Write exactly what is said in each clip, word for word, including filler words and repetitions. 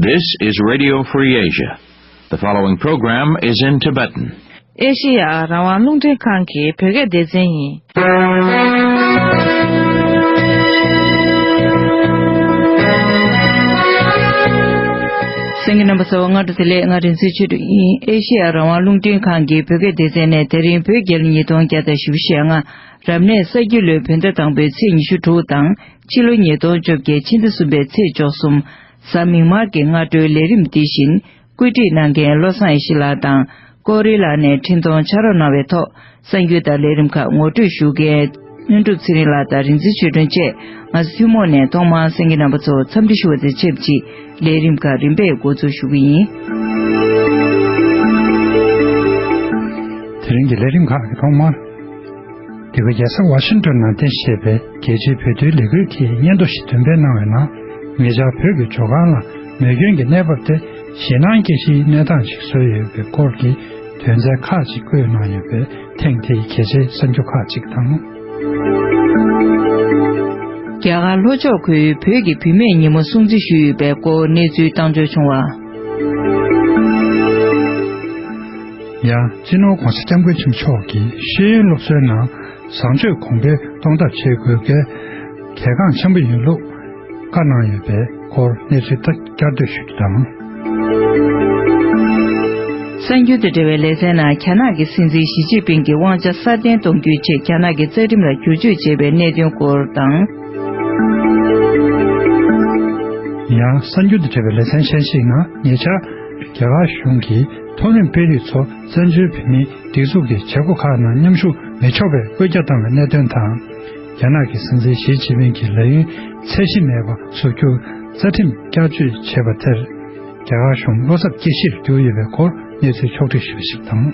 This is Radio Free Asia. The following program is in Tibetan. ཨེ་ཤེ་ཡ་རང་དབང་རླུང་འཕྲིན་ཁང་གི་བོད་སྐད་སྡེ་ཚན་ཡིན། གསན་མཁན་རྣམ་པ་ཚོ་སྔ་དྲོ་བདེ་ལེགས། ང་རིག་འཛིན་ཆོས་སྒྲོན་ཡིན། ཨེ་ཤེ་ཡ་རང་དབང་རླུང་འཕྲིན་ཁང་གི་བོད་སྐད་སྡེ་ཚན་ནས་དེ་རིང་བོད་རྒྱལ་ལོ་ཉིས་སྟོང་བརྒྱ་དང་བཞི་བཅུ་ཞེ་ལྔ། རབ་གནས་ས་ཁྱི་ལོའི་བོད་ཟླ་དང་པོའི་ཚེས་ཉི་ཤུ་དྲུག་དང་། ཕྱི་ལོ་ཉིས་སྟོང་བཅོ་བརྒྱད་ཕྱི་ཟླ་གསུམ་པའི་ཚེས་བཅུ་གསུམ། གཟའ་མིག་དམར་གྱི་སྔ་དྲོའི་ལས་རིམ་འདི་བཞིན། བཀོད་སྒྲིག་གནང་མཁན་བློ་བཟང་ཡེ་ཤེས་ལགས་དང་། ཀོ་རི་ལགས་ནས་འཕྲིན་གཏོང་ཕྱག་རོགས་གནང་བའི་ཐོག་གསར་འགྱུར་དང་ལས་རིམ་ཁག་ངོ་སྤྲོད་ཞུ་མཁན། དངོས་གྲུབ་ཚེ་རིང་ལགས་དང་རིག་འཛིན་ཆོས་སྒྲོན་བཅས། ང་ཚོ་ཐུན་མོང་ནས་ཐོག་མར་གསན་མཁན་རྣམ་པ་ཚོ་འཚམས་འདྲི་ཞུ་བ་དང་ཆབས་ཅིག་ལས་རིམ་ཁག་རིམ་པས་འགོ་འཛུགས་ཞུ་གི་ཡིན། དེ་རིང་གི་ལས་རིམ་ཁག་གི་ཐོག་མར། འདི་ག་རྒྱལ་ས་ཝ་ཤིང་ཏོན་ནང་རྟེན་གཞི་བྱས་པའི་རྒྱལ་སྤྱིའི་བོད་དོན་ལས་འགུལ་གྱི་སྙན་ཐོ་ཞིག་འདོན་སྤེལ་གནང་བའི་ནང་། ཉེ་ཆར་བོད་ཀྱི་ཇོ་ཁང་ལ་མེ་སྐྱོན་གྱི་གནས་བབ་དེ་ཞེད་སྣང་སྐྱེ་གཞིའི་གནས་སྟངས་ཤིག་བཟོས་ཡོད་པའི་སྐོར་གྱི་དོན་ཚན་ཁག་ཅིག་བཀོད་གནང་ཡོད་པས། ཐེངས་འདིའི་གལ་ཆེའི་གསར་འགྱུར་ཁག་ཅིག་དང་། རྒྱ་གར་ལྷོ་ཕྱོགས་ཁུལ་བོད་ཀྱི་བུད་མེད་ཉིན་མོ་སྲུང་བརྩི་ཞུས་ཡོད་པའི་སྐོར་གནས་ཚུལ་བཏང་འབྱོར་བྱུང་བ། ཡང་། སྤྱི་ནོར་༧གོང་ས་༧སྐྱབས་མགོན་ཆེན་པོ་མཆོག་གིས་ཤེས་ཡོན་སློབ་གསོའི་ནང་བཟང་སྤྱོད་གོང་འཕེལ་གཏོང་ཐབས་བྱེད་དགོས་གལ་གལ་འགངས་ཆེན་པོ་ཡིན་ལུགས་བཀའ་གནང་ཡོད་པའི་སྐོར་གནས་ཚུལ་བསྐྱར་ཟློས་ཞུ་རྒྱུ་དང་། གསར་འགྱུར་དང་འབྲེལ་བའི་ལེ་ཚན་ནང་། རྒྱ་ནག་གི་སྲིད་འཛིན་ཞི་ཅིན་ཕིང་གི་དབང་ཆ་སྲ་བརྟན་གཏོང་རྒྱུའི་ཆེད་རྒྱ་ནག་གི་རྩ་ཁྲིམས་ལ་བསྒྱུར་བཅོས་བྱས་པའི་གནད་དོན་སྐོར་དང་། ཡང་། གསར་འགྱུར་དང་འབྲེལ་བའི་ལེ་ཚན་གཞན་ཞིག་ནང་། ཉེ་ཆར་རྒྱ་གར་གཞུང་གིས་མཐོ་རིམ་དཔོན་རིགས་ཚོ་བཙན་བྱོལ་བོད་མིའི་སྒྲིག་འཛུགས་ཀྱི་བྱེད་སྒོ་ཁག་ནང་མཉམ་ཞུགས་མི་ཆོག་པའི་བཀོད་རྒྱ་བཏང་བའི་གནད་དོན་དང་། རྒྱ་ནག་གི་སྲིད་འཛིན་ཞི་ཅིན་ཕིང་གི་ལས་ཡུན་ཚད་གཞི་མེད་པ་བཟོ་རྒྱུར་རྩ་ཁྲིམས་བསྐྱར་བཅོས་བྱས་པ་དེར། རྒྱ་གར་གཞུང་བློ་འཚབ་སྐྱེ་གཞིར་གྱུར་ཡོད་པའི་སྐོར་གནས་ཚུལ་ཕྱོགས་བསྒྲིགས་ཞུས་པ་ཞིག་དང་།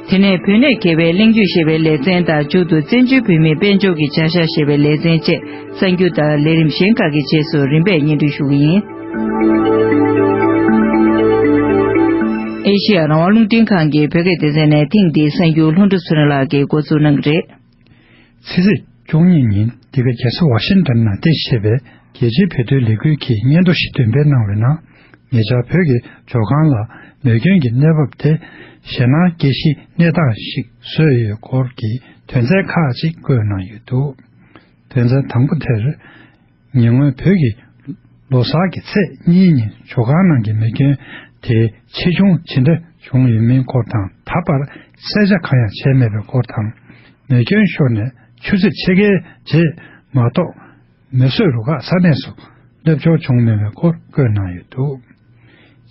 དེ་ནས་བོད་གནས་དགེ་བའི་གླེང་བརྗོད་ཞེས་པའི་ལེ་ཚན་དང་། མཇུག་ཏུ་བཙན་བྱོལ་བོད་མིའི་དཔལ་འབྱོར་གྱི་བྱ་གཞག་ཞེས་པའི་ལེ་ཚན་བཅས་གསར་འགྱུར་དང་ལས་རིམ་གཞན་ཁག་གི་རྗེས་སུ་རིམ་པས་སྙན་སྒྲོན་ཞུ་གི་ཡིན། ཨེ་ཤེ་ཡ་རང་དབང་རླུང་འཕྲིན་ཁང་གི་བོད་སྐད་སྡེ་ཚན་ནས་ཐེངས་འདིའི་གསར་འགྱུར་ལྷུན་གྲུབ་ཚེ་རིང་ལགས་ཀྱིས་འགོ་འཛུགས་གནང་གི་རེད། ཕྱི་ཚེས་བཅུ་གཉིས་ཉིན་འདི་ག་རྒྱལ་ས་ཝ་ཤིང་ཏོན་ནང་རྟེན་གཞི་བྱས་པའི་རྒྱལ་སྤྱིའི་བོད་དོན་ལས་འགུལ་གྱི་སྙན་ཐོ་ཞིག་འདོན་སྤེལ་གནང་བའི་ནང་། ཉེ་ཆར་བོད་ཀྱི་ཇོ་ཁང་ལ་མེ་སྐྱོན་གྱི་གནས་བབ་དེ་ཞེད་སྣང་སྐྱེ་གཞིའི་གནས་སྟངས་ཤིག་བཟོས་ཡོད་སྐོར་གྱི་དོན་ཚན་ཁག་ཅིག་བཀོད་གནང་ཡོད་འདུག་དོན་ཚན་དང་པོ་དེར། ཉེ་སྔོན་བོད་ཀྱི་ལོ་གསར་གྱི་ཚེས་གཉིས་ཉིན་ཇོ་ཁང་ནང་གི་མེ་སྐྱོན་དེ་ཆེ་ཆུང་ཇི་འདྲ་བྱུང་ཡོད་མིན་སྐོར་དང་། ད་བར་གསལ་ཆ་གང་ཡང་བྱས་མེད་པའི་སྐོར་དང་། མེ་སྐྱོན་ཤོར་ནས་ཆུ་ཚོད་ཕྱེད་ཀའི་རྗེས་མ་གཏོགས། མེ་གསོད་རུ་ཁག་ས་གནས་སུ་སླེབས་འབྱོར་བྱུང་མེད་པའི་སྐོར་བཀོད་གནང་ཡོད་འདུག་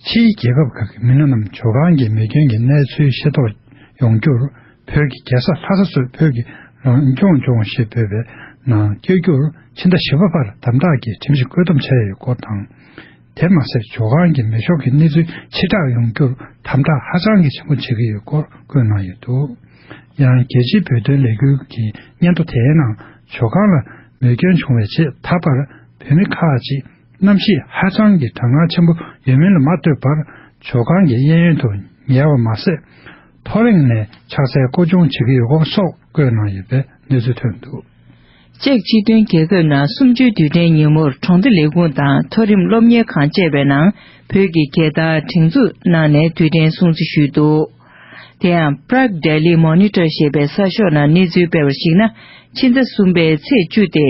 ཕྱིའི་རྒྱལ་ཁབ་ཁག་གི་མི་སྣ་རྣམས་ཇོ་ཁང་གི་མེ་སྐྱོན་གྱི་གནས་ཚུལ་ཤེས་རྟོགས་ཡོང་རྒྱུར། བོད་ཀྱི་རྒྱལ་ས་ལྷ་ས་གཙོས་བོད་ཀྱི་རང་སྐྱོང་ལྗོངས་ཞེས་འབོད་པའི་ནང་བསྐྱོད་རྒྱུར་ཕྱི་ཟླ་བཞི་པ་བར་དམ་དྲག་གི་ཁྲིམས་གཞི་བཀོད་འདོམས་བྱས་ཡོད་སྐོར་དང་། དེ་མ་ཟད། ཇོ་ཁང་གི་མེ་ཤོག་གི་གནས་ཚུལ་ཕྱིར་བསྒྲགས་ཡོང་རྒྱུར་དམ་དྲག་ཧ་ཅང་གི་ཆེན་པོ་བྱེད་ཀྱི་ཡོད་སྐོར་བཀོད་གནང་ཡོད་འདུག་ཡང་། རྒྱལ་སྤྱིའི་བོད་དོན་ལས་འགུལ་གྱི་སྙན་ཐོ་དེའི་ནང་། ཇོ་ཁང་ལ་མེ་སྐྱོན་བྱུང་བའི་རྗེས་ད་བར་བོད་མི་ཁག་ཅིག་གནམ་གཤིས་ཧ་ཅང་གི་གྲང་ངར་ཆེན་པོ་ཡོད་མིན་ལ་མ་ལྟོས་པར། ཇོ་ཁང་གི་གཡས་གཡོན་དུ་ཉལ་བ་མ་ཟད། ཐོ་རེངས་ནས་ཕྱག་འཚལ་སྐོར་སྦྱོང་བྱེད་ཀྱི་ཡོད་སྐོར་སོགས་བཀོད་གནང་ཡོད་པའི་གནས་ཚུལ་ཐོན་འདུག་ཅེཀ་སྤྱི་མཐུན་རྒྱལ་ཁབ་ནང་གསུམ་བཅུའི་དུས་དྲན་ཉིན་མོར་གྲོང་སྡེ་ལས་ཁུངས་དང་མཐོ་རིམ་སློབ་གཉེར་ཁང་བཅས་པའི་ནང་བོད་ཀྱི་རྒྱལ་དར་སྒྲེང་འཛུགས་གནང་ནས་དུས་དྲན་སྲུང་བརྩི་ཞུས་འདུག་དེ་ཡང་། Prague Daily Monitor ཞེས་པའི་གསར་ཤོག་ནང་གནས་ཚུལ་སྤེལ་བར་གཞིགས་ན། ཕྱི་ཟླ་གསུམ་པའི་ཚེས་བཅུ་སྟེ།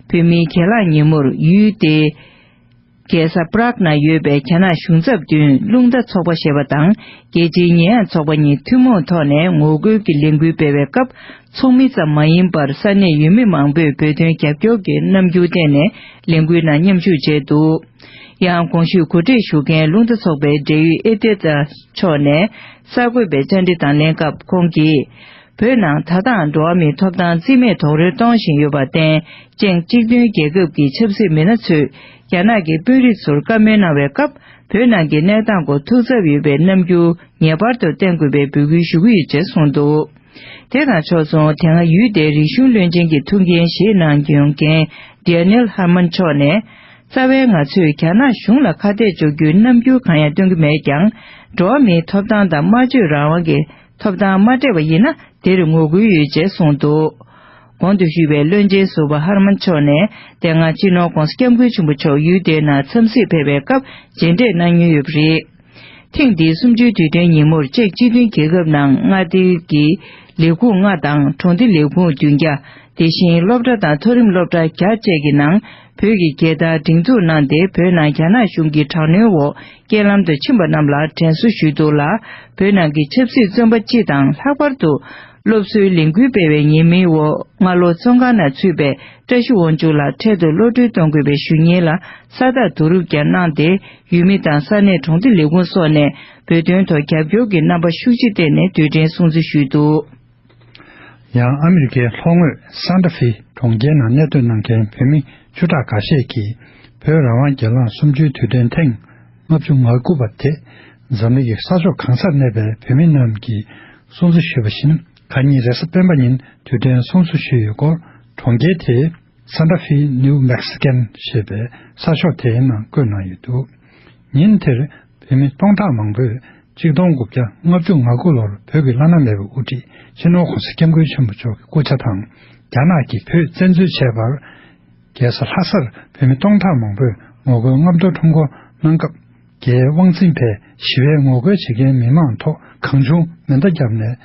བོད་མིའི་གྱེན་ལངས་ཉིན་མོར་ཡུལ་དེའི་རྒྱལ་ས་Prague ནང་ཡོད་པའི་རྒྱ་ནག་གཞུང་ཚབ་མདུན་རླུང་རྟ་ཚོགས་པ་ཞེས་པ་དང་། རྒྱལ་སྤྱིའི་ཉེས་ཡངས་ཚོགས་པ་གཉིས་ཐུན་མོང་ཐོག་ནས་ངོ་རྒོལ་གྱི་ལས་འགུལ་སྤེལ་བའི་སྐབས། ཚོགས་མི་ཙམ་མ་ཡིན་པར་ས་གནས་ཡུལ་མི་མང་པོས་བོད་དོན་རྒྱབ་སྐྱོར་གྱི་རྣམ་འགྱུར་བསྟན་ནས་ལས་འགུལ་ནང་མཉམ་ཞུགས་བྱས་འདུག་ཡང་། གོང་ཞུས་གོ་སྒྲིག་ཞུ་མཁན་རླུང་རྟ་ཚོགས་པའི་འབྲེལ་ཡོད་ཨེ་ཏེ་ཏཱ་མཆོག་ནས། གསར་འགོད་པའི་བཅར་འདྲི་དང་ལེན་སྐབས་ཁོང་གིས། བོད་ནང་ད་ལྟའང་འགྲོ་བ་མིའི་ཐོབ་ཐང་རྩིས་མེད་རྡོག་རོལ་གཏོང་བཞིན་ཡོད་པར་བརྟེན། ཅེཀ་སྤྱི་མཐུན་རྒྱལ་ཁབ་ཀྱི་ཆབ་སྲིད་མི་སྣ་ཚོས། རྒྱ་ནག་གི་དཔོན་རིགས་ཚོར་བཀའ་མོལ་གནང་བའི་སྐབས། བོད་ནང་གི་གནས་སྟངས་སྐོར་ཐུགས་འཚབ་ཡོད་པའི་རྣམ་འགྱུར་ངེས་པར་དུ་བསྟན་དགོས་པའི་འབོད་སྐུལ་ཞུ་གི་ཡོད་ཅེས་གསུངས་འདུག་དེ་དང་ཕྱོགས་མཚུངས། དེ་སྔ་ཡུལ་དེའི་རིག་གཞུང་བློན་ཆེན་གྱི་ཐུགས་འགན་བཞེས་གནང་ཡོང་མཁན་Daniel Herman་མཆོག་ནས། རྩ་བའི་ང་ཚོས་རྒྱ་ནག་གཞུང་ལ་ཁ་གཏད་གཅོག་རྒྱུའི་རྣམ་འགྱུར་གང་ཡང་སྟོན་གྱི་མེད་ཀྱང་། འགྲོ་བ་མིའི་ཐོབ་ཐང་དང་སྨྲ་བརྗོད་རང་དབང་གི་ཐོབ་ཐང་མ་སྤྲད་པ་ཡིན་ན། དེར་ངོ་རྒོལ་ཡོད་ཅེས་གསུངས་འདུག་གོང་དུ་ཞུས་པའི་བློན་ཆེན་ཟུར་པ་ཧར་མན་མཆོག་ནས་དེ་སྔ་སྤྱི་ནོར་༧གོང་ས་༧སྐྱབས་མགོན་ཆེན་པོ་མཆོག་ཡུལ་དེའི་ནང་འཚམས་གཟིགས་ཕེབས་པའི་སྐབས་མཇལ་འཕྲད་གནང་མྱོང་ཡོད་པ་རེད། ཐེངས་འདིའི་གསུམ་བཅུའི་དུས་དྲན་ཉིན་མོར་ཅེཀ་སྤྱི་མཐུན་རྒྱལ་ཁབ་ནང་མངའ་སྡེའི་ལས་ཁུངས་ལྔ་དང་གྲོང་སྡེ་ལས་ཁུངས་བདུན་བརྒྱ། དེ་བཞིན་སློབ་གྲྭ་དང་མཐོ་རིམ་སློབ་གྲྭ་བརྒྱ་བཅས་ཀྱི་ནང་བོད་ཀྱི་རྒྱལ་དར་སྒྲེང་འཛུགས་གནང་སྟེ། བོད་ནང་རྒྱ་ནག་གཞུང་གི་དྲག་གནོན་འོག་རྐྱེན་ལམ་དུ་ཕྱིན་པ་རྣམས་ལ་དྲན་གསོ་ཞུས་འདུག་ལ། བོད་ནང་གི་ཆབ་སྲིད་བཙོན་པ་སྤྱི་དང་། ལྷག་པར་དུ་སློབ་གསོའི་ལས་འགུལ་སྤེལ་བའི་ཉེས་མིང་འོག་སྔ་ལོ་བཙོན་ཁང་ནང་ཚུད་པའི་བཀྲ་ཤིས་དབང་ཕྱུག་ལགས་འཕྲལ་དུ་གློད་གྲོལ་གཏོང་དགོས་པའི་ཞུ་སྙན་ལ་ས་རྟགས་བསྡུ་རུབ་ཀྱང་གནང་སྟེ། ཡུལ་མི་དང་ས་གནས་གྲོང་སྡེ་ལས་ཁུངས་སོགས་ནས་བོད་དོན་ཐོག་རྒྱབ་སྐྱོར་གྱི་རྣམ་པ་ཤུགས་ཆེ་བསྟན་ནས་དུས་དྲན་སྲུང་བརྩི་ཞུས་འདུག། ཡང་ཨ་མི་རི་ཀའི་ལྷོ་ངོས་སན་ཏྲ་ཧྥི་གྲོང་ཁྱེར་ནང་གནས་སྡོད་གནང་མཁན་བོད་མི་བཅུ་ཕྲག་འགའ་ཤས་ཀྱིས་བོད་རང་དབང་སྒེར་ལངས་གསུམ་བཅུའི་དུས་དྲན་ཐེངས་ལྔ་བཅུ་ང་དགུ་པ་དེ་འཛམ་གླིང་གི་ས་ཕྱོགས་གང་སར་གནས་པའི་བོད་མི་རྣམས་ཀྱིས་སྲུང་བརྩི་ཞུས་པ་བཞིན། ཁ་ཉིན་རེས་གཟའ་སྤེན་པ་ཉིན་དུས་དྲན་སྲུང་བརྩི་ཞུས་ཡོད་སྐོར་གྲོང་ཁྱེར་དེའི་སན་ཏྲ་ཧྥི་ནིའུ་མེག་སི་ཀན་ཞེས་པའི་གསར་ཤོག་དེའི་ནང་བཀོད་གནང་ཡོད་འདུག། ཉིན་དེར་བོད་མི་སྟོང་ཕྲག་མང་པོས་ཆིག་སྟོང་དགུ་བརྒྱ་ལྔ་བཅུ་ང་དགུ་ལོར་བོད་ཀྱི་བླ་ན་མེད་པའི་དབུ་ཁྲིད་སྤྱི་ནོར་༧གོང་ས་༧སྐྱབས་མགོན་ཆེན་པོ་མཆོག་གི་སྐུ་ཕྱྭ་དང་། རྒྱ་ནག་གིས་བོད་བཙན་འཛུལ་བྱས་པར། རྒྱལ་ས་ལྷ་སར་བོད་མི་སྟོང་ཕྲག་མང་པོས་ངོ་རྒོལ་རྔམ་སྟོན་ཁྲོམ་སྐོར་གནང་སྐབས། རྒྱའི་དབང་འཛིན་པས་ཞི་བའི་ངོ་རྒོལ་བྱེད་མཁན་མི་མང་ཐོག་གང་བྱུང་མེ་མདའ་བརྒྱབ་ནས།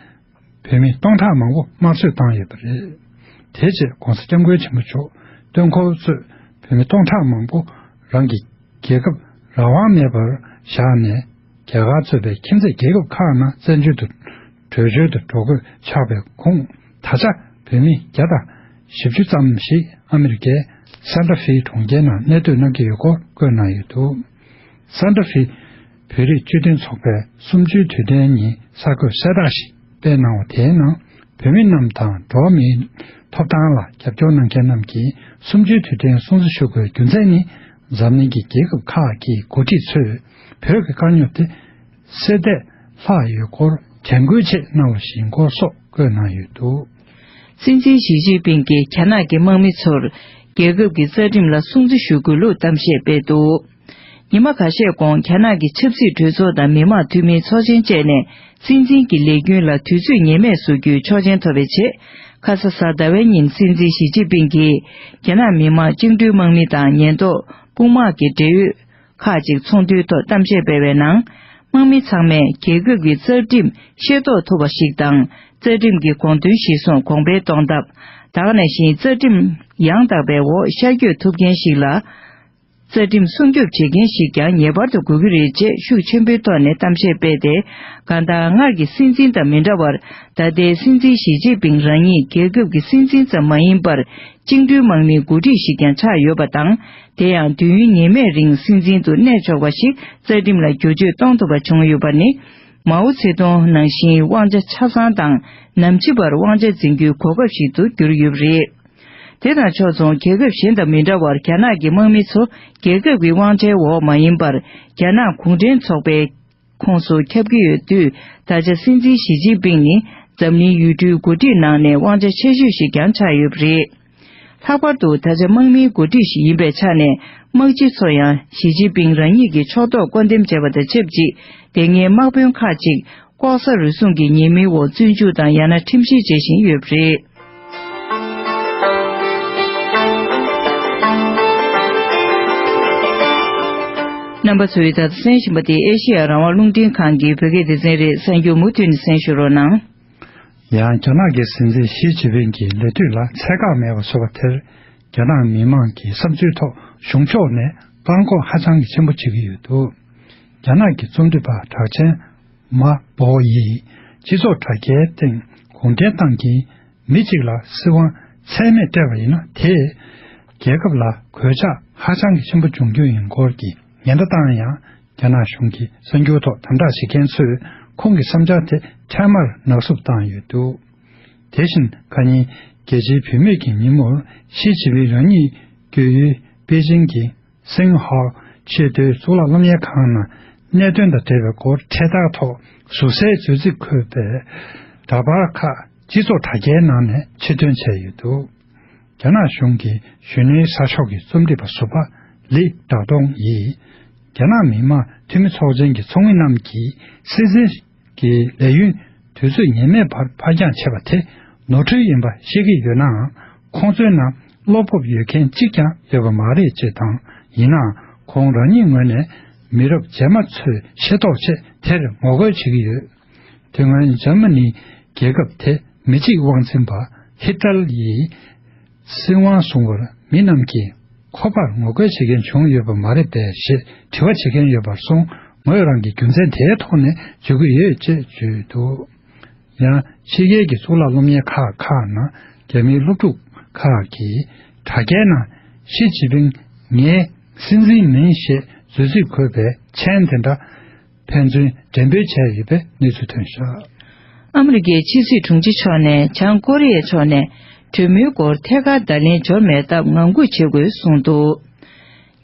བོད་མི་སྟོང་ཕྲག་མང་པོ་དམར་གསོད་བཏང་ཡོད་པ་རེད། དེ་རྗེས་༧གོང་ས་༧སྐྱབས་མགོན་ཆེན་པོ་མཆོག་སྟོན་འཁོར་གཙོས་བོད་མི་སྟོང་ཕྲག་མང་པོ་རང་གི་རྒྱལ་ཁབ་རང་དབང་མེད་པར་བཞག་ནས། རྒྱ་གར་གཙོས་པའི་ཁྱིམ་མཚེས་རྒྱལ་ཁབ་ཁག་ནང་བཙན་བྱོལ་དུ་བྲོས་བྱོལ་དུ་འགྲོ་དགོས་ཆགས་པའི་ཁོངས། ད་ཆ་བོད་མི་བརྒྱ་དང་བཞི་བཅུ་ཙམ་ཞིག་ཨ་མི་རི་ཀའི་སན་ཏྲ་ཧྥི་གྲོང་ཁྱེར་ནང་གནས་སྡོད་གནང་གི་ཡོད་སྐོར་བཀོད་གནང་ཡོད་འདུག། སན་ཏྲ་ཧྥི་བོད་རིགས་སྤྱི་མཐུན་ཚོགས་པས་གསུམ་བཅུའི་དུས་དྲན་ཉིན་གསར་འགོད་གསལ་བསྒྲགས་ཤིག་སྤེལ་གནང་བ་དེའི་ནང་། བོད་མི་རྣམས་དང་འགྲོ་བ་མིའི་ཐོབ་ཐང་ལ་རྒྱབ་སྐྱོར་གནང་མཁན་རྣམས་ཀྱིས་གསུམ་བཅུའི་དུས་དྲན་སྲུང་བརྩི་ཞུ་དགོས་རྒྱུ་མཚན་ནི། འཛམ་གླིང་གི་རྒྱལ་ཁབ་ཁག་གི་འགོ་ཁྲིད་ཚོས་བོད་ཀྱི་དཀའ་རྙོག་དེ་སེལ་འདེབས་ལྷག་ཡོད་སྐོར་དྲན་སྐུལ་ཆེད་གནང་བ་ཞིག་ཡིན་སྐོར་སོགས་བཀོད་གནང་ཡོད་འདུག། སྲིད་འཛིན་ཞི་ཅིན་ཕིང་གིས་རྒྱ་ནག་གི་དམག་མི་ཚོར་རྒྱལ་ཁབ་ཀྱི་རྩ་ཁྲིམས་ལ་སྲུང་བརྩི་ཞུ་དགོས་ལུགས་གཏམ་བཤད་སྤེལ་འདུག། ཉི་མ་ཁ་ཤས་གོང་རྒྱ་ནག་གི་ཆབ་སྲིད་གྲོས་ཚོགས་དང་མི་དམངས་འཐུས་མིའི་ཚོགས་ཆེན་བཅས་ནས་སྲིད་འཛིན་གྱི་ལས་རྒྱུན་ལ་དུས་ཚོད་ངེས་མེད་བཟོ་རྒྱུའི་ཆོག་མཆན་ཐོབ་པའི་རྗེས། ཁ་ས་གཟའ་ཟླ་བའི་ཉིན་སྲིད་འཛིན་ཞི་ཅིན་ཕིང་གིས་རྒྱ་ནག་མི་དམངས་བཅིངས་འགྲོལ་དམག་མི་དང་ཉེན་རྟོག་དཔུང་དམག་གི་འབྲེལ་ཡོད་ཁག་ཅིག་ཚོགས་འདུའི་ཐོག་གཏམ་བཤད་སྤེལ་བའི་ནང་། དམག་མི་ཚང་མས་རྒྱལ་ཁབ་ཀྱི་རྩ་ཁྲིམས་ཤེས་རྟོགས་ཐུབ་པ་ཞིག་དང་། རྩ་ཁྲིམས་ཀྱི་དགོངས་དོན་གཞིར་བཟུང་གོང་འཕེལ་གཏོང་ཐབས། ད་ག་ནང་བཞིན་རྩ་ཁྲིམས་ཡང་དག་པའི་འོག་ཤར་བསྐྱོད་ཐུབ་མཁན་ཞིག་ལ། རྩ་ཁྲིམས་སྲུང་སྐྱོབ་བྱེད་མཁན་ཞིག་ཀྱང་ངེས་པར་དུ་དགོས་ཀྱི་རེད་ཅེས་ཤུགས་ཆེན་པོའི་ཐོག་ནས་གཏམ་བཤད་སྤེལ་ཏེ། གང་ལྟར་སྔར་གྱི་སྲིད་འཛིན་དང་མི་འདྲ་བར། ད་ལྟའི་སྲིད་འཛིན་ཞི་ཅིན་ཕིང་རང་ཉིད་རྒྱལ་ཁབ་ཀྱི་སྲིད་འཛིན་ཙམ་མ་ཡིན་པར། བཅིངས་འགྲོལ་དམག་མིའི་འགོ་ཁྲིད་ཞིག་ཀྱང་ཆགས་ཡོད་པ་དང་། དེ་ཡང་དུས་ཡུན་ངེས་མེད་རིང་སྲིད་འཛིན་དུ་གནས་ཆོག་པ་ཞིག་རྩ་ཁྲིམས་ལ་བསྒྱུར་བཅོས་གཏོང་ཐུབ་པ་བྱུང་ཡོད་པ་ནི། མའོ་ཙེ་ཏུང་ནང་བཞིན་དབང་ཆ་ཆ་ཚང་དང་ནམ་འཆི་བར་དབང་ཆ་འཛིན་རྒྱུའི་གོ་སྐབས་ཤིག་ཏུ་གྱུར་ཡོད་པ་རེད། དེ་དང་ཕྱོགས་མཚུངས། རྒྱལ་ཁབ་གཞན་དང་མི་འདྲ་བར། རྒྱ་ནག་གི་དམག་མི་ཚོ་རྒྱལ་ཁབ་ཀྱི་དབང་ཆའི་འོག་མ་ཡིན་པར། རྒྱ་ནག་གུང་ཁྲན་ཚོགས་པའི་ཁོངས་སུ་ཁྱབ་ཀྱི་ཡོད་དུས། ད་ཆ་སྲིད་འཛིན་ཞི་ཅིན་ཕིང་ནི་འཛམ་གླིང་ཡུལ་གྲུའི་འགོ་ཁྲིད་ནང་ནས་དབང་ཆ་ཆེ་ཤོས་ཤིག་ཀྱང་ཆགས་ཡོད་པ་རེད། ལྷག་པར་དུ་ད་ཆ་དམག་མིའི་འགོ་ཁྲིད་ཞིག་ཡིན་པའི་ཆ་ནས། དམག་སྤྱི་ཚོ་ཡང་ཞི་ཅིན་ཕིང་རང་ཉིད་ཀྱི་ཕྱོགས་གཏོགས་བཀོད་འདོམས་བྱས་པ་དང་ཆབས་ཅིག་དེ་སྔའི་དམག་དཔོན་ཁག་ཅིག་ལྐོག་ཟ་རུལ་སུངས་ཀྱི་ཉེས་མིང་འོག་བཙོན་འཇུག་དང་ཡང་ན་ཁྲིམས་བཤེར་བྱེད་བཞིན་ཡོད་པ་རེད། རྣམ་པ་ཚོས་ད་ལྟ་གསན་བཞིན་པ་དེ་ཨེ་ཤེ་ཡ་རང་དབང་རླུང་འཕྲིན་ཁང་གི་བོད་སྐད་སྡེ་ཚན་རེད། གསན་རྒྱུ་མུ་མཐུད་ནས་གསན་ཞུ་རོགས་གནང་། ཡང་རྒྱ་ནག་གི་སྲིད་འཛིན་ཞི་ཅིན་ཕིང་གི་ལས་དུས་ལ་ཚད་བཀག་མེད་པ་བཟོ་བ་དེར། རྒྱ་ནག་མི་མང་གི་བསམ་ཚུལ་ཐོག་གཞུང་ཕྱོགས་ནས་བཀག་འགོག་ཧ་ཅང་གི་ཆེན་པོ་བྱེད་ཀྱི་ཡོད་འདུག། རྒྱ་ནག་གི་རྩོམ་སྒྲིག་པ་གྲགས་ཅན་མཱ་པོ་ཡིས་སྤྱི་ཚོགས་དྲ་རྒྱའི་སྟེང་དགོངས་འགལ་བཏང་གིན། མི་གཅིག་ལ་སྲིད་དབང་ཚད་མེད་སྤྲད་པ་ཡིན་ན། དེས་རྒྱལ་ཁབ་ལ་གོད་ཆག་ཧ་ཅང་གི་ཆེན་པོ་འབྱུང་རྒྱུ་ཡིན་སྐོར་གྱི་ཉེན་བརྡ་བཏང་ཡང་། རྒྱ་ནག་གཞུང་གི་གསར་འགྱུར་ཐོག་དམ་དྲག་བྱེད་མཁན་ཚོས་ཁོང་གི་བསམ་འཆར་དེ་འཕྲལ་མར་ནག་བསུབ་བཏང་ཡོད་འདུག། དེ་བཞིན་ཁ་ཉིན་རྒྱལ་སྤྱིའི་བུད་མེད་ཀྱི་ཉིན་མོར་ཞི་ཅིན་ཕིང་རང་ཉིད་བསྐྱོད་ཡུལ་པེ་ཅིང་གི་སིང་ཧའོ་ཆེས་མཐོའི་གཙུག་ལག་སློབ་གཉེར་ཁང་ནང་གནད་དོན་དང་འབྲེལ་བའི་སྐོར་འཕྲེད་དར་ཐོག་ཟུར་ཟའི་མཛོད་རྩིས་འཁོད་པའི་འདྲ་པར་ཁག་སྤྱི་ཚོགས་དྲ་རྒྱའི་ནང་ནས་ཕྱིར་འདོན་བྱས་ཡོད་འདུག། རྒྱ་ནག་གཞུང་གི་གཞོན་ནུའི་གསར་ཤོག་གི་རྩོམ་སྒྲིག་པ་ཟུར་པ་ལི་ཀྲག་ཏུང་ཡིས། རྒྱ་ནག་མི་དམངས་འཐུས་མི་ཚོགས་ཆེན་གྱི་ཚོགས་མི་རྣམས་ཀྱིས་སྲིད་འཛིན་གྱི་ལས་ཡུན་དུས་ཚོད་ངེས་མེད་བར་ཕར་འགྱངས་བྱས་པ་དེ་ནོར་འཁྲུལ་ཡིན་པ་ཤེས་ཀྱི་ཡོད་ནའང་ ཁོང་ཚོའི་ནང་བློ་སྤོབས་ཡོད་མཁན་གཅིག་ཀྱང་ཡོད་པ་མ་རེད་ཅེས་དང་། ཡིན་ནའང་ཁོང་རང་ཉིད་ངོས་ནས་མི་རབས་རྗེས་མ་ཚོས་ཤེས་རྟོགས་ཆེད་དེར་ངོ་རྒོལ་བྱེད་ཀྱི་ཡོད། དེ་སྔོན་འཇར་མ་ནིའི་རྒྱལ་ཁབ་དེ་མི་གཅིག་དབང་འཛིན་པ་ཧི་ཏལ་ཡིས་སྲིད་དབང་བཟུང་བར་མི་རྣམས་ཀྱིས་ཁོ་པར་ངོ་རྒོལ་བྱེད་མཁན་བྱུང་ཡོད་པ་མ་རེད་པས་ཞེས་དྲི་བ་བྱེད་མཁན་ཡོད་པར་སོང་། ངོས་རང་གིས་རྒྱུ་མཚན་དེའི་ཐོག་ནས་བརྗོད་ཀྱི་ཡོད་ཅེས་བརྗོད་འདུག། ཡང་ཕྱི་རྒྱལ་གྱི་གཙུག་ལག་སློབ་གཉེར་ཁག་ཁག་ནང་རྒྱ་མིའི་སློབ་ཕྲུག་ཁག་གིས་དྲ་རྒྱའི་ནང་ཞི་ཅིན་ཕིང་ངའི་སྲིད་འཛིན་མིན་ཞེས་བརྗོད་ཚིག་འཁོད་པའི་མཆན་དེ་འདྲ་ཕན་ཚུན་འགྲེམས་སྤེལ་བྱས་ཡོད་པའི་གནས་ཚུལ་ཐོན་བཞག། ཨ་མི་རི་ཀའི་ཕྱི་སྲིད་དྲུང་ཆེ་མཆོག་ནས་བྱང་ཀོ་རི་ཡའི་ཕྱོགས་ནས་གྲོས་མོལ་སྐོར་ཐད་ཀར་བརྡ་ལན་འབྱོར་མེད་སྟབས་ངང་སྒུག་བྱེད་དགོས་གསུངས་འདུག།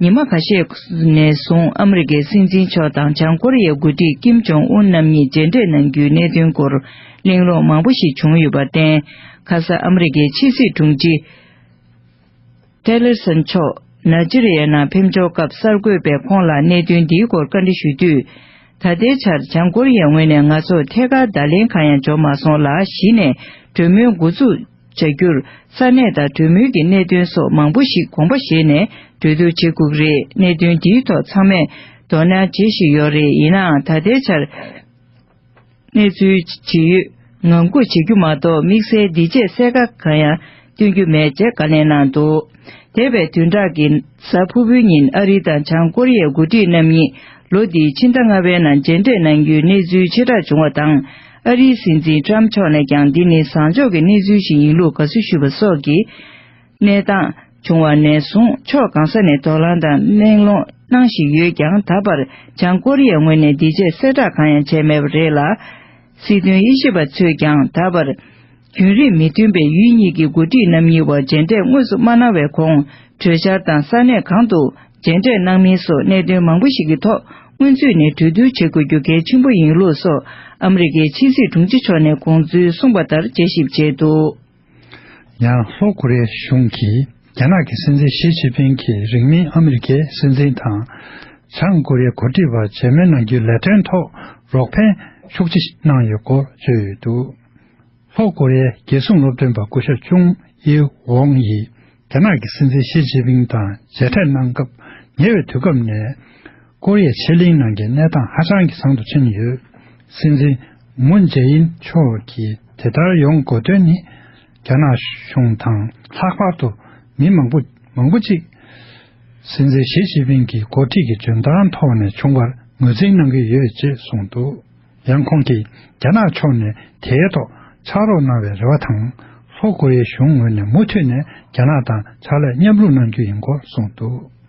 ཉི་མ་ཁ་ཤས་ནས་བཟུང་ཨ་མི་རི་ཀའི་སྲིད་འཛིན་མཆོག་དང་བྱང་ཀོ་རི་ཡའི་འགོ་ཁྲིད་ཀིམ་ཇོང་ཨུན་རྣམ་གཉིས་མཇལ་འཕྲད་གནང་རྒྱུའི་གནད་དོན་སྐོར་གླེང་སློང་མང་པོ་ཞིག་བྱུང་ཡོད་པར་བརྟེན། ཁ་ས་ཨ་མི་རི་ཀའི་ཕྱི་སྲིད་དྲུང་ཆེ་ཊེ་ལར་སན་མཆོག་ནཱི་ཇི་རི་ཡའི་ནང་ཕེབས་འབྱོར་སྐབས་གསར་འགོད་པས་ཁོང་ལ་གནད་དོན་འདིའི་སྐོར་བཀའ་འདྲི་ཞུས་དུས། ད་ལྟའི་ཆར་བྱང་ཀོ་རི་ཡའི་ངོས་ནས་ང་ཚོར་ཐད་ཀར་བརྡ་ལན་གང་ཡང་འབྱོར་མ་སོང་ལ། གཞི་ནས་གྲོས་མོལ་འགོ་འཛུགས་བྱ་རྒྱུར་ས་གནས་དང་གྲོས་མོལ་གྱི་གནད་དོན་སོགས་མང་པོ་ཞིག་དགོངས་པ་བཞེས་ནས་གྲོས་བསྡུར་བྱེད་དགོས་ཀྱི་རེད། གནད་དོན་འདིའི་ཐོག་ཚང་མས་དོ་སྣང་བྱེད་བཞིན་ཡོད་རེད། ཡིན་ནའང་ད་ལྟའི་ཆར་གནས་ཚུལ་ཇི་ཡོད་ངང་སྒུག་བྱེད་རྒྱུ་མ་གཏོགས་དམིགས་བསལ་འདི་བྱས་གསལ་ཁ་གང་ཡང་སྟོན་རྒྱུ་མེད་ཅེས་བཀའ་ལན་གནང་འདུག། འདས་པའི་བདུན་ཕྲག་གི་གཟའ་ཕུར་བུའི་ཉིན་ཨ་རི་དང་བྱང་ཀོ་རི་ཡའི་འགོ་ཁྲིད་རྣམ་གཉིས་ལོ་འདིའི་ཕྱི་ཟླ་ལྔ་པའི་ནང་མཇལ་འཕྲད་གནང་རྒྱུའི་གནས་ཚུལ་ཆེ་དྲགས་བྱུང་བ་དང་། ཨ་རིའི་སྲིད་འཛིན་ཊམ་མཆོག་ནས་ཀྱང་འདི་ནི་བཟང་ཕྱོགས་ཀྱི་གནས་ཚུལ་ཞིག་ཡིན་ལུགས་དགའ་བསུ་ཞུས་པ་སོགས་ཀྱི་གནས་སྟངས་བྱུང་བ་ནས་བཟུང་ཕྱོགས་གང་ས་ནས་དོ་སྣང་དང་གླེང་སློང་གནང་བཞིན་ཡོད་ཀྱང་། ད་བར་བྱང་ཀོ་རི་ཡའི་ངོས་ནས་འདི་བྱས་གསལ་བསྒྲགས་གང་ཡང་བྱས་མེད་པ་རེད་ལ། སྲིད་དོན་དབྱེ་ཞིབ་པ་ཚོས་ཀྱང་ད་བར་རྒྱུན་རིང་མི་མཐུན་པའི་ཡུལ་གཉིས་ཀྱི་འགོ་ཁྲིད་རྣམ་གཉིས་བར་མཇལ་འཕྲད་དངོས་སུ་མ་གནང་བའི་གོང་། གྲོས་འཆར་དང་ས་གནས་གང་དུ་མཇལ་འཕྲད་གནང་མིན་སོགས་གནད་དོན་མང་པོ་ཞིག་གི་ཐོག་སྔོན་ཚུད་ནས་གྲོས་བསྡུར་བྱེད་དགོས་རྒྱུ་གལ་ཆེན་པོ་ཡིན་ལུགས་སོགས་ཨ་མི་རི་ཀའི་ཕྱི་སྲིད་དྲུང་ཆེ་མཆོག་ནས་དགོངས་ཚུལ་གསུངས་པ་ལྟར་དཔྱད་ཞིབ་བྱས་འདུག། ཡང་ལྷོ་ཀོ་རི་ཡའི་གཞུང་གིས་རྒྱ་ནག་གི་སྲིད་འཛིན་ཞི་ཅིན་ཕིང་གིས་རིང་མིན་ཨ་མི་རི་ཀའི་སྲིད་འཛིན་དང་། བྱང་ཀོ་རི་ཡའི་འགོ་ཁྲིད་བར་མཇལ་མོལ་གནང་རྒྱུའི་ལས་དོན་ཐོག་རོགས་ཕན་ཤུགས་ཆེ་གནང་ཡོད་སྐོར་བརྗོད་ཡོད་འདུག། ལྷོ་ཀོ་རི་ཡའི་རྒྱལ་སྲུང་སློབ་སྟོན་པ་སྐུ་ཞབས་ཅུང་ཨི་ཝོང་ཡིས་རྒྱ་ནག་གི་སྲིད་འཛིན་ཞི་ཅིན་ཕིང་དང་མཇལ་འཕྲད་གནང་སྐབས། ཉེ་བའི་དུས་སྐབས་ནས་ཀོ་རི་ཡའི་ཕྱེད་གླིང་ནང་གི་གནས་སྟངས་ཧ་ཅང་གི་བཟང་དུ་ཕྱིན་ཡོད། སྲིད་འཛིན་མུན་ཇེ་ཨིན་མཆོག་གིས་དེ་ལྟར་ཡོང་དགོས་དོན་ནི། རྒྱ་ནག་གཞུང་དང་ལྷག་པར་དུ་མི་མང་པོ་མང་པོ་ཅིག་སྲིད་འཛིན་ཞི་ཅིན་ཕིང་གི་འགོ་ཁྲིད་ཀྱི་འཇོན་ཐང་ཐོག་ནས་བྱུང་བར་ངོས་འཛིན་གནང་གི་ཡོད་ཅེས་གསུངས་འདུག། ཡང་ཁོང་གིས་རྒྱ་ནག་ཕྱོགས་ནས་དེའི་ཐོག་ཕྱག་རོགས་གནང་བའི་རེ་བ་དང་། ལྷོ་ཀོ་རི་ཡའི་གཞུང་ངོས་ནས་མུ་མཐུད་ནས་རྒྱ་ནག་དང་ཕྱག་ལས་མཉམ་རུབ་གནང་རྒྱུ་ཡིན་སྐོར་གསུངས་འདུག།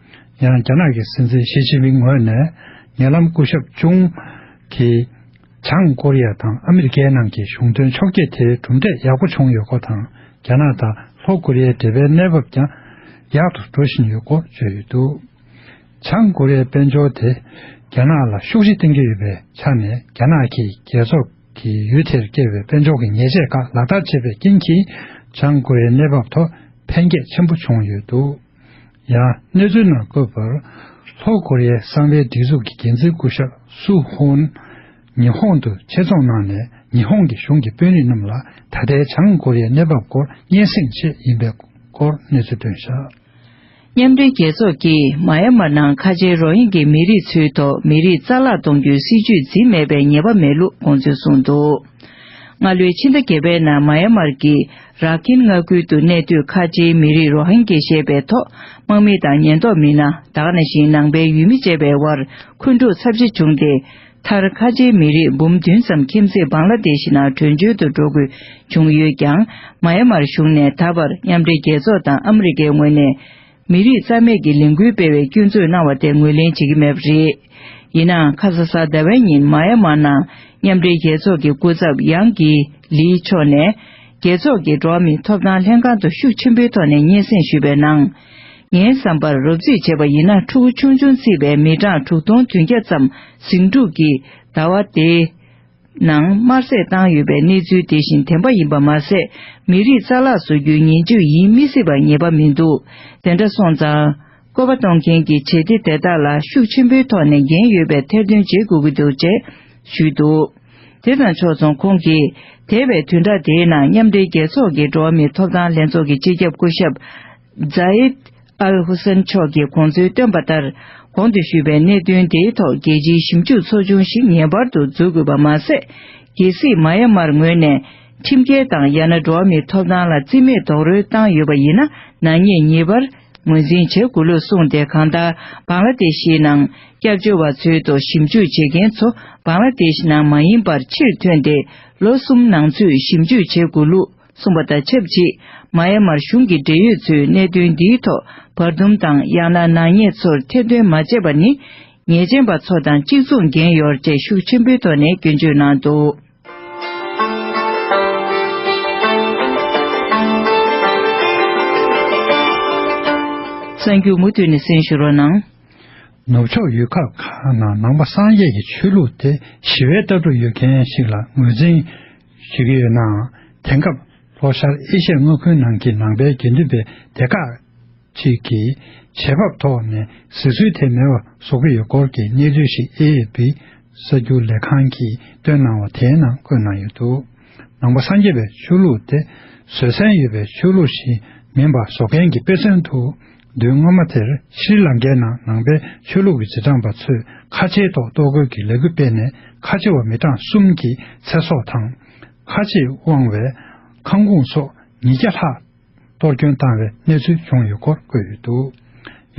ཡང་རྒྱ་ནག་གི་སྲིད་འཛིན་ཞི་ཅིན་ཕིང་ངོས་ནས་ཉེ་ལམ་སྐུ་ཞབས་ཅུང་གིས་བྱང་ཀོ་རི་ཡ་དང་ཨ་མི་རི་ཀའི་ནང་གི་གཞུང་དོན་ཕྱོགས་བསྐྱོད་དེའི་གྲུབ་འབྲས་ཡག་པོ་བྱུང་ཡོད་སྐོར་དང་། རྒྱ་ནག་དང་ལྷོ་ཀོ་རི་ཡའི་འབྲེལ་བའི་གནས་བབ་ཀྱང་ཡག་ཏུ་འགྲོ་བཞིན་ཡོད་སྐོར་བརྗོད་ཡོད་འདུག། བྱང་ཀོ་རི་ཡའི་དཔལ་འབྱོར་དེ་རྒྱ་ནག་ལ་ཤུགས་རྐྱེན་བསྟེན་གྱི་ཡོད་པའི་ཆ་ནས། རྒྱ་ནག་གིས་རྒྱལ་ཚོགས་ཀྱི་ཡུལ་དེར་བསྐྱལ་བའི་དཔལ་འབྱོར་གྱི་ཉེས་ཆད་ཁག་ལག་བསྟར་བྱས་པའི་རྐྱེན་གྱིས། བྱང་ཀོ་རི་ཡའི་གནས་བབ་ཐོག་ཕན་སྐྱེད་ཆེན་པོ་བྱུང་ཡོད་འདུག། ཡང་གནས་ཚུལ་ནང་བཀོད་པར། ལྷོ་ཀོ་རི་ཡའི་གསང་བའི་སྒྲིག་འཛུགས་ཀྱི་འགན་འཛིན་སྐུ་ཞབས་སུ་ཧོན་ཉི་ཧོང་དུ་ཆེད་རྫོང་གནང་ནས། ཉི་ཧོང་གི་གཞུང་གི་དཔོན་རིགས་རྣམས་ལ་ད་ལྟའི་བྱང་ཀོ་རི་ཡའི་གནས་བབ་སྐོར་སྙན་སེང་བྱས་ཡིན་པའི་སྐོར་གནས་ཚུལ་བཏོན་བཞག། མཉམ་འབྲེལ་རྒྱལ་ཚོགས་ཀྱིས་མ་ཡ་མར་ནང་ཁ་ཆེའི་རོ་ཧིན་གྱི་མི་རིགས་ཚོའི་ཐོག་མི་རིགས་རྩ་བརླག་གཏོང་རྒྱུའི་སྲིད་ཇུས་འཛིན་མེད་པའི་ཉེས་པ་མེད་ལུགས་དགོངས་ཚུལ་གསུངས་འདུག། སྔ་ལོའི་ཕྱི་ཟླ་བརྒྱད་པའི་ནང་མ་ཡ་མར་གྱི་ར་ཁིན་མངའ་ཁུལ་དུ་གནས་སྡོད་ཁ་ཆེའི་མི་རིགས་རོ་ཧིན་གྱི་ཞེས་པའི་ཐོག་དམག་མི་དང་ཉེན་རྟོག་མི་སྣ། ད་ག་ནང་བཞིན་ནང་པའི་ཡུལ་མི་བཅས་པའི་དབར་འཁོན་འཁྲུག་ཚབས་ཆེ་བྱུང་སྟེ། མཐར་ཁ་ཆེའི་མི་རིགས་འབུམ་བདུན་ཙམ་ཁྱིམ་མཚེས་བང་ལ་དེ་ཤི་ནང་བྲོས་བྱོལ་དུ་འགྲོ་དགོས་བྱུང་ཡོད་ཀྱང་། མ་ཡ་མར་གཞུང་ནས་ད་བར་མཉམ་འབྲེལ་རྒྱལ་ཚོགས་དང་ཨ་མི་རི་ཀའི་ངོས་ནས་མི་རིགས་རྩ་མེད་ཀྱི་ལས་འགུལ་སྤེལ་བའི་སྐྱོན་འཛུགས་གནང་བ་དེ་ངོས་ལེན་བྱེད་ཀྱི་མེད་པ་རེད། ཡིན་ནའང་ཁ་ས་གཟའ་ཟླ་བའི་ཉིན་མ་ཡ་མར་ནང་མཉམ་འབྲེལ་རྒྱལ་ཚོགས་ཀྱི་སྐུ་ཚབ་ཡང་གི་ལི་མཆོག་ནས། རྒྱལ་ཚོགས་ཀྱི་འགྲོ་བ་མིའི་ཐོབ་ཐང་ལྷན་ཁང་དུ་ཤུགས་ཆེན་པོའི་ཐོག་ནས་སྙན་སེང་ཞུས་པའི་ནང་། ངའི་བསམ་པར་རོབ་རྩིས་བྱས་པ་ཡིན་ན། ཕྲུ་གུ་ཆུང་ཆུང་བརྩིས་པའི་མི་གྲངས་དྲུག་སྟོང་བདུན་བརྒྱ་ཙམ་ཟིང་འཁྲུག་གི་ཟླ་བ་དེའི་ནང་དམར་གསོད་བཏང་ཡོད་པའི་གནས་ཚུལ་དེ་བཞིན་བདེན་པ་ཡིན་པ་མ་ཟད། མི་རིགས་རྩ་བརླག་བཟོ་རྒྱུའི་ཉེས་འཛུགས་ཡིན་མི་སྲིད་པ་ངེས་པ་མི་འདུག། དེ་འདྲ་སོང་ཙང་། བཀོད་པ་གཏོང་མཁན་གྱི་བྱེད་གཏེ་དེ་དག་ལ་ཤུགས་ཆེན་པོའི་ཐོག་ནས་འགན་ཡོད་པའི་ཐེར་འདོན་བྱེད་དགོས་ཀྱི་འདུག་ཅེས་ཞུས་འདུག། དེ་དང་ཕྱོགས་མཚུངས་ཁོང་གིས་འདས་པའི་བདུན་ཕྲག་དེའི་ནང་མཉམ་འབྲེལ་རྒྱལ་ཚོགས་ཀྱི་འགྲོ་བ་མིའི་ཐོབ་ཐང་ལྷན་ཚོགས་ཀྱི་སྤྱི་ཁྱབ་སྐུ་ཞབས་Zeid Al Hussein མཆོག་གིས་དགོངས་ཚུལ་བཏོན་པ་ལྟར། གོང་དུ་ཞུས་པའི་གནད་དོན་དེའི་ཐོག་རྒྱལ་སྤྱིའི་ཞིབ་འཇུག་ཚོགས་ཆུང་ཞིག་ངེས་པར་དུ་འཛུགས་དགོས་པ་མ་ཟད། གལ་སྲིད་མ་ཡ་མར་ངོས་ནས་ཁྲིམས་འགལ་དང་ཡང་ན་འགྲོ་བ་མིའི་ཐོབ་ཐང་ལ་བརྩི་མེད་རྡོག་རོལ་བཏང་ཡོད་པ་ཡིན་ན། ནག་ཉེས་ངེས་པར་ངོས་འཛིན་བྱེད་དགོས་ལུགས་གསུངས་ཏེ། གང་ལྟར་བང་ལ་དེ་ཤིའི་ནང་སྐྱབས་བཅོལ་བ་ཚོའི་ཐོག་ཞིབ་འཇུག་བྱེད་མཁན་ཚོ་བང་ལ་དེ་ཤི་ནང་མ་ཡིན་པར་ཕྱིར་ཐོན་ཏེ། ལོ་གསུམ་ནང་ཚུད་ཞིབ་འཇུག་བྱེད་དགོས་ལུགས་གསུངས་པ་དང་ཆབས་ཅིག་མ་ཡ་མར་གཞུང་གི་འབྲེལ་ཡོད་ཚོས་གནད་དོན་འདིའི་ཐོག་བར་འདུམ་དང་ཡང་ན་ནག་ཉེས་ཚོར་ཐེར་འདོན་མ་བྱས་པ་ནི། ཉེས་ཅན་པ་ཚོ་དང་གཅིག་མཚུངས་འགན་ཡོད་ཅེས་ཤུགས་ཆེན་པོའི་ཐོག་ནས་སྐྱོན་བརྗོད་གནང་འདུག། གསར་འགྱུར་མུ་མཐུད་ནས་གསན་ཞུ་རོགས་གནང་། ནུབ་ཕྱོགས་ཡུལ་ཁག་ཁག་ནང་ནང་པ་སངས་རྒྱས་ཀྱི་ཆོས་ལུགས་དེ་ཞི་བའི་ལྟ་གྲུབ་ཡོད་མཁན་ཞིག་ལ་ངོས་འཛིན་ཞུ་གི་ཡོད་ནའང་། དེང་སྐབས་ལྷོ་ཤར་ཨེ་ཤི་ཡ་མངའ་ཁུལ་ནང་གི་ནང་པའི་དགེ་འདུན་པའི་སྡེ་ཁག་ཅིག་གིས་བྱེད་བབ་ཐོག་ནས་གཟིགས་ཚུལ་དེ་མེད་པ་བཟོ་གི་ཡོད་སྐོར་གྱི་གནས་ཚུལ་ཞིག་ཨེ་ཨེ་པི་གསར་འགྱུར་ལས་ཁང་གིས་བཏོན་གནང་བ་དེའི་ནང་བཀོད་གནང་ཡོད་འདུག། ནང་པ་སངས་རྒྱས་པའི་ཆོས་ལུགས་དེ་བཟོད་བསྲན་ཡོད་པའི་ཆོས་ལུགས་ཤིག་མིན་པ་བཟོ་མཁན་གྱི་དཔེ་མཚོན་དུ། དུས་སྔོན་མ་དེར་ཤྲི་ལང་ཀའི་ནང་ནང་པའི་ཆོས་ལུགས་ཀྱི་རྗེས་འབྲང་པ་ཚོས་ཁ་ཆེའི་ཐོག་གཏོར་རྒོལ་གྱི་ལས་འགུལ་སྤེལ་ནས། ཁ་ཆེ་བ་མི་གྲངས་གསུམ་གྱི་ཚེ་སྲོག་དང་། ཁ་ཆེས་དབང་བའི་ཁང་ཁུངས་སོགས་ཉིས་བརྒྱ་ལྷག་གཏོར་སྐྱོན་བཏང་བའི་གནས་ཚུལ་བྱུང་ཡོད་སྐོར་བཀོད་ཡོད་འདུག།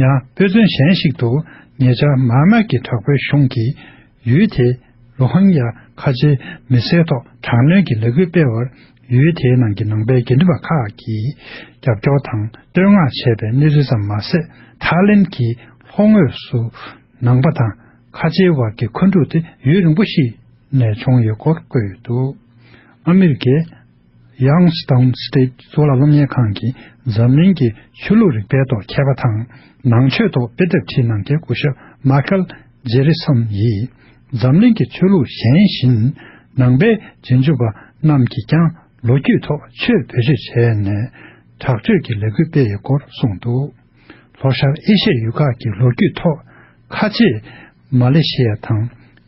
ཡང་དཔེ་མཚོན་གཞན་ཞིག་ཏུ། ཉེ་ཆར་མཱ་མཱ་གི་དྲག་པོའི་གཞུང་གིས་ཡུལ་དེའི་རོ་ཧིན་ཡ་ཁ་ཆེའི་མི་སེར་ཐོག་དྲག་གནོན་གྱི་ལས་འགུལ་སྤེལ་བར། ཡུལ་དེའི་ནང་གི་ནང་པའི་དགེ་འདུན་པ་ཁག་གིས་རྒྱབ་སྐྱོར་དང་བསྟོད་བསྔགས་བྱས་པའི་གནས་ཚུལ་ཙམ་མ་ཟད། ཐའི་ལེན་གྱི་ལྷོ་ངོས་སུ་ནང་པ་དང་ཁ་ཆེའི་བར་གྱི་འཁོན་འཁྲུག་དེ་ཡུན་རིང་པོ་ཞིག་ནས་བྱུང་ཡོད་སྐོར་བཀོད་ཡོད་འདུག། ཨ་མི་རི་ཀའི་Youngstown State གཙུག་ལག་སློབ་གཉེར་ཁང་གི་འཛམ་གླིང་གི་ཆོས་ལུགས་རིག་པའི་ཐོག་མཁས་པ་དང་། ནང་ཆོས་ཐོག་དཔེ་དེབ་བྲིས་གནང་མཁན་སྐུ་ཞབས་Michael Jerison ཡིས། འཛམ་གླིང་གི་ཆོས་ལུགས་གཞན་བཞིན། ནང་པའི་རྗེས་འཇུག་པ་རྣམས་ཀྱིས་ཀྱང་ལོ་རྒྱུས་ཐོག་ཆོས་བེད་སྤྱོད་བྱས་ནས། དྲག་སྤྱོད་ཀྱི་ལས་འགུལ་སྤེལ་ཡོད་སྐོར་གསུངས་འདུག། ལྷོ་ཤར་ཨེ་ཤི་ཡའི་ཡུལ་ཁག་གི་ལོ་རྒྱུས་ཐོག་ཁ་ཆེ་མ་ལེ་ཤི་ཡ་དང་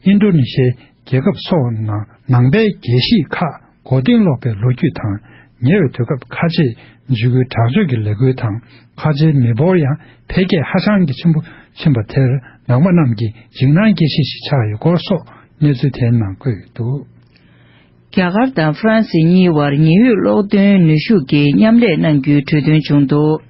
ཨིན་ཌོ་ནེ་ཤི་ཡའི་རྒྱལ་ཁབ་སོགས་ནང་ནང་པའི་རྒྱལ་གཞིས་ཁག་མགོ་རྟིང་སློག་པའི་ལོ་རྒྱུས་དང་། ཉེ་བའི་དུས་སྐབས་ཁ་ཆེའི་འཇིགས་སྐུལ་དྲག་སྤྱོད་ཀྱི་ལས་འགུལ་དང་། ཁ་ཆེའི་མི་འབོར་ཡང་འཕེལ་རྒྱས་ཧ་ཅང་གི་ཆེན་པོ་ཕྱིན་པ་དེར་ནང་པ་རྣམས་ཀྱི་འཇིགས་སྣང་སྐྱེ་གཞི་ཞིག་ཆགས་ཡོད་སྐོར་སོགས་གནས་ཚུལ་དེའི་ནང་བཀོད་ཡོད་འདུག། རྒྱ་གར་དང་ཧྥ་རན་སི་གཉིས་བར་ཉི་འོད་གློག་འདོན་ནུས་ཤུགས་ཀྱི་མཉམ་ལས་གནང་རྒྱུའི་གྲོས་མཐུན་བྱུང་འདུག།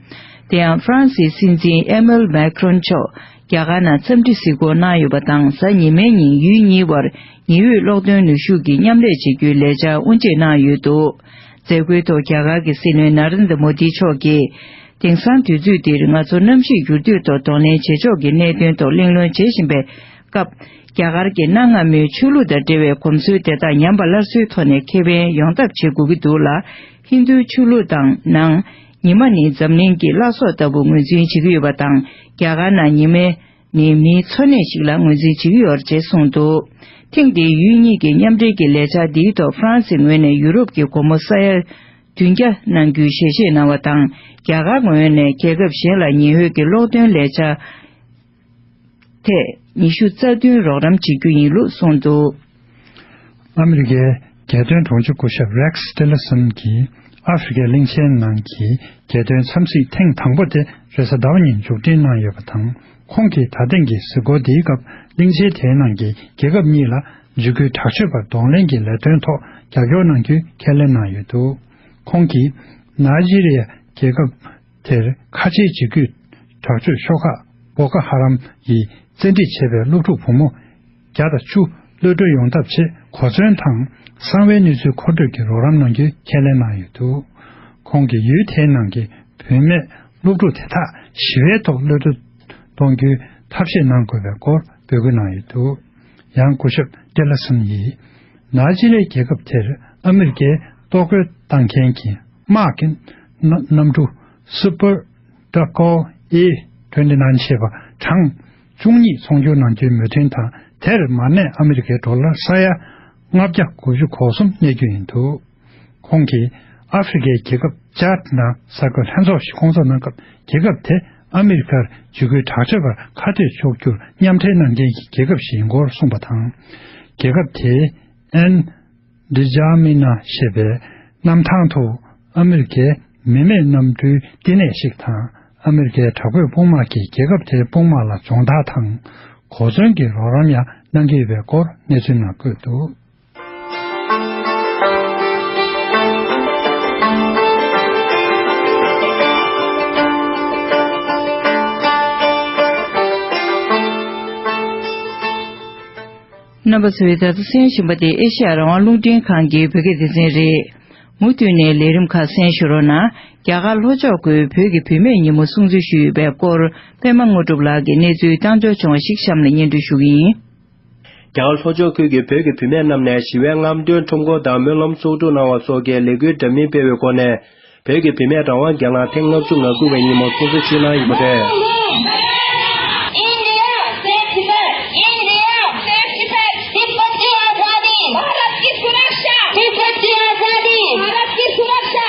དེ་ཡང་ཧྥ་རན་སིའི་སྲིད་འཛིན་ཨེ་མེལ་མེག་ཁྲོན་མཆོག་རྒྱ་གར་ནང་འཚམས་འདྲི་གཟིགས་སྐོར་གནང་ཡོད་པ་དང་། གཟའ་ཉི་མའི་ཉིན་ཡུལ་གཉིས་བར་ཉི་འོད་གློག་འདོན་ནུས་ཤུགས་ཀྱི་མཉམ་ལས་བྱེད་རྒྱུའི་ལས་འཆར་དབུ་འབྱེད་གནང་ཡོད་འདུག། མཛད་སྒོའི་ཐོག་རྒྱ་གར་གྱི་སྲིད་བློན་ན་རེན་དྲ་མོ་དི་མཆོག་གིས། དེང་སང་དུས་ཚོད་འདིར་ང་ཚོ་གནམ་གཤིས་འགྱུར་ལྡོག་ཐོག་གདོང་ལེན་བྱེད་ཕྱོགས་ཀྱི་གནད་དོན་ཐོག་གླེང་སློང་བྱེད་བཞིན་པའི་སྐབས། རྒྱ་གར་གྱི་གནའ་སྔ་མོའི་ཆོས་ལུགས་དང་འབྲེལ་བའི་གོམས་སྲོལ་དེ་དག་ཉམས་པ་སླར་གསོའི་ཐོག་ནས་ཁེ་ཕན་ཡོང་ཐབས་བྱེད་དགོས་ཀྱི་འདུག་ལ། ཧིན་རྡུའི་ཆོས་ལུགས་དང་ནང་། ཉི་མ་ནི་འཛམ་གླིང་གི་བླ་སྲོག་ལྟ་བུ་ངོས་འཛིན་བྱེད་ཀྱི་ཡོད་པ་དང་། རྒྱ་གར་ནང་ཉི་མའི་ནི་མིའི་འཚོ་གནས་ཤིག་ལ་ངོས་འཛིན་བྱེད་ཀྱི་ཡོད་རེད་ཅེས་གསུངས་འདུག། ཐེངས་འདིའི་ཡུལ་གཉིས་ཀྱི་མཉམ་འབྲེལ་གྱི་ལས་འཆར་འདིའི་ཐོག་ཧྥ་རན་སིའི་ངོས་ནས་ཡུ་རོབ་ཀྱི་སྒོ་མོ་ས་ཡ་བདུན་བརྒྱ་གནང་རྒྱུའི་ཞལ་བཞེས་གནང་བ་དང་། རྒྱ་གར་ངོས་ནས་རྒྱལ་ཁབ་གཞན་ལ་ཉི་འོད་ཀྱི་གློག་འདོན་ལས་འཆར་ཐད་ཉི་ཤུ་རྩ་བདུན་རོགས་རམ་བྱེད་རྒྱུ་ཡིན་ལུགས་གསུངས་འདུག། ཨ་མི་རི་ཀའི་རྒྱལ་དོན་དྲུང་ཆེ་སྐུ་ཞབས་Rex Tillerson གྱིས་ཨ་ཧྥེ་རི་ཁའི་གླིང་ཆེན་ནང་གི་རྒྱལ་དོན་འཚམས་གཟིགས་ཐེངས་དང་པོ་དེ་རེས་གཟའ་ཟླ་བ་ཉིན་མཇུག་སྒྲིལ་གནང་ཡོད་པ་དང་། ཁོང་གིས་ད་ཐེངས་ཀྱི་གཟིགས་སྐོར་འདིའི་སྐབས་གླིང་ཆེན་དེའི་ནང་གི་རྒྱལ་ཁབ་གཉིས་ལ་འཇིགས་སྐུལ་དྲག་སྤྱོད་པར་གདོང་ལེན་གྱི་ལས་དོན་ཐོག་རྒྱབ་སྐྱོར་གནང་རྒྱུའི་ཁས་ལེན་གནང་ཡོད་འདུག། ཁོང་གིས་ནཱི་ཇི་རི་ཡ་རྒྱལ་ཁབ་དེར་ཁ་ཆེའི་འཇིགས་སྐུལ་དྲག་སྤྱོད་ཤོག་ཁག་བོ་ཀོ་ཧ་རམ་ཡིས་བཙན་ཁྲིད་བྱས་པའི་སློབ་ཕྲུག་བུ་མོ་བརྒྱ་དང་བཅུ་གློད་གྲོལ་ཡོང་ཐབས་ཆེད་གོ་མཚོན་དང་གསང་བའི་གནས་ཚུལ་མཁོ་སྤྲོད་ཀྱི་རོགས་རམ་གནང་རྒྱུའི་ཁས་ལེན་གནང་ཡོད་འདུག། ཁོང་གིས་ཡུལ་དེའི་ནང་གི་བུད་མེད་སློབ་ཕྲུག་དེ་དག་ཞི་བའི་ཐོག་གློད་གྲོལ་གཏོང་རྒྱུའི་ཐབས་ཤེས་གནང་དགོས་པའི་སྐོར་འབོད་སྐུལ་གནང་ཡོད་འདུག། ཡང་སྐུ་ཞབས་ཏེ་ལ་སོན་ཡིས་ནཱི་ཇི་རི་ཡའི་རྒྱལ་ཁབ་དེར་ཨ་མི་རི་ཀས་གཏོར་རྒོལ་བཏང་མཁན་གྱི་དམག་གི་གནམ་གྲུ་Super Tucano A twenty nine ཞེས་པ་གྲངས་བཅུ་གཉིས་ཚོང་སྒྱུར་གནང་རྒྱུའི་མོས་མཐུན་དང་། དེར་མ་གནས་ཨ་མི་རི་ཀའི་ཌོ་ལར་ས་ཡ་ལྔ་བརྒྱ་དགུ་བཅུ་གོ་གསུམ་གནས་རྒྱུ་ཡིན་འདུག། ཁོང་གིས་ཨ་ཧྥེ་རི་ཁའི་རྒྱལ་ཁབ་ཅཱད་ནང་གསར་འགོད་ལྷན་ཚོགས་ཤིག་སྐོང་ཚོགས་གནང་སྐབས། རྒྱལ་ཁབ་དེ་ཨ་མི་རི་ཀར་འཇིགས་སྐུལ་དྲག་སྤྱོད་པར་ཁ་གཏད་གཅོག་རྒྱུར་མཉམ་འབྲེལ་གནང་མཁན་གྱི་རྒྱལ་ཁབ་ཞིག་ཡིན་སྐོར་གསུངས་པ་དང་། རྒྱལ་ཁབ་དེའི་ ཨན་ཌི་ཇཱ་མི་ན་ཞེས་པའི་གནམ་ཐང་དུ་ཨ་མི་རི་ཀའི་མི་མེད་གནམ་གྲུའི་བསྟི་གནས་ཤིག་དང་། ཨ་མི་རི་ཀའི་དྲག་པོའི་དཔུང་དམག་གིས་རྒྱལ་ཁབ་དེའི་དཔུང་དམག་ལ་སྦྱོང་བརྡར་དང་གོ་མཚོན་གྱི་རོགས་རམ་ཡང་གནང་གི་ཡོད་པའི་སྐོར་གནས་ཚུལ་ནང་བཀོད་འདུག། རྣམ་པ་ཚོས་ད་ལྟ་གསན་བཞིན་པ་དེ་ཨེ་ཤ་ཡ་རང་དབང་རླུང་འཕྲིན་ཁང་གི་བོད་སྐད་སྡེ་ཚན་རེད། མུ་མཐུད་ནས་ལས་རིམ་ཁག་གསན་ཞུ་རོགས་གནང་། རྒྱ་གར་ལྷོ་ཕྱོགས་ཁུལ་བོད་ཀྱི་བུད་མེད་ཉིན་མོ་སྲུང་བརྩི་ཞུས་ཡོད་པའི་སྐོར། པད་མ་དངོས་གྲུབ་ལགས་ཀྱིས་གནས་ཚུལ་བཏང་འབྱོར་བྱུང་བ་ཞིག་གཤམ་ལ་སྙན་སྒྲོན་ཞུ་གི་ཡིན། རྒྱ་གར་ལྷོ་ཕྱོགས་ཁུལ་གྱི་བོད་ཀྱི་བུད་མེད་རྣམས་ནས་ཞི་བའི་རྔམ་སྟོན་ཁྲོམ་སྐོར་དང་སྨོན་ལམ་ཚོགས་སྒྲུབ་གནང་བ་སོགས་ཀྱི་ལས་འགུལ་འདྲ་མིན་སྤེལ་བའི་སྒོ་ནས། བོད་ཀྱི་བུད་མེད་རང་དབང་སྒེར་ལངས་ཐེངས་ལྔ་བཅུ་ང་དགུ་བའི་ཉིན་མོ་སྲུང་བརྩི་ཞུས་གནང་ཡོད་པ་རེད། इंडिया सेठ बैठ, इंडिया सेठ बैठ, तिब्बतियों आजादी, भारत की सुरक्षा, तिब्बतियों आजादी, भारत की सुरक्षा।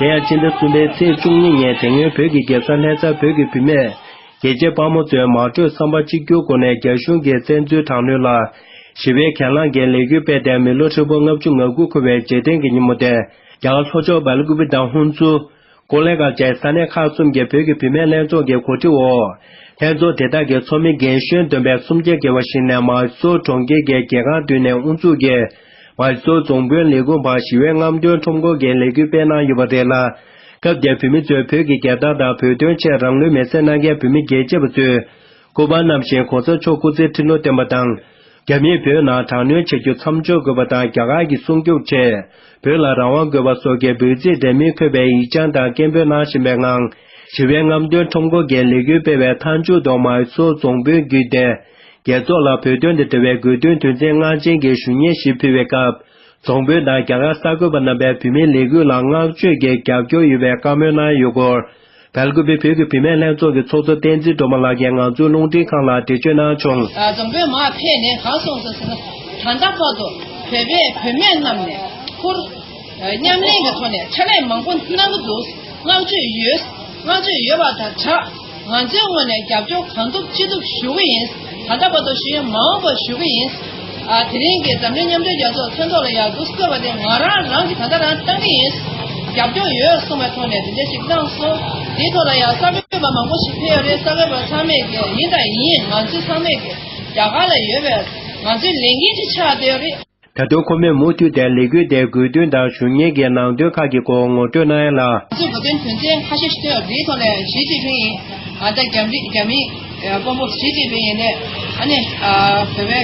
དེ་ཡང་ཕྱི་ཟླ་གསུམ་པའི་ཚེས་བཅུ་གཉིས་ཉིན་དེ་སྔོན་བོད་ཀྱི་རྒྱལ་ས་ལྷ་སར་བོད་ཀྱི་བུད་མེད་རྒྱལ་གཅེས་དཔའ་མོ་ཚོས་མ་གྲོས་བསམ་པ་གཅིག་གྱུར་སྒོ་ནས་རྒྱ་གཞུང་གི་བཙན་འཛུལ་དྲག་གནོན་ལ་ཞི་བའི་གྱེན་ལངས་ཀྱི་ལས་འགུལ་སྤེལ་ཏེ་མི་ལོ་ཧྲིལ་པོ་ལྔ་བཅུ་ང་དགུ་འཁོར་བའི་རྗེས་དྲན་གྱི་ཉིན་མོ་དེ། རྒྱ་གར་ལྷོ་ཕྱོགས་སྦེལ་ཀུ་པེ་དང་ཧུན་སུར། ཀོ་ལེ་གྷལ་བཅས་ས་གནས་ཁག་གསུམ་གྱི་བོད་ཀྱི་བུད་མེད་ལྷན་ཚོགས་ཀྱི་གོ་སྒྲིག་འོག་ལྷན་ཚོགས་དེ་དག་གི་ཚོགས་མི་རྒན་གཞོན་བསྡོམས་པས་སུམ་བརྒྱ་བརྒལ་བ་ཞིག་ནས་མཱི་སོར་གྲོང་ཁྱེར་གྱི་རྒྱལ་ཁང་མདུན་ནས་དབུ་འཛུགས་ཀྱིས་མཱི་སོར་རྫོང་དཔོན་ལས་ཁུངས་བར་ཞི་བའི་རྔམ་སྟོན་ཁྲོམ་སྐོར་གྱི་ལས་འགུལ་སྤེལ་གནང་ཡོད་པ་རེད་ལ། སྐབས་དེར་བོད་མི་ཚོས་བོད་ཀྱི་རྒྱལ་དར་དང་བོད་དོན་ཆེད་རང་ལུས་མེར་སྲེག་གནང་མཁན་བོད་མི་རྒྱལ་གཅེས་པ་ཚོས། སྐུ་པར་བསྣམས་ཤིང་གོང་ས་མཆོག་སྐུ་ཚེ་ཁྲི་ལོ་བརྟན་པ་དང་། རྒྱ་མིས་བོད་ནང་དྲག་གནོན་བྱ་རྒྱུ་མཚམས་འཇོག་དགོས་པ་དང་། རྒྱ་གར་གྱི་སྲུང་སྐྱོབ་ཆེད་བོད་ལ་རང་དབང་དགོས་པ་སོགས་ཀྱི་འབོད་ཚིག་འདྲ་མིན་འཁོད་པའི་ཡིག་བྱང་དང་སྐད་འབོད་གནང་བཞིན་པའི་ངང་། ཞི་བའི་རྔམ་སྟོན་ཁྲོམ་སྐོར་གྱི་ལས་འགུལ་སྤེལ་བའི་མཐའ་མཇུག་ཏུ་མཱི་སོར་རྫོང་དཔོན་བརྒྱུད་དེ། རྒྱལ་ཚོགས་ལ་བོད་དོན་དང་འབྲེལ་བའི་དགོས་འདུན་དོན་ཚན་ལྔ་ཅན་གྱི་ཞུ་སྙན་ཞིག་ཕུལ་བའི་སྐབས། རྫོང་དཔོན་དང་རྒྱ་གར་གསར་འགོད་པ་རྣམ་པས་བོད་མིའི་ལས་འགུལ་ལ་བསྔགས་བརྗོད་ཀྱི་རྒྱབ་སྐྱོར་ཡོད་པའི་བཀའ་མོལ་གནང་ཡོད་སྐོར། སྦེལ་ཀུ་པེ་བོད་ཀྱི་བུད་མེད་ལྷན་ཚོགས་ཀྱི་ཚོགས་གཙོ་བསྟན་འཛིན་སྒྲོལ་མ་ལགས་ཀྱིས་ང་ཚོའི་རླུང་འཕྲིན་ཁང་ལ་འགྲེལ་བརྗོད་གནང་བྱུང་། ཨ། རྫོང་དཔོན་མར་ཕེབས་ནས་གང་གསུངས་སོང་ཟེར་ན། ད་ལྟ་བར་དུ་བོད་པའི་བུད་མེད་རྣམས་ནས་ཁུར་མཉམ་ལེན་གྱི་ཐོག་ནས་ཕྱག་ལས་མང་པོ་གནང་གི་འདུག། བསྔགས་བརྗོད་ཡོད། བསྔགས་བརྗོད་ཡོད་པ་དང་སྦྲགས། ང་ཚོའི་ངོས་ནས་རྒྱབ་སྐྱོར་གང་ཐུབ་ཅི་ཐུབ་ཞུ་གི་ཡིན། ད་ལྟ་བར་དུ་ཞུ་ཡིན། མ་འོངས་པར་ཞུ་གི་ཡིན། ཨ། དེ་རིང་གི་འཛམ་གླིང་མཉམ་འབྲེལ་རྒྱལ་ཚོགས་མཚན་ཐོག་ལ་ཡང་འདུག་སེ་བཀོད་པ་དེ་ང་རང་རང་གིས་ད་ལྟ་རང་བཏང་གི་ཡིན། རྒྱབ་སྐྱོར་ཡོད་གསུངས་པའི་ཐོག་ནས་དེ་འདྲ་ཞིག་གནང་སོང་། དེའི་ཐོག་ལ་ཡང་གསར་འགོད་པ་མང་པོ་ཞིག་ཕེབས་ཡོད་རེད། གསར་འགོད་པ་ཚང་མས་ཀྱི་ཡིན་དང་ཡིན། ང་ཚོ་ཚང་མས་ཀྱི་རྒྱ་གར་ལ་ཡོད་པའི་ང་ཚོའི་ལས་འགན་ཅིག་ཆགས་བསྡད་ཡོད་རེད། ད་དུང་ཁོ་མོས་མུ་མཐུད་དེ་ལས་འགུལ་དེའི་དགོས་འདུན་དང་ཞུ་སྙན་གྱི་ནང་དོན་ཁག་གི་སྐོར་ངོ་སྤྲོད་གནང་ཡ་ལ། ང་ཚོས་དགོས་འདུན་དོན་ཚན་ཁ་ཤས་ཤིག་བཏོན་ཡོད། དེའི་ཐོག་ནས་ཞི་ཅིན་ཕིང་ཡིན། ཨ། ད་རྒྱ་རིགས་རྒྱ་མིའི་དཔོན་པོ་ཞི་ཅིན་ཕིང་ཡིན་ནས། ཨ་ནི། ཨ། བོད་པའི།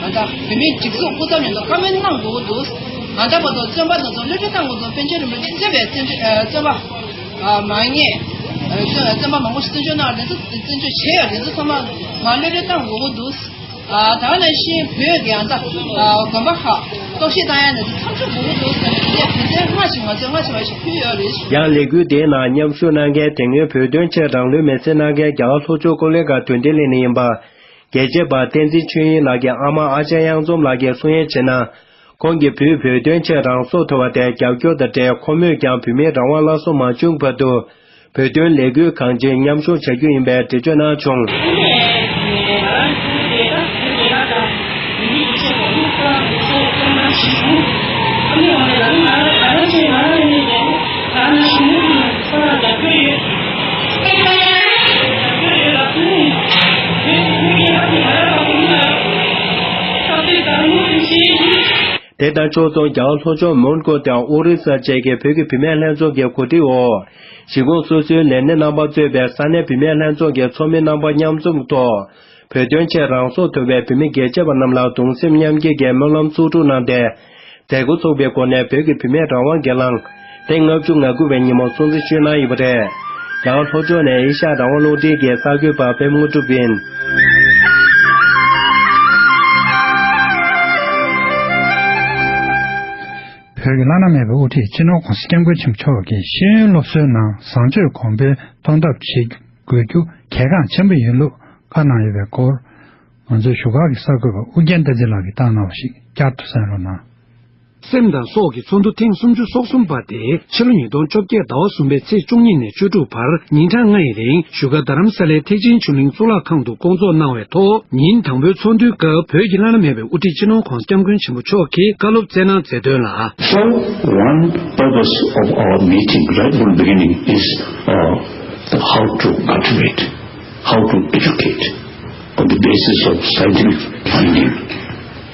ཨ། ད་བོད་མིའི་སྒྲིག་འཛུགས་སྐུ་ཚབ་མཉམ་དུ་བཀའ་མོལ་གནང་དགོས་ཀྱི་འདུག། ང་ད་བར་དུ་བཙོན་པ་དེ་ཚོ་གློད་གྲོལ་གཏང་དགོས་འདུག། པཎ་ཆེན་རིན་པོ་ཆེ་གཙོས་པའི་བཙོན་བཙོན་པ། ཨ། མ་ངེས། བཙོན་པ་མང་པོ་ཞིག་བཙོན་འཇུག་གནང་བ་དེ་ཚོ་བཙོན་འཇུག་བྱས་ཡོད་རེད། དེ་ཚོ་ཚང་མ་མར་གློད་གྲོལ་གཏང་དགོས་ཀྱི་འདུག། ཨ། ད་ག་ནང་བཞིན་བོད་ཀྱི་ཨ་ད་ཨ་དགོན་པ་ཁག་གཏོར་བཤིག་བཏང་ཡ་ནི་མཚམས་འཇོག་དགོས་ཀྱི་འདུག་ཟེར་ནས་དེ་འདྲའི་དོན་ཚན་སྔ་ཕྱི་ང་ཚོས་སྔ་ཕྱི་བ་ཞིག་ཕུལ་ཡོད་རེད། ཡང་ལས་འགུལ་དེའི་ནང་མཉམ་ཞུགས་གནང་མཁན་དེ་སྔོན་བོད་དོན་ཆེད་རང་ལུས་མེར་སྲེག་གནང་མཁན་རྒྱ་གར་ལྷོ་ཕྱོགས་ཀོ་ལི་གྷལ་དོན་ལྡན་གླིང་ནས་ཡིན་པ། རྒྱལ་གཅེས་པ་བསྟན་འཛིན་ཆོས་དབྱིངས་ལགས་ཀྱི་ཨ་མ་ཨ་ཅག་གཡང་འཛོམས་ལགས་ཀྱིས་གསུང་ཡས་བྱས་ན། ཁོང་གི་བུས་བོད་དོན་ཆེད་རང་སྲོག་དོར་བ་དེ་རྒྱབ་སྐྱོར་དང་འབྲེལ། ཁོ་མོས་ཀྱང་བོད་མིའི་རང་དབང་སླར་གསོ་མ་བྱུང་བར་དུ། བོད་དོན་ལས་འགུལ་གང་ཅིར་མཉམ་ཞུགས་བྱ་རྒྱུ་ཡིན་པའི་འགྲེལ་བརྗོད་གནང་བྱུང་། དེ་དང་ཕྱོགས་མཚུངས། རྒྱ་གར་ལྷོ་ཕྱོགས་མོན་གྷོ་དང་ཨོ་རི་ས་བཅས་ཀྱི་བོད་ཀྱི་བུད་མེད་ལྷན་ཚོགས་ཀྱི་གོ་སྒྲིག་འོག་གཞིས་ཁོངས་སོ་སོའི་ལས་སྣེ་རྣམ་པ་གཙོས་པའི་ས་གནས་བུད་མེད་ལྷན་ཚོགས་ཀྱི་ཚོགས་མི་རྣམ་པ་མཉམ་འཛོམས་ཐོག་བོད་དོན་ཆེད་རང་སྲོག་དོར་བའི་བོད་མི་རྒྱལ་གཅེས་པ་རྣམས་ལ་གདུང་སེམས་མཉམ་སྐྱེད་ཀྱི་སྨོན་ལམ་གསོག་སྒྲུབ་གནང་སྟེ། མཛད་སྒོ་ཚོགས་པའི་སྒོ་ནས་བོད་ཀྱི་བུད་མེད་རང་དབང་སྒེར་ལངས་ཐེངས་ལྔ་བཅུ་ང་དགུ་བའི་ཉིན་མོ་སྲུང་བརྩི་ཞུས་གནང་ཡོད་པ་རེད། རྒྱ་གར་ལྷོ་ཕྱོགས་ནས་ཨེ་ཤ་ཡ་རང་དབང་རླུང་འཕྲིན་གྱི་གསར་འགོད་པ་པད་མ་དངོས་གྲུབ་ཡིན། བོད་ཀྱི་བླ་ན་མེད་པའི་དབུ་ཁྲིད་སྤྱི་ནོར་༧གོང་ས་༧སྐྱབས་མགོན་ཆེན་པོ་མཆོག་གིས་ཤེས་ཡོན་སློབ་གསོའི་ནང་བཟང་སྤྱོད་གོང་འཕེལ་གཏོང་ཐབས་བྱེད་དགོས་རྒྱུ་གལ་འགངས་ཆེན་པོ་ཡིན་ལུགས་བཀའ་གནང་ཡོད་པའི་སྐོར། ང་ཚོའི་བཞུགས་སྒར་གྱི་གསར་འགོད་པ་ཨུ་རྒྱན་བསྟན་འཛིན་ལགས་ཀྱིས་བཏང་གནང་བ་ཞིག་བསྐྱར་དུ་གསན་རོགས་གནང་། སེམས་དང་སྲོག་གི་ཚོགས་འདུ་ཐེངས་སུམ་ཅུ་སོ་གསུམ་པ་དེ་ཕྱི་ལོ་ཉིས་སྟོང་བཅོ་བརྒྱད་ཟླ་བ་གསུམ་པའི་ཚེས་བཅུ་གཉིས་ནས་བཅུ་དྲུག་བར་ཉིན་གྲངས་ལྔ་ཡི་རིང་བཞུགས་སྒར་རྡ་རམ་ས་ལའི་ཐེག་ཆེན་ཆོས་གླིང་གཙུག་ལག་ཁང་དུ་བསྐོང་ཚོགས་གནང་བའི་ཐོག་ཉིན་དང་པོའི་ཚོགས་འདུའི་སྐབས་བོད་ཀྱི་བླ་ན་མེད་པའི་དབུ་ཁྲིད་སྤྱི་ནོར་༧གོང་ས་༧སྐྱབས་མགོན་ཆེན་པོ་མཆོག་གིས་བཀའ་སློབ་སྩལ་གནང་མཛད་དོན་ལ། So, one purpose of our meeting right from the beginning is, uh, the how to cultivate, how to educate on the basis of scientific finding.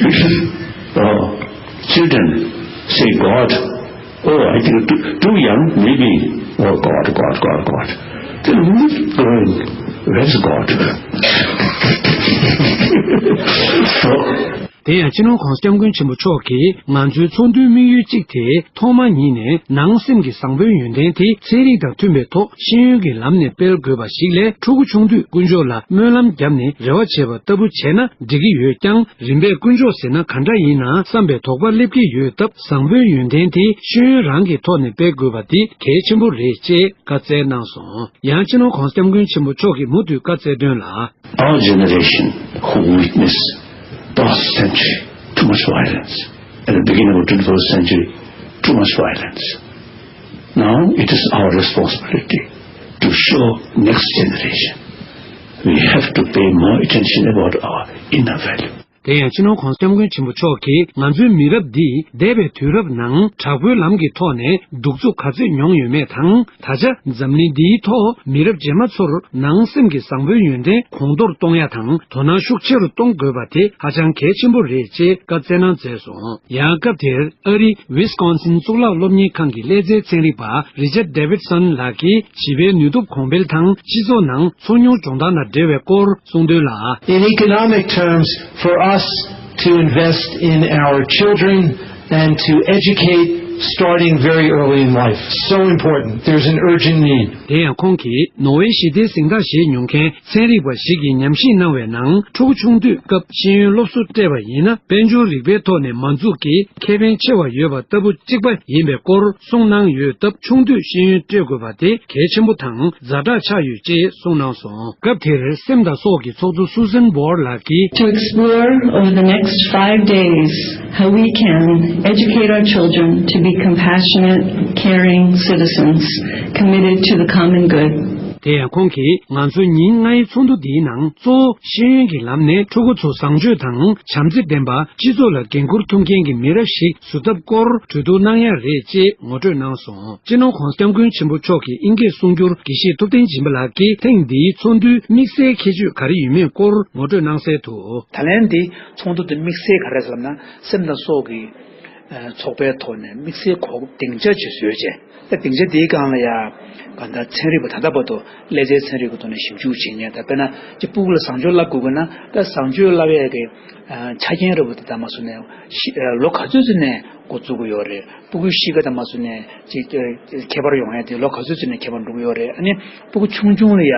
If, uh, children say, "God, oh, I think too, too young, maybe, oh, God, God, God, God." Then who is going? Where is God? So, དེ་ཡང་སྤྱི་ནོར་༧གོང་ས་༧སྐྱབས་མགོན་ཆེན་པོ་མཆོག་གིས་ང་ཚོའི་ཚོགས་འདུའི་དམིགས་ཡུལ་གཅིག་དེ་ཐོག་མ་ཉིད་ནས་ནང་སེམས་ཀྱི་བཟང་པོའི་ཡོན་ཏན་དེ་ཚན་རིག་དང་མཐུན་པའི་ཐོག་ཤེས་ཡོན་གྱི་ལམ་ནས་སྤེལ་དགོས་པ་ཞིག་ལས། ཕྲུ་གུ་ཆུང་དུས་དཀོན་མཆོག་ལ་སྨོན་ལམ་བརྒྱབ་ནས་རེ་བ་བྱས་པ་ལྟ་བུ་བྱས་ན་འགྲིག་གི་ཡོད་ཀྱང་། རིམ་པས་དཀོན་མཆོག་ཟེར་ན་ག་འདྲ་ཡིན་ན་བསམ་པའི་དོགས་པ་སླེབས་ཀྱི་ཡོད་སྟབས། བཟང་པོའི་ཡོན་ཏན་དེ་ཤེས་ཡོན་རང་གི་ཐོག་ནས་སྤེལ་དགོས་པ་དེ་གལ་ཆེན་པོ་རེད་ཅེས་བཀའ་སྩལ་གནང་སོང་། ཡང་སྤྱི་ནོར་༧གོང་ས་༧སྐྱབས་མགོན་ཆེན་པོ་མཆོག་གིས་མུ་མཐུད་བཀའ་སྩལ་དོན་ལ། Our generation who witnessed past century too much violence, at the beginning of twenty-first century too much violence. Now it is our responsibility to show next generation. We have to pay more attention about our inner value. དེ་ཡང་སྤྱི་ནོར་༧གོང་ས་༧སྐྱབས་མགོན་ཆེན་པོ་མཆོག་གིས་ང་ཚོའི་མི་རབས་འདིས་འདས་པའི་དུས་རབས་ནང་དྲག་པོའི་ལམ་གྱི་ཐོག་ནས་གདུག་རྩུབ་ག་ཚོད་མྱོང་ཡོད་མེད་དང་། ད་ཆ་འཛམ་གླིང་འདིའི་ཐོག་མི་རབས་རྗེས་མ་ཚོར་ནང་སེམས་ཀྱི་བཟང་པོའི་ཡོན་ཏན་གོང་མཐོར་གཏོང་ཡ་དང་དོ་སྣང་ཤུགས་ཆེ་རུ་གཏོང་དགོས་པ་དེ་ཧ་ཅང་གལ་ཆེན་པོ་རེད་ཅེས་བཀའ་སྩལ་གནང་མཛད་སོང་། ཡང་སྐབས་དེར་ཨ་རིའི་ཝི་སི་ཀོན་སིན་གཙུག་ལག་སློབ་གཉེར་ཁང་གི་ཀླད་རྩའི་ཚན་རིག་པ་རི་ཅར་ཌེ་ཝིད་སོན་ལགས་ཀྱིས་བྱིས་པའི་ནུས་སྟོབས་གོང་འཕེལ་དང་སྤྱི་ཚོགས་ནང་ཚོར་མྱོང་སྦྱོང་སྟངས་དང་འབྲེལ་བའི་སྐོར་གསུངས་དོན་ལ། In economic terms, for us to invest in our children and to educate starting very early in life. So important. There's an urgent need. དེ་ཡང་ཁོང་གིས་ནོ་ཝེ་ཞི་བདེའི་གཟེངས་རྟགས་བཞེས་མྱོང་མཁན་ཚན་རིག་པ་ཞིག་གིས་ཉམས་ཞིབ་གནང་བའི་ནང་ཕྲུ་གུ་ཆུང་དུས་སྐབས་ཤེས་ཡོན་སློབ་གསོ་སྤྲད་པ་ཡིན་ན་དཔལ་འབྱོར་རིག་པའི་ཐོག་ནས་མ་འཛུགས་ཀྱི་ཁེ་ཕན་ཆེ་བ་ཡོད་པ་ལྟ་བུ་གཅིག་པ་ཡིན་པའི་སྐོར་གསུངས་གནང་ཡོད་སྟབས། ཆུང་དུས་ཤེས་ཡོན་སྤྲད་དགོས་པ་དེ་གལ་ཆེན་པོ་དང་ཛ་དྲག་ཆགས་ཡོད་ཅེས་གསུངས་གནང་སོང་། སྐབས་དེར་སེམས་དང་སྲོག་གི་ཚོགས་གཙོ་Susan Boer་ལགས་ཀྱིས། To explore over the next five days how we can educate our children to be compassionate, caring citizens committed to the common good. དེ་ཡང་ཁོང་གིས་ང་ཚོའི་ཉིན་ལྔའི་ཚོགས་འདུ་འདིའི་ནང་གཙོ་བོ་ཤེས་ཡོན་གྱི་ལམ་ནས་ཕྲུ་གུ་ཚོ་བཟང་སྤྱོད་དང་བྱམས་བརྩེ་ལྡན་པ། སྤྱི་ཚོགས་ལ་འགན་འཁུར་ཐུབ་མཁན་གྱི་མི་རབས་ཤིག་བཟོ་ཐབས་སྐོར་གྲོས་བསྡུར་གནང་ཡ་རེད་ཅེས་ངོ་སྤྲོད་གནང་སོང་། སྤྱི་ནོར་༧གོང་ས་༧སྐྱབས་མགོན་ཆེན་པོ་མཆོག་གིས་དབྱིན་སྐད་གསུང་སྒྱུར་དགེ་བཤེས་ཐུབ་བསྟན་སྦྱིན་པ་ལགས་ཀྱིས་ཐེངས་འདིའི་ཚོགས་འདུའི་དམིགས་བསལ་ཁྱད་ཆོས་ག་རེ་ཡོད་མེད་སྐོར་ངོ་སྤྲོད་གནང་གསལ་དུ། ད་ལན་འདི་ཚོགས་འདུ་འདི་དམིགས་བསལ་ག་རེ་ཟེར་ལབ་ན། སེམས་དང་སྲོག་གི་ཚོགས་པའི་ཐོག་ནས་དམིགས་བསལ་གོ་སྐབས་སྡིངས་ཆ་ཅིག་བཟོས་བྱས། ད་སྡིངས་ཆ་འདིའི་སྒང་ལ་ཡ་ག་འདྲ་ཚན་རིག་པ་ད་ལྟ་བར་དུ་ཀླད་རྩའི་ཚན་རིག་གི་ཐོག་ནས་ཞིབ་འཇུག་བྱེད་མཁན། ད་དཔེར་ན་ཅིག་སྤུ་གུ་ལ་བཟང་སྤྱོད་བསླབ་དགོས་དགོས་ན། ད་བཟང་སྤྱོད་བསླབ་ཡས་ཀྱི་ཆ་རྐྱེན་འདྲ་བོ་དེ་ད་མ་སུ་ནས་ཤི་ལོ་ག་ཚོད་ཙམ་ནས་འགོ་བཙུགས་ཀྱི་ཡོད་རེད། སྤུ་གུའི་གཤིས་ཀ་དང་མ་སུ་ནས་ཅིག་ཁྱད་པར་ཡོང་ཡ་དེ་ལོ་ག་ཚོད་ཙམ་ནས་ཁྱད་པར་འགྲོ་གི་ཡོད་རེད། ཨ་ནི་སྤུ་གུ་ཆུང་ཆུང་ལ་ཡ་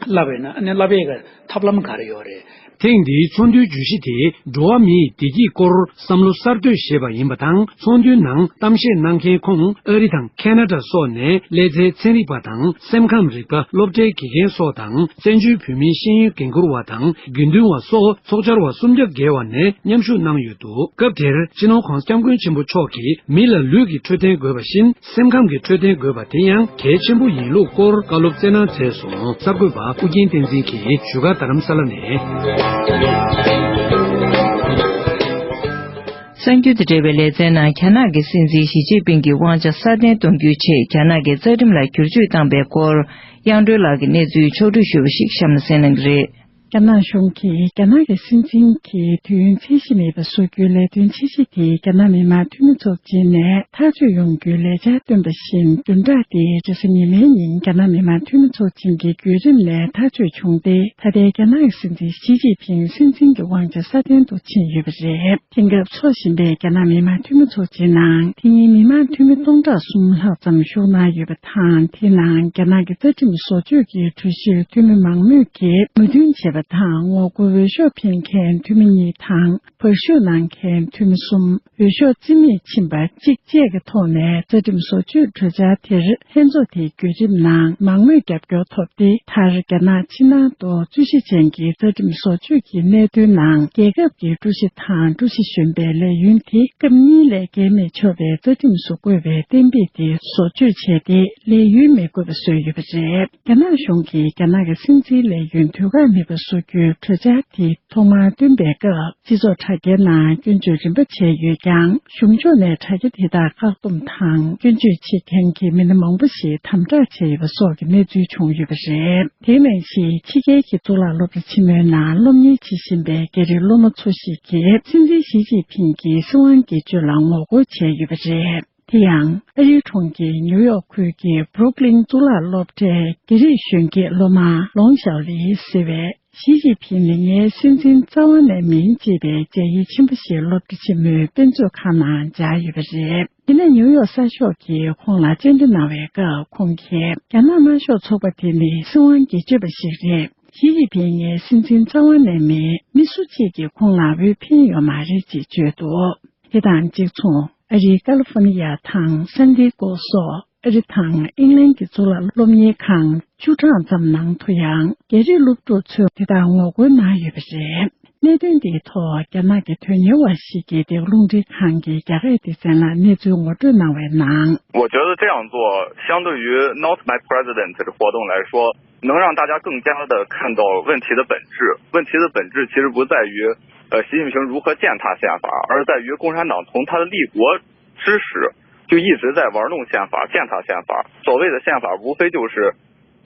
བསླབ་ཡོད་ན། ཨ་ནི་བསླབ་ཡས་ཀྱི་ཐབས་ལམ་ག་རེ་ཡོད་རེད། ཐེངས་འདིའི་ཚོགས་འདུའི་བརྗོད་གཞི་དེ་འགྲོ་བ་མིའི་བདེ་སྐྱིད་སྐོར་བསམ་བློ་གསར་གཏོད་ཞེས་པ་ཡིན་པ་དང་། ཚོགས་འདུའི་ནང་གཏམ་བཤད་གནང་མཁན་ཁོངས་ཨ་རི་དང་ཁེ་ན་ཌ་སོགས་ནས་ཀླད་རྩའི་ཚན་རིག་པ་དང་སེམས་ཁམས་རིག་པ་སློབ་གྲྭའི་དགེ་རྒན་སོགས་དང་། བཙན་བྱོལ་བོད་མིའི་ཤེས་ཡོན་འགན་འཁུར་བ་དང་དགེ་འདུན་བ་སོགས་ཚོགས་བཅར་བ་སུམ་བརྒྱ་བརྒལ་བ་ནས་མཉམ་ཞུགས་གནང་ཡོད་འདུག་སྐབས་དེར་སྤྱི་ནོར་༧གོང་ས་༧སྐྱབས་མགོན་ཆེན་པོ་མཆོག་གིས་མི་ལ་ལུས་ཀྱི་འཕྲོད་བསྟེན་དགོས་པ་བཞིན། སེམས་ཁམས་ཀྱི་འཕྲོད་བསྟེན་དགོས་པ་དེ་ཡང་གལ་ཆེན་པོ་ཡིན་ལུགས་སྐོར་བཀའ་སློབ་སྩལ་གནང་མཛད་སོང་། གསར་འགོད་པ་ཨུ་རྒྱན་བསྟན་འཛིན་གྱིས་བཞུགས་སྒར་རྡ་རམ་ས་ལ་ནས། གསར་འགྱུར་དང་འབྲེལ་བའི་ལེ་ཚན་ནང་། རྒྱ་ནག་གི་སྲིད་འཛིན་ཞི་ཅིན་ཕིང་གི་དབང་ཆ་སྲ་བརྟན་གཏོང་རྒྱུའི་ཆེད་རྒྱ་ནག་གི་རྩ་ཁྲིམས་ལ་བསྒྱུར་བཅོས་བཏང་པའི་སྐོར། དབྱངས་སྒྲོལ་ལགས་ཀྱིས་གནས་ཚུལ་ཕྱོགས་བསྒྲིགས་ཞུས་པ་ཞིག་གཤམ་ལ་གསན་གནང་གི་རེད། རྒྱ་ནག་གཞུང་གིས་རྒྱ་ནག་གི་སྲིད་འཛིན་གྱི་དུས་ཡུན་ཚད་གཞི་མེད་པ་བཟོ་རྒྱུའི་ལས་དོན་ཆེ་ཆེ་དེ་རྒྱ་ནག་མི་དམངས་འཐུས་མི་ཚོགས་ཆེན་ནས་ཐག་གཅོད་ཡོང་རྒྱུའི་ལས་འཆར་བཏོན་པ་བཞིན། བདུན་ཕྲག་འདིའི་རེས་གཟའ་ཉི་མའི་ཉིན་རྒྱ་ནག་མི་དམངས་འཐུས་མི་ཚོགས་ཆེན་གྱི་བརྒྱུད་རིམ་ལས་ཐག་གཅོད་བྱུང་སྟེ། ད་ལྟའི་རྒྱ་ནག་གི་སྲིད་འཛིན་ཞི་ཅིན་ཕིང་སྲིད་འཛིན་གྱི་དབང་ཆ་སྲ་བརྟན་དུ་ཕྱིན་ཡོད་པ་རེད། དེང་སྐབས་འཚོགས་བཞིན་པའི་རྒྱ་ནག་མི་དམངས་འཐུས་མི་ཚོགས་ཆེན་ནང་དེ་ཉིན་མི་དམངས་འཐུས་མི་སྟོང་ཕྲག་གསུམ་ལྷག་ཙམ་ཞུགས་གནང་ཡོད་པ་དང་། དེའི་ནང་རྒྱ་ནག་གི་རྩ་ཁྲིམས་བཟོ་བཅོས་ཀྱི་གྲོས་གཞིར་འཐུས་མི་མང་མོས་ཀྱིས་མོས་མཐུན་བྱས་པ། པ་དང་། ངོ་རྒོལ་འོས་ཤོག་འཕེན་མཁན་འཐུས་མི་གཉིས་དང་། བར་ཞུགས་གནང་མཁན་འཐུས་མི་གསུམ། འོས་ཤོག་རྩིས་མེད་ཕྱིན་པ་གཅིག་བཅས་ཀྱི་ཐོག་ནས་རྩ་ཁྲིམས་བཟོ་བཅོས་གྲོས་འཆར་དེར་ལྷན་ཚོགས་དེའི་བརྒྱུད་རིམ་ནང་མང་མོས་རྒྱབ་སྐྱོར་ཐོབ་སྟེ། མཐར་རྒྱ་ནག་ཕྱི་ནང་དུ་རྩོད་གཞི་ཅན་གྱི་རྩ་ཁྲིམས་བཟོ་བཅོས་ཀྱི་གནད་དོན་ནང་རྒྱལ་ཁབ་ཀྱི་ཀྲུའུ་ཞི་དང་ཀྲུའུ་ཞི་གཞོན་པའི་ལས་ཡུན་དེ་སྐབས་གཉིས་ལས་བརྒལ་མི་ཆོག་པའི་རྩ་ཁྲིམས་སུ་བཀོད་པའི་གཏན་འབེབས་དེ་བཟོ་བཅོས་བྱས་ཏེ། ལས་ཡུན་མི་དགོས་པ་བཟོས་ཡོད་པ་རེད། རྒྱ་ནག་གཞུང་གིས་རྒྱ་ནག་གི་སྲིད་འཛིན་ལས་ཡུན་དུས་བཀག་མེད་པ་བཟོ་རྒྱུའི་གྲོས་འཆར་དེ་ཐོག་མར་བཏོན་པའི་སྐབས། སྤྱི་ཚོགས་དྲ་རྒྱའི་ནང་སྐྱོན་བརྗོད་རིམ་པ་བྱས་ཡོད་ཀྱང་། གཞུང་ཕྱོགས་ནས་དྲ་རྒྱ་དེ་དག་བཀག་སྡོམ་དང་སྐྱོན་བརྗོད་བྱེད་མཁན་གྱི་མི་སྣ་མང་པོ་ཞིག་དམ་དྲག་བྱས་ཡོད་པ་སོགས་ཀྱི་གནས་ཚུལ་བྱུང་ཡོད་པ་རེད། དེ་ནང་བཞིན་ཕྱི་རྒྱལ་གྱི་གཙུག་ལག་སློབ་གྲྭ་ཆེན་མོའི་ནང་སློབ་གཉེར་བྱེད་བཞིན་པའི་རྒྱ་རིགས་སློབ་མ་ཚོ་ཞིག་གིས་སྲིད་འཛིན་ཞི་ཅིན་ཕིང་གི་སྲིད་དབང་སྒེར་གཅོད་ལ་ངོ་རྒོལ་བྱས་ཡོད་པ་རེད། དེ་ཡང་ཨ་རིའི་གྲོང་ཁྱེར་ནིའུ་ཡོག་ཁུལ་གྱི་བྷུ་རུག་ལིན་གཙུག་ལག་སློབ་གྲྭའི་རྒྱ་རིགས་གཞོན་སྐྱེས་སློབ་མ་ལོང་ཞའོ་ལི་ཟེར་བས། ཞི་ཅིན་ཕིང་ནི་ངའི་སྲིད་འཛིན་རྩ་བ་ནས་མིན་ཅེས་པའི་མཇལ་ཡིག་ཆེན་པོ་ཞིག་སློབ་གྲྭ་ཆེན་མོའི་དཔེ་མཛོད་ཁང་ནང་སྦྱར་ཡོད་པ་རེད། དེ་ནས་ནིའུ་ཡོག་གསར་ཤོག་གིས་ཁོང་ལ་བཅར་འདྲི་གནང་བའི་སྐབས། ཁོང་གིས་རྒྱ་ནག་དམར་ཤོག་ཚོགས་པ་དེ་ནི་སྲིད་དབང་སྒེར་གཅོད་པ་ཞིག་རེད། ཞི་ཅིན་ཕིང་ངའི་སྲིད་འཛིན་རྩ་བ་ནས་མིན། མི་སུ་གཅིག་གིས་ཁོང་ལ་འོས་འཕེན་ཡོད་མ་རེད་ཅེས་བརྗོད་འདུག་དེ་དང་གཅིག་མཚུངས། ཨ་རིའི་ཀ་ལི་ཧྥོ་ནི་ཡ་དང་སན་ཏི་ཀོ་སོགས་ཨ་རི་དང་ཨིང་ལན་གྱི་གཙུག་ལག་སློབ་གཉེར་ཁང་བཅུ་གྲངས་ཙམ་ནང་དུ་ཡང་། རྒྱ་རིགས་སློབ་ཕྲུག་ཚོས་དེ་དག་ངོ་རྒོལ་གནང་ཡོད་པ་རེད། གནད་དོན་འདིའི་ཐོག་རྒྱ་ནག་གི་དོན་གཉེར་བ་ཞིག་གིས་འདི་ག་རླུང་འཕྲིན་ཁང་གི་རྒྱ་སྐད་སྡེ་ཚན་ལ་གནས་ཚུལ་ངོ་སྤྲོད་གནང་བའི་ནང་། 我觉得这样做相对于 Not My President 的活动来说，能让大家更加的看到问题的本质。问题的本质其实不在于，呃，习近平如何践踏宪法，而在于共产党从他的立国之时就一直在玩弄宪法、践踏宪法。所谓的宪法，无非就是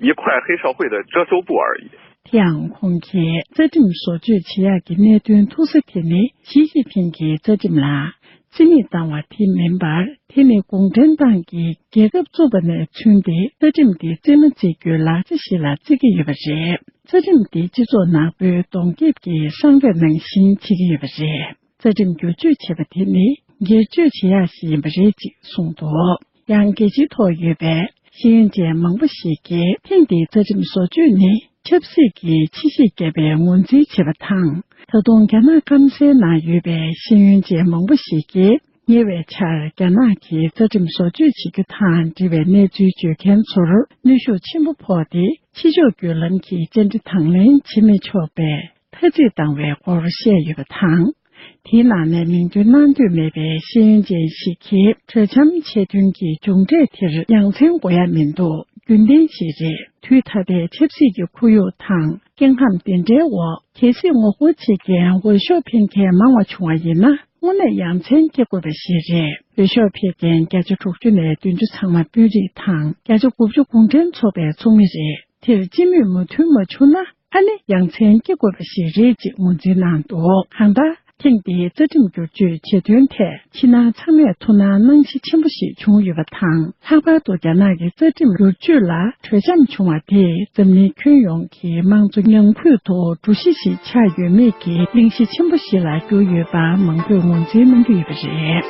一块黑社会的遮羞布而已。 དེ་ཡང་ཁོང་གིས་རྩ་ཁྲིམས་བཟོ་བཅོས་བྱེད་ཡག་གི་གནད་དོན་ཐུག་ས་དེ་ནི་ཞི་ཅིན་ཕིང་གི་རྩ་ཁྲིམས་ལ་རྩིས་མེད་བཏང་བ་དེ་མིན་པར། དེ་ནི་གུང་ཁྲན་ཏང་གིས་རྒྱལ་ཁབ་བཙུགས་པ་ནས་བྱུང་སྟེ། རྩ་ཁྲིམས་དེ་རྩིས་མ་བརྩི་རྒྱུའི་ལག་ཆ་ཞིག་ལ་བརྩི་གི་ཡོད་པ་རེད། རྩ་ཁྲིམས་དེ་སྤྱི་ཚོགས་ནག་པོའི་གདོང་འགེབས་ཀྱི་སྲང་ཁྲ་ནང་བཞིན་བྱེད་ཀྱི་ཡོད་པ་རེད། རྩ་ཁྲིམས་བསྒྱུར་བཅོས་བྱས་པ་དེ་ནི་སྒེར་གཅོད་བྱེད་ཡག་ཞིག་ཡིན་པ་རེད་ཅེས་གསུངས་འདུག་ཡང་རྒྱལ་སྤྱིའི་ཐོག་ཡོད་པའི་ཤེས་ཡོན་ཅན་མང་པོ་ཞིག་གིས། ཐེངས་འདིའི་རྩ་ཁྲིམས་བཟོ་བཅོས་ནི་ཆབ་སྲིད་ཀྱི་ཕྱི་བཤིག་བརྒྱབ་པའི་ངོས་འཛིན་བྱེད་པ་དང་། ད་དུང་རྒྱ་ནག་སྐམ་སའི་ནང་ཡོད་པའི་ཤེས་ཡོན་ཅན་མང་པོ་ཞིག་གིས། ཉེ་བའི་ཆར་རྒྱ་ནག་གིས་རྩ་ཁྲིམས་བཟོ་བཅོས་བྱེད་རྒྱུ་དང་འབྲེལ་བའི་གནས་ཚུལ་བརྗོད་མཁན་ཚོར་གནོན་ཤུགས་ཆེན་པོ་ཕོག་སྟེ། ཕྱི་ཕྱོགས་བརྒྱུད་ལམ་གྱིས་བཅར་འདྲི་དང་ལེན་བྱེད་མི་ཆོག་པའི་ཐ་ཚིག་བཏང་བའི་སྐོར་བཤད་ཡོད་པ་དང་། དེའི་ནང་ནས་མིང་འདོན་གནང་འདོད་མེད་པའི་ཤེས་ཡོན་ཅན་ཞིག་གིས། གྲོས་འཆམ་ཆེད་དོན་གྱི་མཇུག་འབྲས་དེར་ཡ་མཚན་དགོས་ཡ་མི་འདུག་རྒྱུན་ལྡན་ཞིག་རེད། དུས་ད་ལྟའི་ཆབ་སྲིད་ཀྱི་ཁོར་ཡུག་དང་སྐྱེ་ཁམས་དེ་འདྲའི་འོག་གལ་སྲིད་ངོ་རྒོལ་བྱེད་མཁན་འོས་ཤོག་འཕེན་མཁན་མང་བ་བྱུང་བ་ཡིན་ན། དངོས་གནས་ཡ་མཚན་སྐྱེ་དགོས་པ་ཞིག་རེད། འོས་ཤོག་འཕེན་མཁན་བརྒྱ་ཆ་དྲུག་ཅུ་ནས་བདུན་ཅུ་ཚང་མ་དཔོན་རིགས་དང་། བརྒྱ་ཆ་དགུ་བཅུ་གུང་ཁྲན་ཚོགས་པའི་ཚོགས་མི་རེད། དེར་སྤྱི་མོས་མོས་མཐུན་མ་བྱུང་ན། ཨ་ནི་ཡ་མཚན་སྐྱེ་དགོས་པ་ཞིག་རེད་ཅེས་ངོས་འཛིན་གནང་འདུག་གང་ལྟར། ཐེངས་འདིའི་རྩ་ཁྲིམས་བསྒྱུར་བཅོས་བྱེད་དོན་ཐད་ཕྱི་ནང་ཚང་མས་ཐུགས་སྣང་གནང་གཞི་ཆེན་པོ་ཞིག་བྱུང་ཡོད་པ་དང་། ལྷག་པར་དུ་རྒྱ་ནག་གི་རྩ་ཁྲིམས་བསྒྱུར་བཅོས་ལ་གྲོས་འཆམ་བྱུང་བ་དེས་འཛམ་གླིང་ཁྱོན་ཡོངས་ཀྱི་དམངས་གཙོ་ཉམས་རྒུད་དུ་འགྲོ་གཞི་ཞིག་ཆགས་ཡོད་མེད་ཀྱི་གླེང་གཞི་ཆེན་པོ་ཞིག་ལ་གྱུར་ཡོད་པ་མང་པོས་ངོས་འཛིན་གནང་གི་ཡོད་པ་རེད།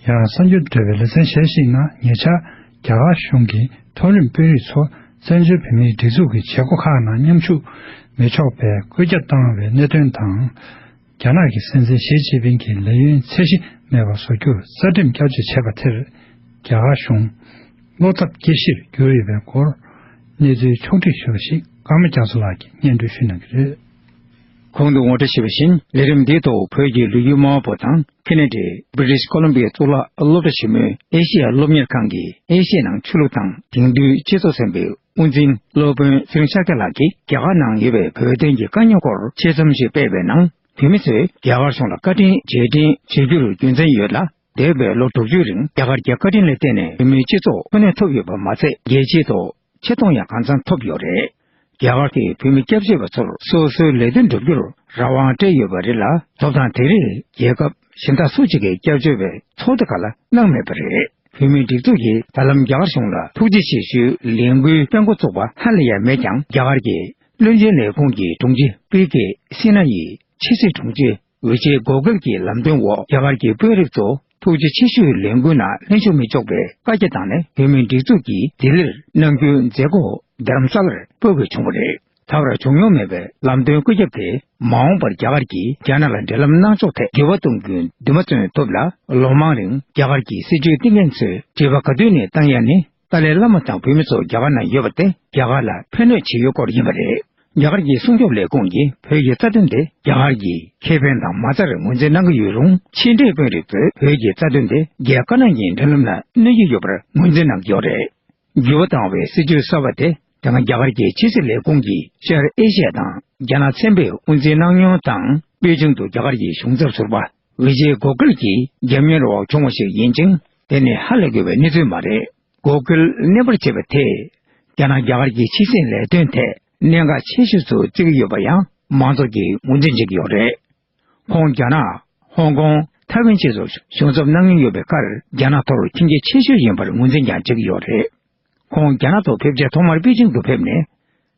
ཡང་གསར་འགྱུར་འབྲེལ་བའི་ལེ་ཚན་གཞན་ཞིག་ནང་ཉེ་ཆར་རྒྱ་གར་གཞུང་གིས་མཐོ་རིམ་དཔོན་རིགས་ཚོ་བཙན་བྱོལ་བོད་མིའི་སྒྲིག་འཛུགས་ཀྱི་བྱེད་སྒོ་ཁག་ནང་མཉམ་ཞུགས་མི་ཆོག་པའི་བཀོད་ཁྱབ་བཏང་བའི་གནད་དོན་དང་། རྒྱ་ནག་གི་སྲིད་འཛིན་ཞི་ཅིན་ཕིང་གི་ལས་ཡུན་ཚད་གཞི་མེད་པར་བཟོ་རྒྱུར་རྩ་ཁྲིམས་བསྐྱར་བཅོས་བྱས་པ་དེར། རྒྱ་གར་གཞུང་བློ་འཚབ་སྐྱེ་གཞིར་གྱུར་ཡོད་པའི་སྐོར། གནས་ཚུལ་ཕྱོགས་བསྒྲིགས་ཞུས་པ་ཞིག་ཀརྨ་རྒྱ་མཚོ་ལགས་ཀྱིས་སྙན་སྒྲོན་ཞུ་གནང་གི་རེད། གོང་དུ་ངོ་སྤྲོད་ཞུས་པ་བཞིན། ལས་རིམ་འདིའི་ཐོག་བོད་ཀྱི་ལོ་རྒྱུས་སྨྲ་བ་པོ་དང་། ཁེ་ན་ཌའི་བྷི་རི་ཊིཤ་ཀོ་ལོམ་བི་ཡའི་གཙུག་ལག་སློབ་གྲྭ་ཆེན་མོའི་ཨེ་ཤེ་ཡ་སློབ་གཉེར་ཁང་གི་ཨེ་ཤེ་ཡའི་ནང་ཆོས་ལུགས་དང་དེང་དུས་སྤྱི་ཚོགས་ཚན་པའི་དབུ་འཛིན་སློབ་དཔོན་ཚེ་རིང་ཤཱཀྱ་ལགས་ཀྱིས་རྒྱ་གར་ནང་ཡོད་པའི་བོད་དོན་གྱི་དཀའ་རྙོག་སྐོར་ཆེད་རྩོམ་ཞིག་སྤེལ་བའི་ནང་། བོད་མི་ཚོས་རྒྱ་གར་གཞུང་ལ་བཀའ་དྲིན་རྗེས་དྲན་བྱེད་རྒྱུར་རྒྱུ་མཚན་ཡོད་ལ། འདས་པའི་ལོ་དྲུག་ཅུའི་རིང་རྒྱ་གར་གྱི་བཀའ་དྲིན་ལ་བརྟེན་ནས་བོད་མིའི་སྤྱི་ཚོགས་འཁོ་གནས་ཐུབ་ཡོད་པ་མ་ཚད། རྒྱལ་སྤྱིའི་ཐོག་ཆེ་མཐོང་ཡང་གང་འཚམ་ཐོབ་ཡོད་རེད། རྒྱ་གར་གྱིས་བོད་མི་སྐྱབས་བཅོལ་བ་ཚོར་སོ་སོའི་ལས་དོན་བསྒྲུབ་རྒྱུར་རང་དབང་སྤྲད་ཡོད་པ་རེད་ལ། ཐོབ་ཐང་དེ་རིགས་རྒྱལ་ཁབ་གཞན་དག་སུ་གཅིག་གིས་སྐྱབས་བཅོལ་བའི་ཚོགས་སྡེ་ཁག་ལ་གནང་མེད་པ་རེད། བོད་མིའི་སྒྲིག་འཛུགས་ཀྱིས་ད་ལམ་རྒྱ་གར་གཞུང་ལ་ཐུགས་རྗེ་ཆེ་ཞུའི་ལས་འགུལ་སྤེལ་འགོ་བཙུགས་པ་ཧ་ལས་ཡ་མེད་ཀྱང་། རྒྱ་གར་གྱི་བློན་ཆེན་ལས་ཁུངས་ཀྱི་དྲུང་ཆེ་པི་ཀེ་སི་ན་ཡིས་ཕྱི་སྲིད་དྲུང་ཆེ་ཝི་ཇེ་གོ་ཁལ་གྱི་ལམ་སྟོན་འོག་རྒྱ་གར་གྱི་དཔོན་རིགས་ཚོ་ ཐུགས་རྗེ་ཆེ་ཞུའི་ལས་འགུལ་ནང་ལྷན་ཞུགས་མི་ཆོག་པའི་བཀའ་རྒྱ་བཏང་ནས། བོད་མིའི་སྒྲིག་འཛུགས་ཀྱིས་ལྡི་ལིར་གནང་རྒྱུའི་མཛད་སྒོ་རྡ་རམ་ས་ལར་སྤོ་དགོས་བྱུང་བ་རེད། ད་བར་བྱུང་མྱོང་མེད་པའི་ལམ་སྟོན་བཀོད་ཁྱབ་དེ། མ་འོངས་པར་རྒྱ་གར་གྱིས་རྒྱ་ནག་ལ་འབྲེལ་ལམ་གནང་ཕྱོགས་ཐད་འགྱུར་བ་གཏོང་རྒྱུའི་འདུན་མ་བརྩོན་ཐུབ་ལ། ལོ་མང་རིང་རྒྱ་གར་གྱི་སྲིད་བྱུས་གཏིང་འགན་ཚོས་དྲི་བ་ག་དུས་ནས་བཏང་ཡ་ནི། ཏཱ་ལའི་བླ་མ་དང་བོད་མི་ཚོ་རྒྱ་གར་ན་ཡོད་པ་དེ་རྒྱ་གར་ལ་ཕན་གནོད་ཅི་ཡོད་སྐོར་ཡིན་པ་རེད། རྒྱ་གར་གྱི་སྲུང་སྐྱོབ་ལས་ཁུངས་ཀྱིས་བོད་ཀྱི་རྩ་དོན་དེ་རྒྱ་གར་གྱི་ཁེ་ཕན་དང་མ་རྩར་ངོས་འཛིན་གནང་གི་ཡོད་རུང་། ཕྱི་འབྲེལ་དཔོན་རིགས་ཚོས་བོད་ཀྱི་རྩ་དོན་དེ་རྒྱལ་ཁབ་ནང་གི་འབྲེལ་ལམ་ལ་གནོད་ཀྱི་ཡོད་པར་ངོས་འཛིན་གནང་གི་ཡོད་རེད། འགྱུར་བ་བཏང་བའི་སྲིད་བྱུས་གསར་པ་དེ་དེ་སྔ་རྒྱ་གར་གྱི་ཕྱི་སྲིད་ལས་ཁུངས་ཀྱི་ཤར་ཨེ་ཤི་ཡ་དང་རྒྱ་ནག་ཚན་པས་དབུ་འཛིན་གནང་མྱོང་དང་། པེ་ཅིང་དུ་རྒྱ་གར་གྱི་གཞུང་ཚབ་ཟུར་པ་ཝི་ཇེ་གོ་ཁལ་གྱིས་རྒྱབ་གཉེར་འོག་བྱུང་བ་ཞིག་ཡིན་ཅིང་། དེ་ནི་ཧ་ལས་དགོས་པའི་གནས་ཚུལ་མ་རེད། གོ་ཁལ་གནས་སྤར་བྱས་པ་དེས་རྒྱ་ནག་རྒྱ་གར་གྱི་ཕྱི་སྲིད་ལས་དོན་ཐད་གནད་འགག་ཆེ་ཤོས་སུ་བརྩི་གི་ཡོད་པ་ཡང་མང་ཚོགས་ཀྱིས་ངོས་འཛིན་བྱེད་ཀྱི་ཡོད་རེད། ཁོང་རྒྱ་ནག་ཧོང་ཀོང་། ཐའེ་ཝན་བཅས་སུ་གཞུང་ཚབ་གནང་མྱོང་ཡོད་པའི་ཁར། རྒྱ་ནག་ཐོག་མཁྱེན་རྒྱ་ཆེ་ཤོས་ཡིན་པར་ངོས་འཛིན་ཀྱང་བྱེད་ཀྱི་ཡོད་རེད། ཁོང་རྒྱ་ནག་ཐོག་ཕེབས་རྗེས་ཐོག་མར་པེ་ཅིང་དུ་ཕེབས་ནས།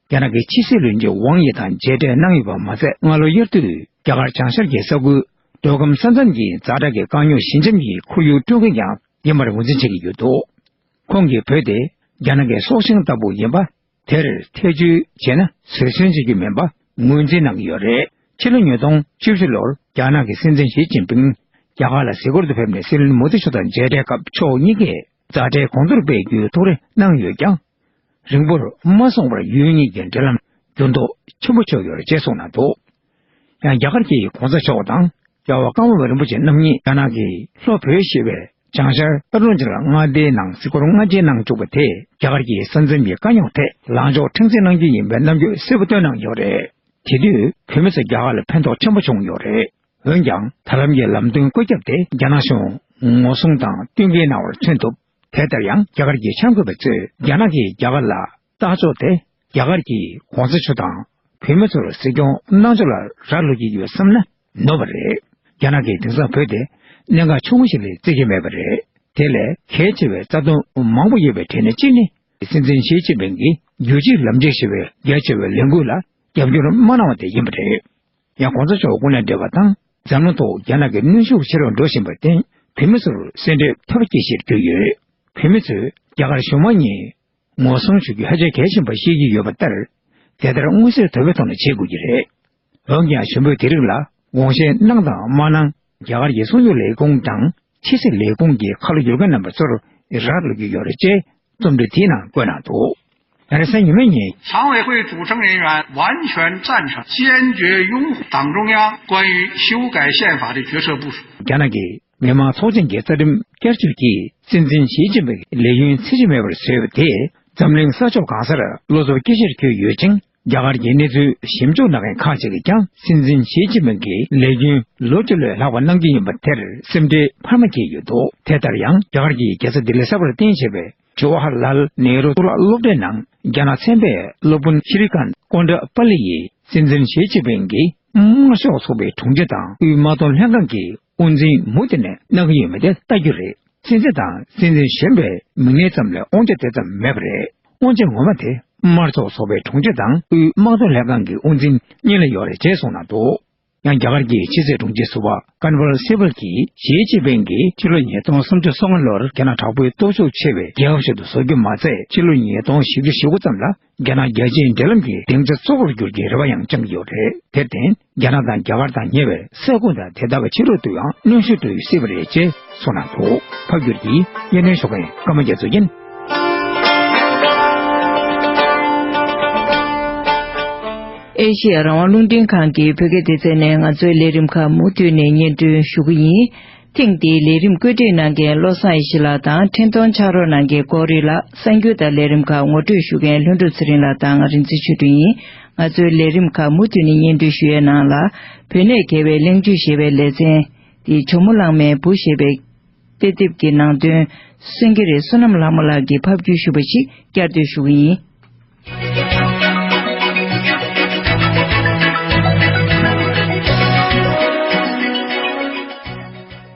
རྒྱ་ནག་གི་ཕྱི་སྲིད་བློན་ཆེན་ཝང་ཡི་དང་མཇལ་འཕྲད་གནང་ཡོད་པ་མ་ཟད། སྔ་ལོ་དབྱར་དུས་རྒྱ་གར་བྱང་ཤར་གྱི་ས་ཁུལ་མདོ་ཁམས་ས་མཚམས་ཀྱི་ཛ་དྲག་གི་དཀའ་རྙོག་ཞི་འཇམ་གྱི་ཁོར་ཡུག་བསྐྲུན་མཁན་ཀྱང་ཡིན་པར་ངོས་འཛིན་བྱེད་ཀྱི་ཡོད་འདུག་ཁོང་གིས་བོད་དེ་རྒྱ་ནག་གི་སྲོག་ཤིང་ལྟ་བུ་ཡིན་པ། དེར་ཐེ་བྱུས་བྱས་ན་ཟེར་སུན་བྱེད་རྒྱུ་མིན་པ་ངོས་འཛིན་གནང་གི་ཡོད་རེད། ཕྱི་ལོ་ཉིས་སྟོང་བཅུ་བཞི་ལོར་རྒྱ་ནག་གི་སྲིད་འཛིན་ཞི་ཅིན་ཕིང་རྒྱ་གར་ལ་གཟིགས་སྐོར་དུ་ཕེབས་ནས་སྲིད་བློན་མོ་དི་མཆོག་དང་མཇལ་འཕྲད་སྐབས་ཕྱོགས་གཉིས་ཀས་མཛའ་འབྲེལ་གོང་མཐོར་སྤེལ་རྒྱུའི་ཐུགས་རེ་གནང་ཡོད་ཀྱང་། རིང་པོར་མ་སོང་བར་ཡུལ་གཉིས་ཀྱི་འབྲེལ་ལམ་འགྱུར་ལྡོག་ཆེན་པོ་བྱུང་ཡོད་རེད་ཅེས་གསུངས་གནང་འདུག་ཡང་རྒྱ་གར་གྱི་གོང་ས་མཆོག་དང་རྒྱལ་བ་ཀརྨ་པ་རིན་པོ་ཆེ་རྣམ་གཉིས་རྒྱ་ནག་གི་ལྷོ་བོད་ཞེས་པའི་བྱང་ཤར་ཨ་རུ་ན་ཅལ་མངའ་སྡེའི་ནང་གཟིགས་སྐོར་སྔ་རྗེས་གནང་བཅུག་པ་དེས་རྒྱ་གར་གྱི་ས་མཚམས་ཀྱི་དཀའ་རྙོག་ཐད་ལངས་ཕྱོགས་ཁྲིམས་འཛིན་གནང་རྒྱུ་ཡིན་པའི་རྣམ་འགྱུར་གསལ་པོ་བཏོན་གནང་ཡོད་རེད། དེ་དུས་བོད་མི་ཚོ་རྒྱ་གར་ལ་ཕན་ཐོགས་ཆེན་པོ་བྱུང་ཡོད་རེད། འོན་ཀྱང་། ད་ལམ་གྱི་ལམ་སྟོན་བཀོད་ཁྱབ་དེ་རྒྱ་ནག་གཞུང་ངོ་སྲུང་དང་བསྟུན་མཁས་གནང་བར་མཚོན་ཐུབ། དེ་ལྟར་ཡང་རྒྱ་གར་གྱི་འཆར་འགོད་པ་ཚོས་རྒྱ་ནག་གིས་རྒྱ་གར་ལ་ལྟ་ཕྱོགས་དེ་རྒྱ་གར་གྱིས་གོང་ས་མཆོག་དང་བོད་མི་ཚོར་གཟིགས་སྐྱོང་གནང་ཕྱོགས་ལ་རག་ལུས་ཀྱི་ཡོད་བསམ་ན་ནོར་བ་རེད། རྒྱ་ནག་གིས་དེང་སང་བོད་དེ་གནད་འགག་ཆུང་ངུ་ཞིག་ལས་བརྩི་གི་མེད་པ་རེད། དེ་ལས་གལ་ཆེ་བའི་རྩ་དོན་མང་པོ་ཡོད་པའི་གྲས་ནས་གཅིག་ནི་སྲིད་འཛིན་ཞི་ཅིན་ཕིང་གིས་རྒྱུད་གཅིག་ལམ་གཅིག་ཞེས་པའི་རྒྱ་ཆེ་བའི་ལས་འགུལ་ལ་རྒྱབ་སྐྱོར་མ་གནང་བ་དེ་ཡིན་པ་རེད། ཡང་གོང་ས་མཆོག་སྐུ་ལས་བགྲེས་པ་དང་འཛམ་གླིང་ཐོག་རྒྱ་ནག་གི་གནོན་ཤུགས་ཆེ་རུ་འགྲོ་བཞིན་པར་བརྟེན་བོད་མི་ཚོར་སེམས་ཁྲལ་ཐབས་སྐྱེ་ཞིག་གྱུར་ཡོད། བོད་མི་ཚོས་རྒྱ་གར་གཞུང་མང་གཉིས་ངོ་སྲུང་ཞུ་རྒྱུ་ཧ་ཅང་གལ་ཆེན་པར་ཤེས་ཀྱི་ཡོད་པ་ལྟར། དེ་ལྟར་མངོན་གསལ་དོད་པོའི་ཐོག་ནས་བྱེད་དགོས་ཀྱི་རེད། འོན་ཀྱང་ཞུ་འབོད་དེ་རིགས་ལ་དགོངས་བཞེས་གནང་དང་མ་གནང་རྒྱ་གར་གྱི་སྲུང་སྐྱོབ་ལས་ཁུངས་དང་ཕྱི་སྲིད་ལས་ཁུངས་ཀྱི་ཁ་ལོ་སྒྱུར་མཁན་རྣམ་པ་ཚོར་རག་ལུས་ཀྱི་ཡོད་རེད་ཅེས་རྩོམ་བྲིས་དེའི་ནང་བཀོད་གནང་འདུག་ཡང་རེས་གཟའ་ཉི་མའི་ཉིན། 常委会组成人员完全赞成，坚决拥护党中央关于修改宪法的决策部署。 རྒྱ་ནག་གི་མི་དམངས་ཚོགས་ཆེན་གྱི་རྩ་ཁྲིམས་བསྐྱར་བཅོས་ཀྱིས་སྲིད་འཛིན་ཞི་ཅིན་ཕིང་གི་ལས་ཡུན་ཚད་གཞི་མེད་པར་བཟོས་པ་དེས་འཛམ་གླིང་ས་ཕྱོགས་གང་སར་བློ་འཚབ་སྐྱེ་གཞིར་གྱུར་ཡོད་ཅིང་། རྒྱ་གར་གྱི་གནས་ཚུལ་ཞིབ་འཇུག་གནང་མཁན་ཁག་ཅིག་གིས་ཀྱང་སྲིད་འཛིན་ཞི་ཅིན་ཕིང་གིས་ལས་རྒྱུན་ལོ་བཅུ་ལས་ལྷག་པ་གནང་རྒྱུ་ཡིན་པ་དེར་སེམས་ཁྲལ་འཕར་མ་སྐྱེས་ཡོད་འདུག་དེ་ལྟར་ཡང་རྒྱ་གར་གྱི་རྒྱལ་ས་ལྡི་ལི་གསར་པར་བརྟེན་བྱས་པའི་ཇོ་ཧར་ལཱལ་ནེ་རུ་གཙུག་ལག་སློབ་གྲྭའི་ནང་རྒྱ་ནག་ཚན་པའི་སློབ་དཔོན་ཤྲི་ཀཱན་ཀོན་ཏྲ་པ་ལི་ཡིས་སྲིད་འཛིན་ཞི་ཅིན་ཕིང་གིས་དམར་ཤོག་ཚོགས་པའི་དྲུང་ཆེ་དང་དབུས་དམག་དོན་ལྷན་ཁང་གི་དབུ་འཛིན་མུ་མཐུད་ནས་གནང་གི་ཡོད་མེད་དེ་ལྟ་རྒྱུ་རེད། སྲིད་འཛིན་དང་སྲིད་འཛིན་གཞོན་པའི་མིང་ལ་ཙམ་ལས་དབང་ཆ་དེ་ཙམ་མེད་པ་རེད། དབང་ཆ་ངོ་མ་དེ་དམར་ཤོག་ཚོགས་པའི་དྲུང་ཆེ་དང་དབུས་དམག་དོན་ལྷན་ཁང་གི་དབུ་འཛིན་གཉིས་ལ་ཡོད་རེད་ཅེས་གསུངས་གནང་འདུག་ཡང་རྒྱ་གར་གྱི་ཕྱི་སྲིད་དྲུང་ཆེ་ཟུར་པ་ཀན་ཝལ་སི་བལ་གྱིས་ཞི་ཅིན་ཕིང་གིས་ཕྱི་ལོ་ཉིས་སྟོང་སུམ་ཅུ་སོ་ལྔ་ལོར་རྒྱ་ནག་དྲག་པོའི་སྟོབས་ཤུགས་ཆེ་བའི་རྒྱལ་ཁབ་ཞིག་ཏུ་བཟོ་རྒྱུ་མ་ཟད། ཕྱི་ལོ་ཉིས་སྟོང་བཞི་བཅུ་ཞེ་དགུ་ཙམ་ལ་རྒྱ་ནག་རྒྱལ་སྤྱིའི་འབྲེལ་ལམ་གྱི་སྡིངས་ཆ་གཙོ་བོར་འགྱུར་རྒྱུའི་རེ་བ་ཡང་བཅངས་ཀྱི་ཡོད་རེད། དེར་བརྟེན། རྒྱ་ནག་དང་རྒྱ་གར་དང་ཉེ་བའི་ས་ཁུལ་དང་དེ་དག་གི་ཕྱི་རོལ་དུ་ཡང་གནོན་ཤུགས་སྤྲོད་སྲིད་པ་རེད་ཅེས་གསུངས་གནང་འདུག་ཕབ་སྒྱུར་གྱིས་གཡས་གཡོན་ཞོགས་པའི་ཀརྨ་རྒྱ་མཚོ་ཡིན། ཨེ་ཤེ་ཡ་རང་དབང་རླུང་འཕྲིན་ཁང་གི་བོད་སྐད་སྡེ་ཚན་ནས་ང་ཚོའི་ལས་རིམ་ཁག་མུ་མཐུད་ནས་སྙན་སྒྲོན་ཞུ་གི་ཡིན། ཐེངས་འདིའི་ལས་རིམ་བཀོད་སྒྲིག་གནང་མཁན་བློ་བཟང་ཡེ་ཤེས་ལགས་དང་འཕྲིན་གཏོང་ཕྱག་རོགས་གནང་མཁན་ཀོ་རི་ལགས། གསར་འགྱུར་དང་ལས་རིམ་ཁག་ངོ་སྤྲོད་ཞུ་མཁན་ལྷུན་གྲུབ་ཚེ་རིང་ལགས་དང་ང་རིག་འཛིན་ཆོས་སྒྲོན་ཡིན། ང་ཚོའི་ལས་རིམ་ཁག་མུ་མཐུད་ནས་སྙན་སྒྲོན་ཞུ་ཡས་ནང་ལ། བོད་གནས་རྒྱལ་བའི་གླེང་བརྗོད་ཞེས་པའི་ལེ་ཚན། དེ་ཇོ་མོ་གླང་མའི་བུ་ཞེས་པའི་དཔེ་དེབ་ཀྱི་ནང་དོན། སེང་གེ་རི་བསོད་ནམས་ལྷ་མོ་ལགས་ཀྱིས་ཕབ་བསྒྱུར་ཞུས་པ་ཞིག་བསྐྱར་ཟློས་ཞུ་གི་ཡིན།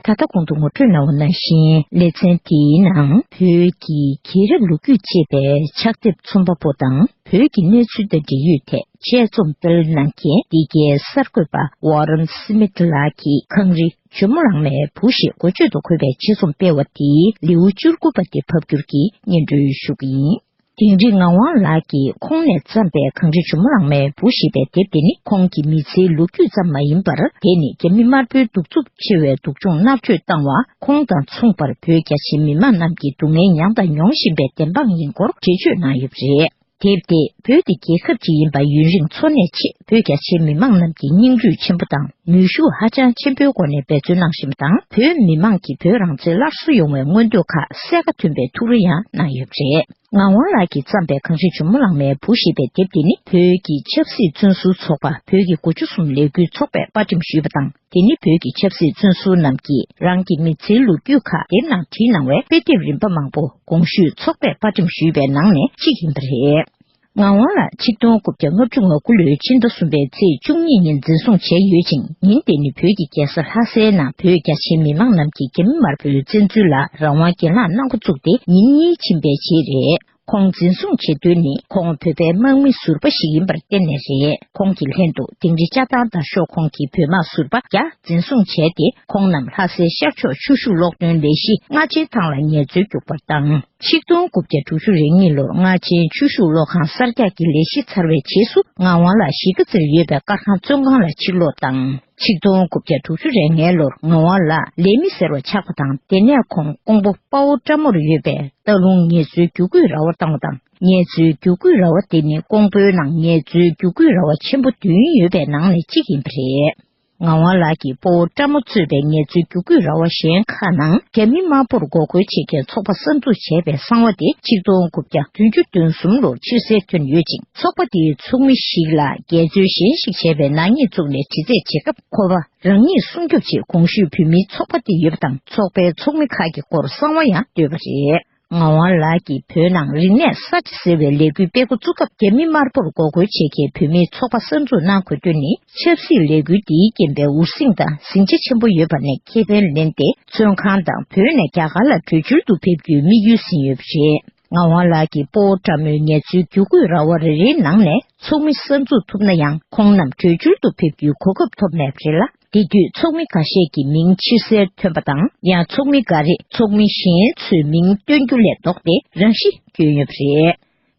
ད་ལྟ་གོང་དུ་ངོ་སྤྲོད་གནང་བ་ནང་བཞིན། ལེ་ཚན་དེའི་ནང་བོད་ཀྱི་རྒྱལ་རབས་ལོ་རྒྱུས་ཅེས་པའི་ཕྱག་དེབ་རྩོམ་པ་པོ་དང་བོད་ཀྱི་གནས་ཚུལ་དང་འབྲེལ་ཡོད་ཐད་དཔྱད་རྩོམ་སྤེལ་གནང་མཁན་འདི་གའི་གསར་འགོད་པ་ཝོ་རན་སི་མིད་ལགས་ཀྱིས་གངས་རི་ཇོ་མོ་གླང་མའི་བུ་ཞེས་འགོ་བརྗོད་དུ་འཁོད་པའི་ཆེད་རྩོམ་སྤེལ་བ་དེའི་ལེའུ་བཅུ་དགུ་པ་དེ་ཕབ་བསྒྱུར་གྱིས་སྙན་སྒྲོན་ཞུ་གི་ཡིན། དིང་རི་ངག་དབང་ལགས་ཀྱིས་ཁོང་ནས་བརྩམས་པའི་གངས་རི་ཇོ་མོ་གླང་མའི་བུ་ཞེས་པའི་དེབ་དེ་ནི་ཁོང་གི་མི་ཚེའི་ལོ་རྒྱུས་ཙམ་མ་ཡིན་པར། དེ་ནི་རྒྱ་མི་དམར་པོའི་གདུག་རྩུབ་ཆེ་བའི་སྡུག་སྦྱོང་མནར་གཅོད་བཏང་བ། ཁོང་དང་མཚུངས་པར་བོད་རྒྱ་ཆེའི་མི་མང་རྣམས་ཀྱིས་སྡུག་བསྔལ་མྱངས་དང་མྱོང་བཞིན་པའི་བདེན་དཔང་ཡིན་སྐོར་འགྲེལ་བརྗོད་གནང་ཡོད་པ་རེད། དེབ་དེས་བོད་དེ་རྒྱལ་ཁབ་ཅིག་ཡིན་པ་ཡུན་རིང་འཚོ་གནས་ཆེད་བོད་རྒྱ་ཆེའི་མི་མང་རྣམས་ཀྱིས་སྙིང་རུས་ཆེན་པོ་དང་ནུས་ཤུགས་ཧ་ཅང་ཆེན་པོའི་སྒོ་ནས་འབད་བརྩོན་གནང་བཞིན་པ་དང་། བོད་མི་མང་གིས་བོད་རང་བཙན་སླར་གསོ་ཡོང་བའི་མངོན་འདོད་ཁག་གསལ་ཁ་ཐོན་པའི་ཐུགས་རེ་ཡང་གནང་ཡོད་པ་རེད། ངག་དབང་ལགས་ཀྱིས་བརྩམས་པའི་གངས་རི་ཇོ་མོ་གླང་མའི་བུ་ཞེས་པའི་དེབ་དེ་ནི་བོད་ཀྱི་ཆབ་སྲིད་བཙོན་ཟུར་ཚོགས་པ་བོད་ཀྱི་དགུ་བཅུ་གསུམ་ལས་འགུལ་ཚོགས་པས་པར་སྐྲུན་ཞུས་པ་དང་། དེ་ནི་བོད་ཀྱི་ཆབ་སྲིད་བཙོན་ཟུར་རྣམས་ཀྱིས་རང་གི་མི་ཚེའི་ལོ་རྒྱུས་ཁག་དེབ་ནང་བྲིས་གནང་བའི་དཔེ་དེབ་རིམ་པ་མང་པོ་གོང་ཞུས་ཚོགས་པས་པར་སྐྲུན་ཞུས་པའི་ནང་ནས་གཅིག་ཡིན་པ་རེད། ངག་དབང་ལགས་ཆིག་སྟོང་དགུ་བརྒྱ་ལྔ་བཅུ་ང་དགུ་ལོའི་ཕྱི་ཟླ་གསུམ་པའི་ཚེས་བཅུ་གཉིས་ཉིན་འཛིན་བཟུང་བྱས་ཡོད་ཅིང་། ཉིན་དེ་ནི་བོད་ཀྱི་རྒྱལ་ས་ལྷ་སའི་ནང་བོད་རྒྱ་ཆེའི་མི་མང་རྣམས་ཀྱིས་རྒྱ་མི་དམར་པོའི་བཙན་འཛུལ་ལ་རང་དབང་གྱེན་ལངས་གནང་འགོ་བཙུགས་ཏེ་ཉིན་གཉིས་ཕྱིན་པའི་རྗེས་རེད། ཁོང་འཛིན་བཟུང་བྱེད་དོན་ནི་ཁོང་བོད་པའི་དམག་མི་ཟུར་པ་ཞིག་ཡིན་པར་བརྟེན་ནས་རེད། ཁོང་གི་ལྷན་དུ་དིང་རི་ལྕགས་ཐང་དར་ཤོག་ཁོངས་ཀྱི་བོད་དམག་ཟུར་པ་བརྒྱ་འཛིན་བཟུང་བྱས་ཏེ། ཁོང་རྣམས་ལྷ་སའི་ཤར་ཕྱོགས་ཆུ་ཤུགས་གློག་འདོན་ལས་གཞི་རྔ་ཆེན་ཐང་ལ་ངལ་རྩོལ་རྒྱུག་པར་བཏང་། ཆིག་སྟོང་དགུ་བརྒྱ་དྲུག་ཅུ་རེ་གཉིས་ལོར་རྔ་ཆེན་ཆུ་ཤུགས་གློག་ཁང་གསར་རྒྱག་གི་ལས་གཞི་ཚར་བའི་རྗེས་སུ། ངག་དབང་ལགས་གཞིས་ཀ་རྩེར་ཡོད་པའི་ཀར་ཁང་བཙོན་ཁང་ལ་ཕྱིར་ལོག་བཏང་། ཆིག་སྟོང་དགུ་བརྒྱ་དྲུག་ཅུ་རེ་ལྔའི་ལོར་ངག་དབང་ལགས་ལས་མི་ཟེར་བ་ཆགས་པ་དང་། དེ་ནས་ཁོང་ཀོང་པོ་དཔའ་བོ་བཀྲ་མོར་ཡོད་པའི་སྟག་ལུང་ངལ་རྩོལ་བསྒྱུར་བཀོད་ར་བ་བཏང་བ་དང་། ངལ་རྩོལ་བསྒྱུར་བཀོད་ར་བ་དེ་ནི་ཀོང་པོའི་ནང་ངལ་རྩོལ་བསྒྱུར་བཀོད་ར་བ་ཆེན་པོ་བདུན་ཡོད་པའི་ནང་ནས་གཅིག་ཡིན་པ་རེད། ངག་དབང་ལགས་ཀྱིས་དཔའ་བོ་བཀྲ་མོ་གཙོས་པའི་ངལ་རྩོལ་བསྒྱུར་བཀོད་ར་བ་གཞན་ཁག་ནང་རྒྱ་མི་དམར་པོར་འགོག་རྒོལ་བྱེད་མཁན་ཚོགས་པ་གསར་འཛུགས་བྱས་པའི་གསང་བ་དེ་ཆིག་སྟོང་དགུ་བརྒྱ་བདུན་ཅུ་དོན་གསུམ་ལོར་ཕྱིར་གསལ་ཐོན་ཡོད་ཅིང་། ཚོགས་པ་དེའི་ཚོགས་མི་ཞིག་ལ་འགལ་རྩོད་གཞན་ཞིག་བྱས་པའི་ནག་ཉེས་བཙུགས་ནས་དྲི་རྩད་བྱེད་སྐབས། ཁོ་པ་རང་ཉིད་སྲུང་སྐྱོབ་ཆེད་གོང་ཞུས་བོད་མིའི་ཚོགས་པ་དེ་ཡོད་པ་དང་། ཚོགས་པའི་ཚོགས་མི་ཁག་གི་སྐོར་གསང་བ་ཡང་བཏོད་པ་རེད། ངག་དབང་ལགས་ཀྱིས་བོད་ནང་རིག་གནས་གསར་བརྗེ་ཟེར་བའི་ལས་འགུལ་སྤེལ་འགོ་བཙུགས་སྐབས། རྒྱ་མི་དམར་པོར་འགོག་རྒོལ་བྱེད་མཁན་བོད་མིའི་ཚོགས་པ་གསར་འཛུགས་གནང་དགོས་དོན་ནི། ཆབ་སྲིད་ལས་འགུལ་འདིའི་རྐྱེན་པས་འུར་ཟིང་དང་ཟིང་ཆ་ཆེན་པོ་ཡོད་པ་ནས་ཁེ་ཕན་ལེན་ཏེ། བཙོན་ཁང་དང་བོད་ནས་རྒྱ་གར་ལ་བྲོས་བྱོལ་དུ་ཕེབས་རྒྱུའི་དམིགས་ཡུལ་ཟིན་ཡོད་པ་རེད། ངག་དབང་ལགས་ཀྱིས་སྤོ་བོ་བཀྲ་མོའི་ངལ་རྩོལ་བསྒྱུར་བཀོད་ར་བ་རེ་རེའི་ནང་ནས་ཚོགས་མི་གསར་འཛུགས་ཐུབ་ན་ཡང་། ཁོང་རྣམས་བྲོས་བྱོལ་དུ་ཕེབས་རྒྱུའི་གོ་སྐབས་ཐོབ་མེད་པ་རེད་ལ། དེ་དུས་ཚོགས་མི་འགའ་ཤས་ཀྱི་མིང་ཕྱིར་གསལ་ཐོན་པ་དང་། ཡང་ཚོགས་མི་འགའ་རེས་ཚོགས་མི་གཞན་ཚོའི་མིང་བཏོན་རྒྱུ་ལས་ལྡོག་སྟེ་རང་ཤི་བསྐྱོན་ཡོད་པ་རེད།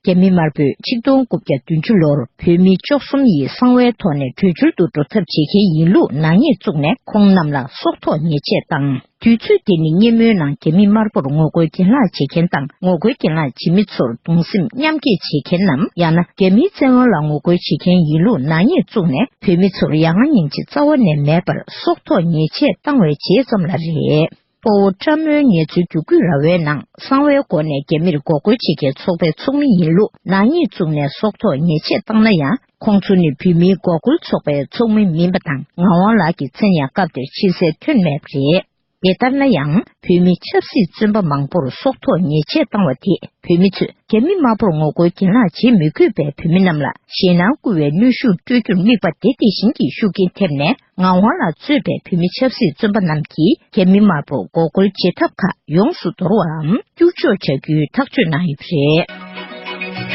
རྒྱ་མི་དམར་པོས་ཆིག་སྟོང་དགུ་བརྒྱ་བདུན་ཅུ་ལོར་བོད་མི་བཅུ་གསུམ་ཡིས་གསང་བའི་ཐོག་ནས་བྲོས་བྱོལ་དུ་འགྲོ་ཐབས་བྱེད་མཁན་ཡིན་ལུགས་ནག་ཉེས་བཙུགས་ནས། ཁོང་རྣམས་ལ་སྲོག་ཐོག་ཉེས་ཆད་བཏང་། དུས་ཚོད་དེ་ནི་སྔོན་མའི་ནང་རྒྱ་མི་དམར་པོར་ངོ་རྒོལ་གྱེན་ལངས་བྱེད་མཁན་དང་། ངོ་རྒོལ་གྱེན་ལངས་བྱེད་མི་ཚོར་གདུང་སེམས་མཉམ་སྐྱེད་བྱེད་མཁན་ནམ། ཡང་ན་རྒྱ་མིའི་བཙན་དབང་ལ་ངོ་རྒོལ་བྱེད་མཁན་ཡིན་ལུགས་ནག་ཉེས་བཙུགས་ནས། བོད་མི་ཚོར་ཡ་ང་སྙིང་རྗེ་རྩ་བ་ནས་མེད་པར་སྲོག་ཐོག་ཉེས་ཆད་བཏང་བའི་རྗེས་ཙམ་ལ་རེད། སྤོ་བོ་བཀྲ་མོའི་ངལ་རྩོལ་བསྒྱུར་བཀོད་ར་བའི་ནང་གསང་བའི་སྒོ་ནས་རྒྱ་མིར་འགོག་རྒོལ་བྱེད་མཁན་ཚོགས་པའི་ཚོགས་མི་ཡིན་ལུགས་ནག་ཉེས་བཙུགས་ནས་སྲོག་ཐོག་ཉེས་ཆད་བཏང་ན་ཡང་། ཁོང་ཚོ་ནི་བོད་མིའི་འགོག་རྒོལ་ཚོགས་པའི་ཚོགས་མི་མིན་པ་དང་། ངག་དབང་ལགས་ཀྱི་མཚན་ཡང་སྐབས་དེར་ཕྱིར་གསལ་ཐོན་མེད་པ་རེད། དེ་ལྟར་ན་ཡང་། བོད་མི་ཆབ་སྲིད་བཙོན་པ་མང་པོར་སྲོག་ཐོག་ཉེས་ཆད་བཏང་བ་དེས། བོད་མི་ཚོས་རྒྱ་མི་དམར་པོར་ངོ་རྒོལ་གྱེན་ལངས་བྱེད་མི་དགོས་པའི་བོད་མི་རྣམས་ལ་ཞེད་སྣང་སྐུལ་བའི་གནོན་ཤུགས་སྤྲོད་རྒྱུར་དམིགས་པ་དེ་དེ་བཞིན་གྱི་ཤུགས་རྐྱེན་ཐེབས་ནས། ངག་དབང་ལགས་གཙོས་པའི་བོད་མི་ཆབ་སྲིད་བཙོན་པ་རྣམས་ཀྱིས་རྒྱ་མི་དམར་པོར་འགོག་རྒོལ་བྱེད་ཐབས་ཁག་ཡོངས་སུ་དོར་བའམ་བསྐྱུར་བཅོས་བྱ་རྒྱུའི་ཐག་གཅོད་གནང་ཡོད་པ་རེད།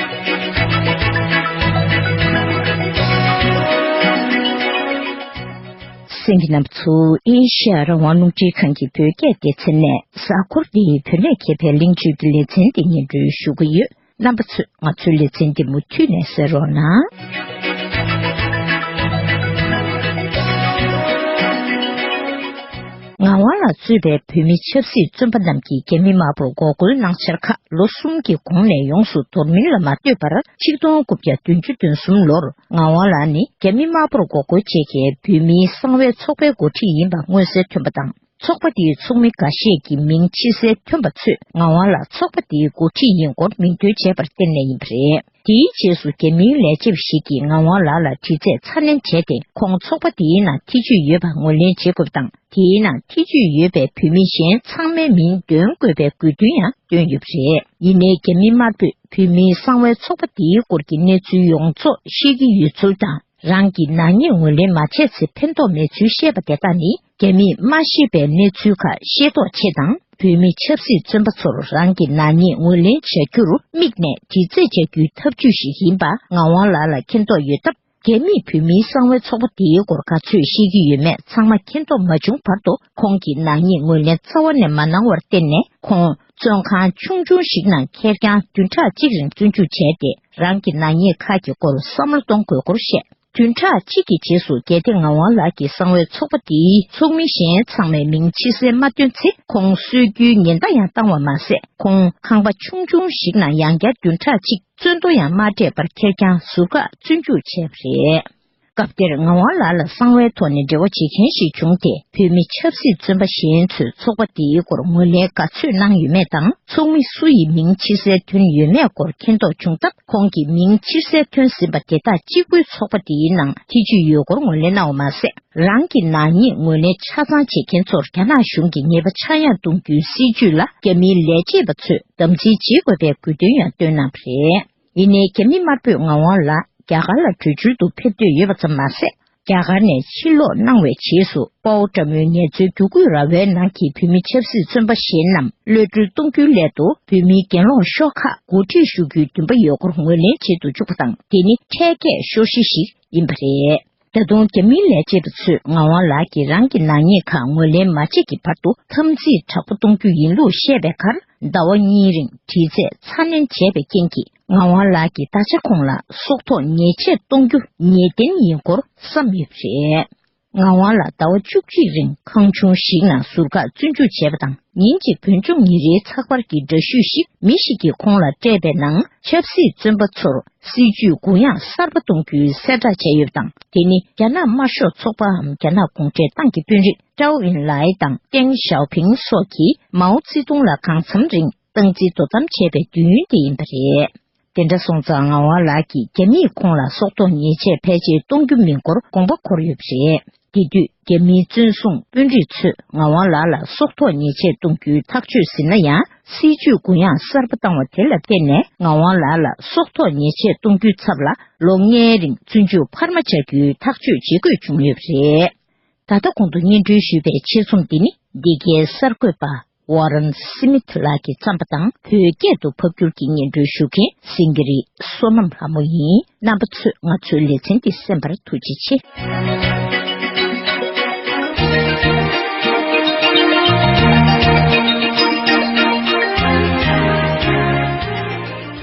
གསན་མཁན་རྣམ་པ་ཚོ། ཨེ་ཤ་ཡ་རང་དབང་རླུང་འཕྲིན་ཁང་གི་བོད་སྐད་སྡེ་ཚན་ནས། གཟའ་འཁོར་འདིའི་བོད་གནས་མཁས་པའི་གླེང་བརྗོད་ཀྱི་ལེ་ཚན་འདི་སྙན་སྒྲོན་ཞུ་གི་ཡོད། རྣམ་པ་ཚོས་ང་ཚོའི་ལེ་ཚན་འདི་མུ་མཐུད་ནས་གསན་རོགས་གནང་། ངག་དབང་ལགས་གཙོས་པའི་བོད་མི་ཆབ་སྲིད་བཙོན་པ་རྣམས་ཀྱིས་རྒྱ་མི་དམར་པོར་འགོག་རྒོལ་གནང་འཆར་ཁག་ལོ་གསུམ་གྱི་གོང་ནས་ཡོངས་སུ་དོར་མིན་ལ་མ་ལྟོས་པར། ཆིག་སྟོང་དགུ་བརྒྱ་བདུན་ཅུ་དོན་གསུམ་ལོར་ངག་དབང་ལགས་ནི་རྒྱ་མི་དམར་པོར་འགོག་རྒོལ་བྱེད་མཁན་བོད་མིའི་གསང་བའི་ཚོགས་པའི་འགོ་ཁྲིད་ཡིན་པ་མངོན་གསལ་ཐོན་པ་དང་། ཚོགས་པ་དེའི་ཚོགས་མི་འགའ་ཤས་ཀྱི་མིང་ཕྱིར་གསལ་ཐོན་པ་ཚོས་ངག་དབང་ལགས་ཚོགས་པ་དེའི་འགོ་ཁྲིད་ཡིན་སྐོར་མིང་འདོན་བྱས་པར་བརྟེན་ནས་ཡིན་པ་རེད། དེའི་རྗེས་སུ་རྒྱ་མིའི་ལས་བྱེད་པ་ཞིག་གིས་ངག་དབང་ལགས་ལ་དྲི་རྩད་ཚ་ནན་བྱས་ཏེ། ཁོང་ཚོགས་པ་དེའི་ནང་ཐེ་ཇུས་ཡོད་པ་ངོས་ལེན་བྱེད་དགོས་པ་དང་། དེའི་ནང་ཐེ་ཇུས་ཡོད་པའི་བོད་མི་གཞན་ཚང་མའི་མིང་འདོན་དགོས་པའི་དགོས་འདུན་ཡང་བཏོན་ཡོད་པ་རེད། ཡིན་ནའི་རྒྱ་མི་དམར་པོས་བོད་མིའི་གསང་བའི་ཚོགས་པ་དེའི་སྐོར་གྱི་གནས་ཚུལ་ཡོངས་རྫོགས་ཤེས་ཀྱི་ཡོད་ཚུལ་དང་། རང་གི་ནག་ཉེས་ངོས་ལེན་མ་བྱས་ཚེ་ཕན་ཐོགས་མེད་ཚུལ་བཤད་པ་དེ་དག་ནི། རྒྱ་མིས་མ་ཤེས་པའི་གནས་ཚུལ་ཁག་ཤེས་རྟོགས་ཆེད་དང་། བོད་མི་ཆབ་སྲིད་བཙོན་པ་ཚོར་རང་གི་ནག་ཉེས་ངོས་ལེན་བྱ་རྒྱུར་དམིགས་ནས་དྲི་རྩད་བྱ་རྒྱུའི་ཐབས་ཇུས་ཤིག་ཡིན་པ་ངག་དབང་ལགས་ལ་མཁྱེན་རྟོགས་ཡོད་སྟབས། རྒྱ་མིས་བོད་མིའི་གསང་བའི་ཚོགས་པ་དེའི་སྐོར་ག་ཚོད་ཤེས་ཀྱི་ཡོད་མེད་ཚང་མ་མཁྱེན་རྟོགས་མ་བྱུང་བར་དུ། ཁོང་གིས་ནག་ཉེས་ངོས་ལེན་རྩ་བ་ནས་མ་གནང་བར་བརྟེན་ནས། ཁོང་བཙོན་ཁང་ཆུང་ཆུང་ཞིག་ནང་ཁེར་རྐྱང་བདུན་ཕྲག་གཅིག་རིང་བཙོན་འཇུག་བྱས་ཏེ། རང་གི་ནག་ཉེས་ཁག་གི་སྐོར་བསམ་བློ་གཏོང་དགོས་སྐོར་བཤད། བདུན་ཕྲག་གཅིག་གི་རྗེས་སུ། རྒྱལ་བསྟན་ངག་དབང་ལགས་ཀྱི་གསང་བའི་ཚོགས་པ་དེའི་ཚོགས་མི་གཞན་ཚང་མའི་མིང་ཕྱིར་གསལ་མ་བཏོན་ཚེ། ཁོང་གསོད་རྒྱུའི་ཉེན་བརྡ་ཡང་བཏང་བ་མ་ཟད། ཁོང་ཁང་པ་ཆུང་ཆུང་ཞིག་ནང་ཡང་བསྐྱར་བདུན་ཕྲག་གཅིག་བཙོན་དོ་ཡང་མ་སྤྲད་པར་ཁེར་རྐྱང་ཟུར་བཀག་བཙོན་འཇུག་བྱས་པ་རེད། སྐབས་དེར་ངག་དབང་ལགས་ལ་གསང་བའི་ཐོག་ནས་འབྲེལ་བ་བྱེད་མཁན་ཞིག་བྱུང་སྟེ། བོད་མི་ཆབ་སྲིད་བཙོན་པ་གཞན་ཚོས་ཚོགས་པ་དེའི་སྐོར་ངོས་ལེན་ག་ཚོད་གནང་ཡོད་མེད་དང་། ཚོགས་མི་སུ་ཡི་མིང་ཕྱིར་གསལ་ཐོན་ཡོད་མེད་སྐོར་མཁྱེན་རྟོགས་བྱུང་སྟབས། ཁོང་གིས་མིང་ཕྱིར་གསལ་ཐོན་ཟིན་པ་དེ་དག་གཅིག་པུའི་ཚོགས་པ་དེའི་ནང་ཐེ་ཇུས་ཡོད་སྐོར་ངོས་ལེན་གནང་བ་མ་ཟད། རང་གི་ནག་ཉེས་ངོས་ལེན་ཆ་ཚང་བྱེད་མཁན་ཚོར་རྒྱ་ནག་གཞུང་གིས་ཉེས་པ་ཆག་ཡང་གཏོང་རྒྱུའི་སྲིད་བྱུས་ལ་རྒྱ་མིའི་ལས་བྱེད་པ་ཚོས་དམ་འཛིན་བྱེད་དགོས་པའི་དགོས་འདུན་ཡང་བཏོན་གནང་བ་རེད། ཡིན་ནའི། རྒྱ་མི་དམར་པོས་ངག་དབང་ལགས་རྒྱ་གར་ལ་བྲོས་བྱོལ་དུ་ཕེབས་འདོད་ཡོད་པ་ཙམ་མ་ཟད། རྒྱ་གར་ནས་ཕྱིར་ལོག་གནང་བའི་རྗེས་སུ། དཔའ་བོ་དགྲ་མོའི་ངལ་རྩོལ་བསྒྱུར་བཀོད་ར་བའི་ནང་གི་བོད་མི་ཆབ་སྲིད་བཙོན་པ་གཞན་རྣམས་གློད་གྲོལ་གཏོང་རྒྱུའི་སླད་དུ། བོད་མིའི་གྱེན་ལོག་ཤོག་ཁག་འགོ་ཁྲིད་ཞུ་རྒྱུའི་འདུན་པ་ཡོད་སྐོར་ངོས་ལེན་བྱེད་དུ་བཅུག་པ་དང་། དེ་ནི་འཕྲལ་སྐད་ཤོར་གཞི་ཞིག་ཡིན་པ་རེད། ད་དུང་། རྒྱ་མིའི་ལས་བྱེད་པ་ཚོས་ངག་དབང་ལགས་ཀྱིས་རང་གི་ནག་ཉེས་ཁག་ངོས་ལེན་མ་བྱེད་ཀྱི་བར་དུ། འཐབ་འཛིང་དྲག་པོ་གཏོང་རྒྱུ་ཡིན་ལུགས་བཤད་པའི་ཁར། ཟླ་བ་གཉིས་རིང་དྲི་རྩད་ཚ་ནན་བྱས་པའི་རྐྱེན་གྱིས། ངག་དབང་ལགས་ཀྱིས་ད་ཆ་ཁོང་ལ་སྲོག་ཐོག་ཉེས་ཆད་གཏོང་རྒྱུ་ངེས་གཏན་ཡིན་སྐོར་བསམ་ཡོད་པ་རེད། ངག་དབང་ལགས་ཟླ་བ་བཅུ་གཅིག་རིང་ཁང་ཆུང་ཞིག་ནང་ཟུར་བཀག་བཙོན་འཇུག་བྱས་པ་དང་། ཉིན་གཅིག་བོད་ལྗོངས་ཉིན་རེའི་ཚགས་པར་གྱི་འདྲ་བཤུས་ཤིག་མི་ཞིག་གིས་ཁོང་ལ་སྤྲད་པའི་ནང་། ཆབ་སྲིད་བཙོན་པ་ཚོར་སྲིད་བྱུས་གུ་ཡངས་གསར་པ་གཏོང་རྒྱུའི་གསལ་བསྒྲགས་བྱས་ཡོད་པ་དང་། དེ་ནི་རྒྱ་ནག་དམར་ཤོག་ཚོགས་པའམ་རྒྱ་ནག་གུང་ཁྲན་ཏང་གི་དཔོན་རིགས་ཀྲའོ་ཨིན་ལའེ་དང་ཏེང་ཞའོ་ཕིང་སོགས་ཀྱིས་མའོ་ཙེ་ཏུང་ལ་གང་འཚམ་རིང་སྟངས་འཛིན་དོ་དམ་བྱས་པའི་དུས་ཡུན་དེ་ཡིན་པ་རེད། དེ་འདྲ་སོང་ཙང་། ངག་དབང་ལགས་ཀྱིས་རྒྱ་མིས་ཁོང་ལ་སྲོག་ཐོག་ཉེས་ཆད་ཕལ་ཆེར་གཏོང་རྒྱུ་མིན་སྐོར་དགོངས་པ་འཁོར་ཡོད་པ་རེད། དེ་དུས་རྒྱ་མིའི་བཙོན་སྲུང་དཔོན་རིགས་ཚོས་ངག་དབང་ལགས་ལ་སྲོག་ཐོག་ཉེས་ཆད་གཏོང་རྒྱུའི་ཐག་གཅོད་ཟིན་ན་ཡང་། སྲིད་བྱུས་གུ་ཡངས་གསར་པ་བཏང་བ་དེ་ལ་བརྟེན་ནས། ངག་དབང་ལགས་ལ་སྲོག་ཐོག་ཉེས་ཆད་གཏོང་རྒྱུའི་ཚབ་ལ་ལོ་ལྔའི་རིང་བཙོན་འཇུག་འཕར་མ་བྱ་རྒྱུའི་ཐག་གཅོད་བྱེད་དགོས་བྱུང་ཡོད་པ་རེད། ད་ལྟ་གོང་དུ་སྙན་སྒྲོན་ཞུས་པའི་ཆེད་རྩོམ་འདི་ནི། འདི་གའི་གསར་འགོད་པ་ཝ་རན་སི་མིཐ་ལགས་ཀྱིས་བརྩམས་པ་དང་། བོད་སྐད་དུ་ཕབ་བསྒྱུར་གྱིས་སྙན་སྒྲོན་ཞུ་མཁན་སེང་གེ་རི་བསོད་ནམས་ལྷ་མོ་ཡིན། རྣམ་པ་ཚོས་ང་ཚོའི་ལེ་ཚན་འདི་གསན་པར་ཐུགས་རྗེ་ཆེ།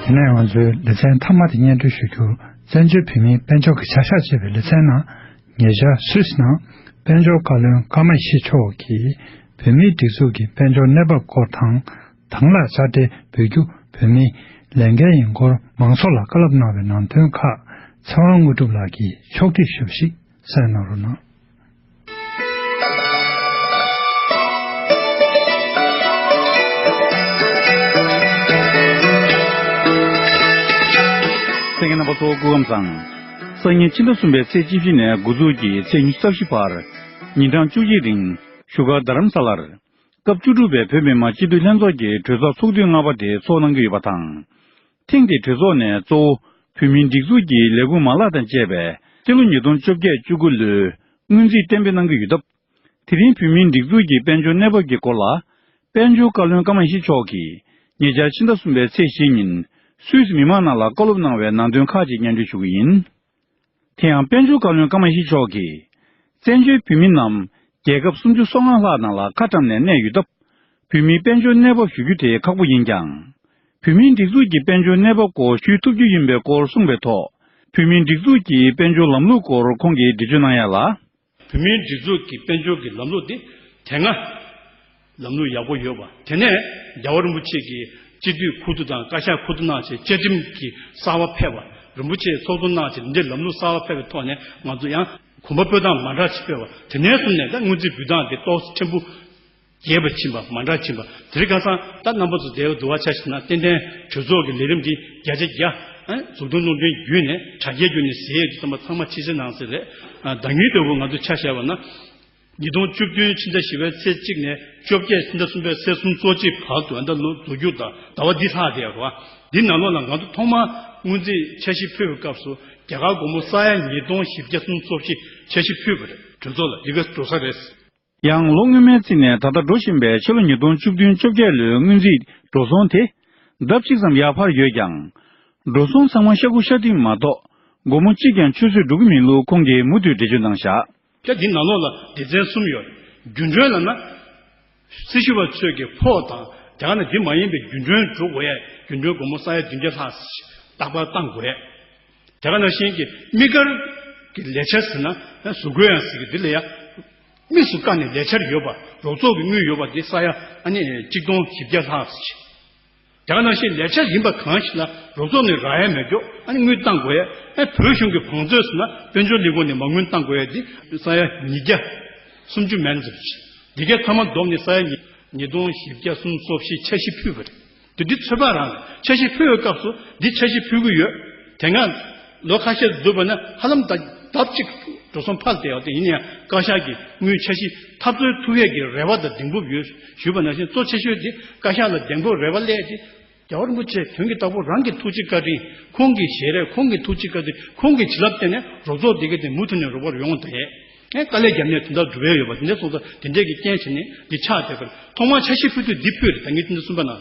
དེ་ནས་ང་ཚོའི་ལེ་ཚན་མཐའ་མ་དེ་སྙན་སྒྲོན་ཞུ་རྒྱུར། བཙན་བྱོལ་བོད་མིའི་དཔལ་འབྱོར་གྱི་བྱ་གཞག་ཅེས་པའི་ལེ་ཚན་ནང་། ཉེ་ཆར་སུད་སི་ནང་དཔལ་འབྱོར་བཀའ་བློན་ཀརྨ་ཡེ་ཤེས་མཆོག་གིས་བོད་མིའི་སྒྲིག་འཛུགས་ཀྱི་དཔལ་འབྱོར་གནས་བབ་སྐོར་དང་། དང་བླངས་དཔྱ་ཁྲལ་འབུལ་རྒྱུ། བོད་མིའི་ལས་འགན་ཡིན་སྐོར་མང་ཚོགས་ལ་བཀའ་སློབ་གནང་བའི་ནང་དོན་ཁག་ཚེ་དབང་དངོས་གྲུབ་ལགས་ཀྱིས་ཕྱོགས་སྒྲིག་ཞུས་པ་ཞིག་གསན་གནང་རོགས་གནང་། གསན་མཁན་རྣམ་པ་ཚོ་སྐུ་ཁམས་བཟང་། སང་ཉིན་ཕྱི་ཟླ་གསུམ་པའི་ཚེས་བཅུ་བཞི་ནས་འགོ་འཛུགས་ཀྱིས་ཚེས་ཉི་ཤུ་རྩ་བཞི་བར་ཉིན་གྲངས་བཅུ་གཅིག་རིང་བཞུགས་སྒར་རྡ་རམ་ས་ལར་སྐབས་བཅུ་དྲུག་པའི་བོད་མི་མང་སྤྱི་འཐུས་ལྷན་ཚོགས་ཀྱི་གྲོས་ཚོགས་ཚོགས་དུས་ལྔ་པ་དེ་ཚོགས་གནང་གི་ཡོད་པ་དང་། ཐེངས་འདིའི་གྲོས་ཚོགས་ནས་གཙོ་བོ་བོད་མིའི་སྒྲིག་འཛུགས་ཀྱི་ལས་ཁུངས་མ་ལག་དང་བཅས་པའི་སྤྱི་ལོ་ཉིས་སྟོང་བཅོ་བརྒྱད་བཅུ་དགུ་ལོའི་སྔོན་རྩིས་གཏན་འབེབས་གནང་གི་ཡོད་སྟབས། དེ་རིང་བོད་མིའི་སྒྲིག་འཛུགས་ཀྱི་དཔལ་འབྱོར་གནས་བབ་ཀྱི་སྐོར་ལ། དཔལ་འབྱོར་བཀའ་བློན་ཀརྨ་ཡེ་ཤེས་མཆོག་གིས་ཉེ་ཆར་ཕྱི་ཟླ་གསུམ་པའི་ཚེས་བཞི་ཉིན་སུད་སི་མི་མང་རྣམས་ལ་བཀའ་སློབ་གནང་བའི་ནང་དོན་ཁག་ཅིག་སྙན་སྒྲོན་ཞུ་གི་ཡིན། དེ་ཡང་དཔལ་འབྱོར་བཀའ་བློན་ཀརྨ་ཡེ་ཤེས་མཆོག་གིས། བཙན་བྱོལ་བོད་མི་རྣམས་རྒྱལ་ཁབ་སུམ་ཅུ་སོ་ལྔ་ལྷག་ནང་ལ་ཁ་བཀྲམ་ནས་གནས་ཡོད་སྟབས། བོད་མིའི་དཔལ་འབྱོར་གནས་བབ་ཞུ་རྒྱུ་དེ་ཁག་པོ་ཡིན་ཀྱང་། བོད་མིའི་སྒྲིག་འཛུགས་ཀྱི་དཔལ་འབྱོར་གནས་བབ་སྐོར་ཞུ་ཐུབ་རྒྱུ་ཡིན་པའི་སྐོར་གསུངས་པའི་ཐོག་བོད་མིའི་སྒྲིག་འཛུགས་ཀྱི་དཔལ་འབྱོར་ལམ་ལུགས་སྐོར་ཁོང་གིས་འགྲེལ་བརྗོད་གནང་ཡ་ལ། བོད་མིའི་སྒྲིག་འཛུགས་ཀྱི་དཔལ་འབྱོར་གྱི་ལམ་ལུགས་དེ་དེ་སྔ་ལམ་ལུགས་ཡག་པོ་ཡོད་པ། དེ་ནས་རྒྱལ་བ་རིན་པོ་ཆེ་གིས་སྤྱི་འཐུས་ཁུ་བསྡུ་དང་བཀའ་ཤག་ཁུ་བསྡུ་གནང་བྱས་བཅའ་ཁྲིམས་ཀྱི་གསར་པ་ཕེབས་པ། རིན་པོ་ཆེ་ཚོགས་གཙོ་གནང་བྱས་འདི་ལམ་ལུགས་གསར་པ་ཕེབས་པའི་ཐོག་ནས་ང་ཚོ་ཡང་གོམ་པ་སྤོས་སྟངས་མ་འདྲ་ཞིག་སྤེལ་བ། དེ་ནས་བཟུང་ནས་ད་སྔོན་རྩིས་འབུལ་སྟངས་དེ་ཏོག་ཙམ་ཕྲན་བུ་རྒྱས་པ་ཕྱིན་པ་མ་འདྲ་ཕྱིན་པ། དེ་རིང་ཁ་སང་ད་རྣམ་པ་ཚོ་འདིར་འདུ་བ་ཆ་བཞག་ན་ཏན་ཏན་གྲོས་ཚོགས་ཀྱི་ལས་རིམ་འདི་བརྒྱ་ཆ་བརྒྱ་ཨ་མཛུབ་སྟོན་གནང་དོན་བརྒྱུད་ནས་དྲ་རྒྱའི་བརྒྱུད་ནས་གཟིགས་ཡས་ཀྱི་བསམ་པ་ཚང་མ་ཕྱི་གསལ་ནང་གསལ་རེད། ཨ་ཟླ་ཉིན་ལྟ་བུ་ང་ཚོ་ཆ་བཞག་པ་ན། ཉིས་སྟོང་བཅུ་བདུན་ཕྱི་ཟླ་བཞི་པའི་ཚེས་གཅིག་ནས་བཅོ་བརྒྱད་ཕྱི་ཟླ་གསུམ་པའི་ཚེས་སུམ་ཅུ་སོ་གཅིག་བར་དུ་ཨ་ད་ལོ་རྫོགས་རྒྱུ་དང་ཟླ་བ་འདི་ལྷག་བསྡད་ཡོད་རེད་བ། འདི་ནང་ལོགས་ལ་ང་ཚོ་ཐོག་མར་སྔོན་རྩིས་འཆར་གཞི་ཕུལ་བའི་སྐབས་སུ་རྒྱ་གར་སྒོར་མོ་ས་ཡ་ཉིས་སྟོང་བཞི་བརྒྱ་སུམ་ཅུ་སོ་བཞི་འཆར་གཞི་ཕུལ་བ་རེད། གྲོས་ཚོགས་ལ་འདི་ག་འགྲོ་ས་རེད། ཡང་ལོ་སྔོན་མའི་རྩིས་ནས་ད་ལྟ་འགྲོ་བཞིན་པའི་ཕྱི་ལོ་ཉིས་སྟོང་བཅུ་བདུན་བཅོ་བརྒྱད་ལོའི་སྔོན་རྩིས་འགྲོ་སོང་དེ་ལྡབ་གཅིག་ཙམ་ཡར་འཕར་ཡོད་ཀྱང་། འགྲོ་སོང་ཚང་མ་ཤ་ཁུ་ཤ་ཀྲིག་མ་གཏོགས་སྒོར་མོ་གཅིག་ཀྱང་ཆུད་ཟོས་འགྲོ་གི་མིན་ལུགས་ཁོང་གིས་མུ་མཐུད་འགྲེལ་བརྗོད་གནང་བཞག་ད་འདི་ནང་ལོགས་ལ་སྡེ་ཚན་གསུམ་ཡོད། རྒྱུན་གྲོན་ལབ་ན། སྲི་ཞུ་བ་ཚོས་ཀྱི་ཕོགས་དང་དེ་ག་ནས་འདི་མ་ཡིན་པའི་རྒྱུན་གྲོན་འགྲོ་དགོས་ཡས། རྒྱུན་གྲོན་སྒོར་མོ་ས་ཡ་བདུན་བརྒྱ་ལྷག་རྟག་པར་བཏང་དགོས་ཡས། དེ་ག་ནང་བཞིན་གྱི་དམིགས་བཀར་གྱི་ལས་འཆར་ཟེར་ན་གཟུགས་བཀོད་ཡང་ཟེར་གྱི་འདི་ལ་ཡ། དམིགས་སུ་བཀར་ནས་ལས་འཆར་ཡོད་པ། རོགས་ཚོགས་ཀྱི་དངུལ་ཡོད་པ་འདི་ས་ཡ་ཨ་ནི་གཅིག་སྟོང་བཞི་བརྒྱ་ལྷག་ཅིག་དེ་ག་ནང་བཞིན་ལས་འཆར་ཡིན་པ་གང་ཞིག་ལ་རོགས་ཚོགས་ནས་རག་ཡ་མེད་ཀྱོག་ཨ་ནི་དངུལ་བཏང་དགོས་ཡ། ཨ་བོད་གཞུང་གི་བང་མཛོད་ཟེར་ན་དཔལ་འབྱོར་ལས་ཁུངས་ནས་མ་དངུལ་བཏང་དགོས་ཡ་འདི་ས་ཡ་ཉིས་བརྒྱ་སུམ་ཅུ་མན་ཙམ་ཅིག་འདི་གའི་ཚང་མ་བསྡོམས་ནས་ས་ཡ་ཉིས་ཉིས་སྟོང་བཞི་བརྒྱ་སུམ་ཅུ་སོ་བཞི་འཆར་གཞི་ཕུལ་བ་རེད། དེ་འདི་ཚོད་དཔག་རང་རེད། འཆར་གཞི་ཕུལ་བའི་སྐབས་སུ་འདི་འཆར་གཞི་ཕུལ་གི་ཡོད། དེ་སྔ་ལོ་ཁ་ཤས་བསྡུར་བ་ན་ཧ་ལམ་ད་ལྡབ་གཅིག་འགྲོ་སོང་འཕར་བསྡད་ཡོད་དེ། ཡིན་ཡང་བཀའ་ཤག་གིས་དངུལ་འཆར་གཞི་འཐབ་རྩོད་ཐུབ་ཡས་ཀྱི་རེ་བ་དང་གདེང་སྤོབས་ཡོད་ཞུས་པ་ནང་བཞིན་གཙོ་ཆེ་ཤོས་དེ་བཀའ་ཤག་ལ་གདེང་སྤོབས་རེ་བ་སླེབས་ཏེ། རྒྱལ་བ་རིན་པོ་ཆེ་དོན་གྱི་བདག་པོ་རང་གི་ཐུགས་རྗེ་བཀའ་དྲིན། ཁོང་གི་ཞལ་རས། ཁོང་གི་ཐུགས་རྗེ་བཀའ་དྲིན། ཁོང་གི་བྱིན་རླབས་བརྟེན་ནས་རོགས་ཚོགས་འདི་ག་དེ་མུ་མཐུད་ནས་རོགས་པར་ཡོང་བ་དེ། ཨེ་དཀའ་ལས་བརྒྱབ་ནས་དོན་དག་འགྲུབ་ཡས་ཡོད་པ་དེ་འདྲ་སོང་ཙང་དེ་འདྲས་ཀྱི་རྐྱེན་བྱས་ནས་འདི་ཆགས་བསྡད་པ་རེད། ཐོག་མར་འཆར་གཞི་ཕུལ་དུས་འདི་ཕུལ་རེད། ད་ངས་དེ་འདྲ་གསུངས་པ་ན།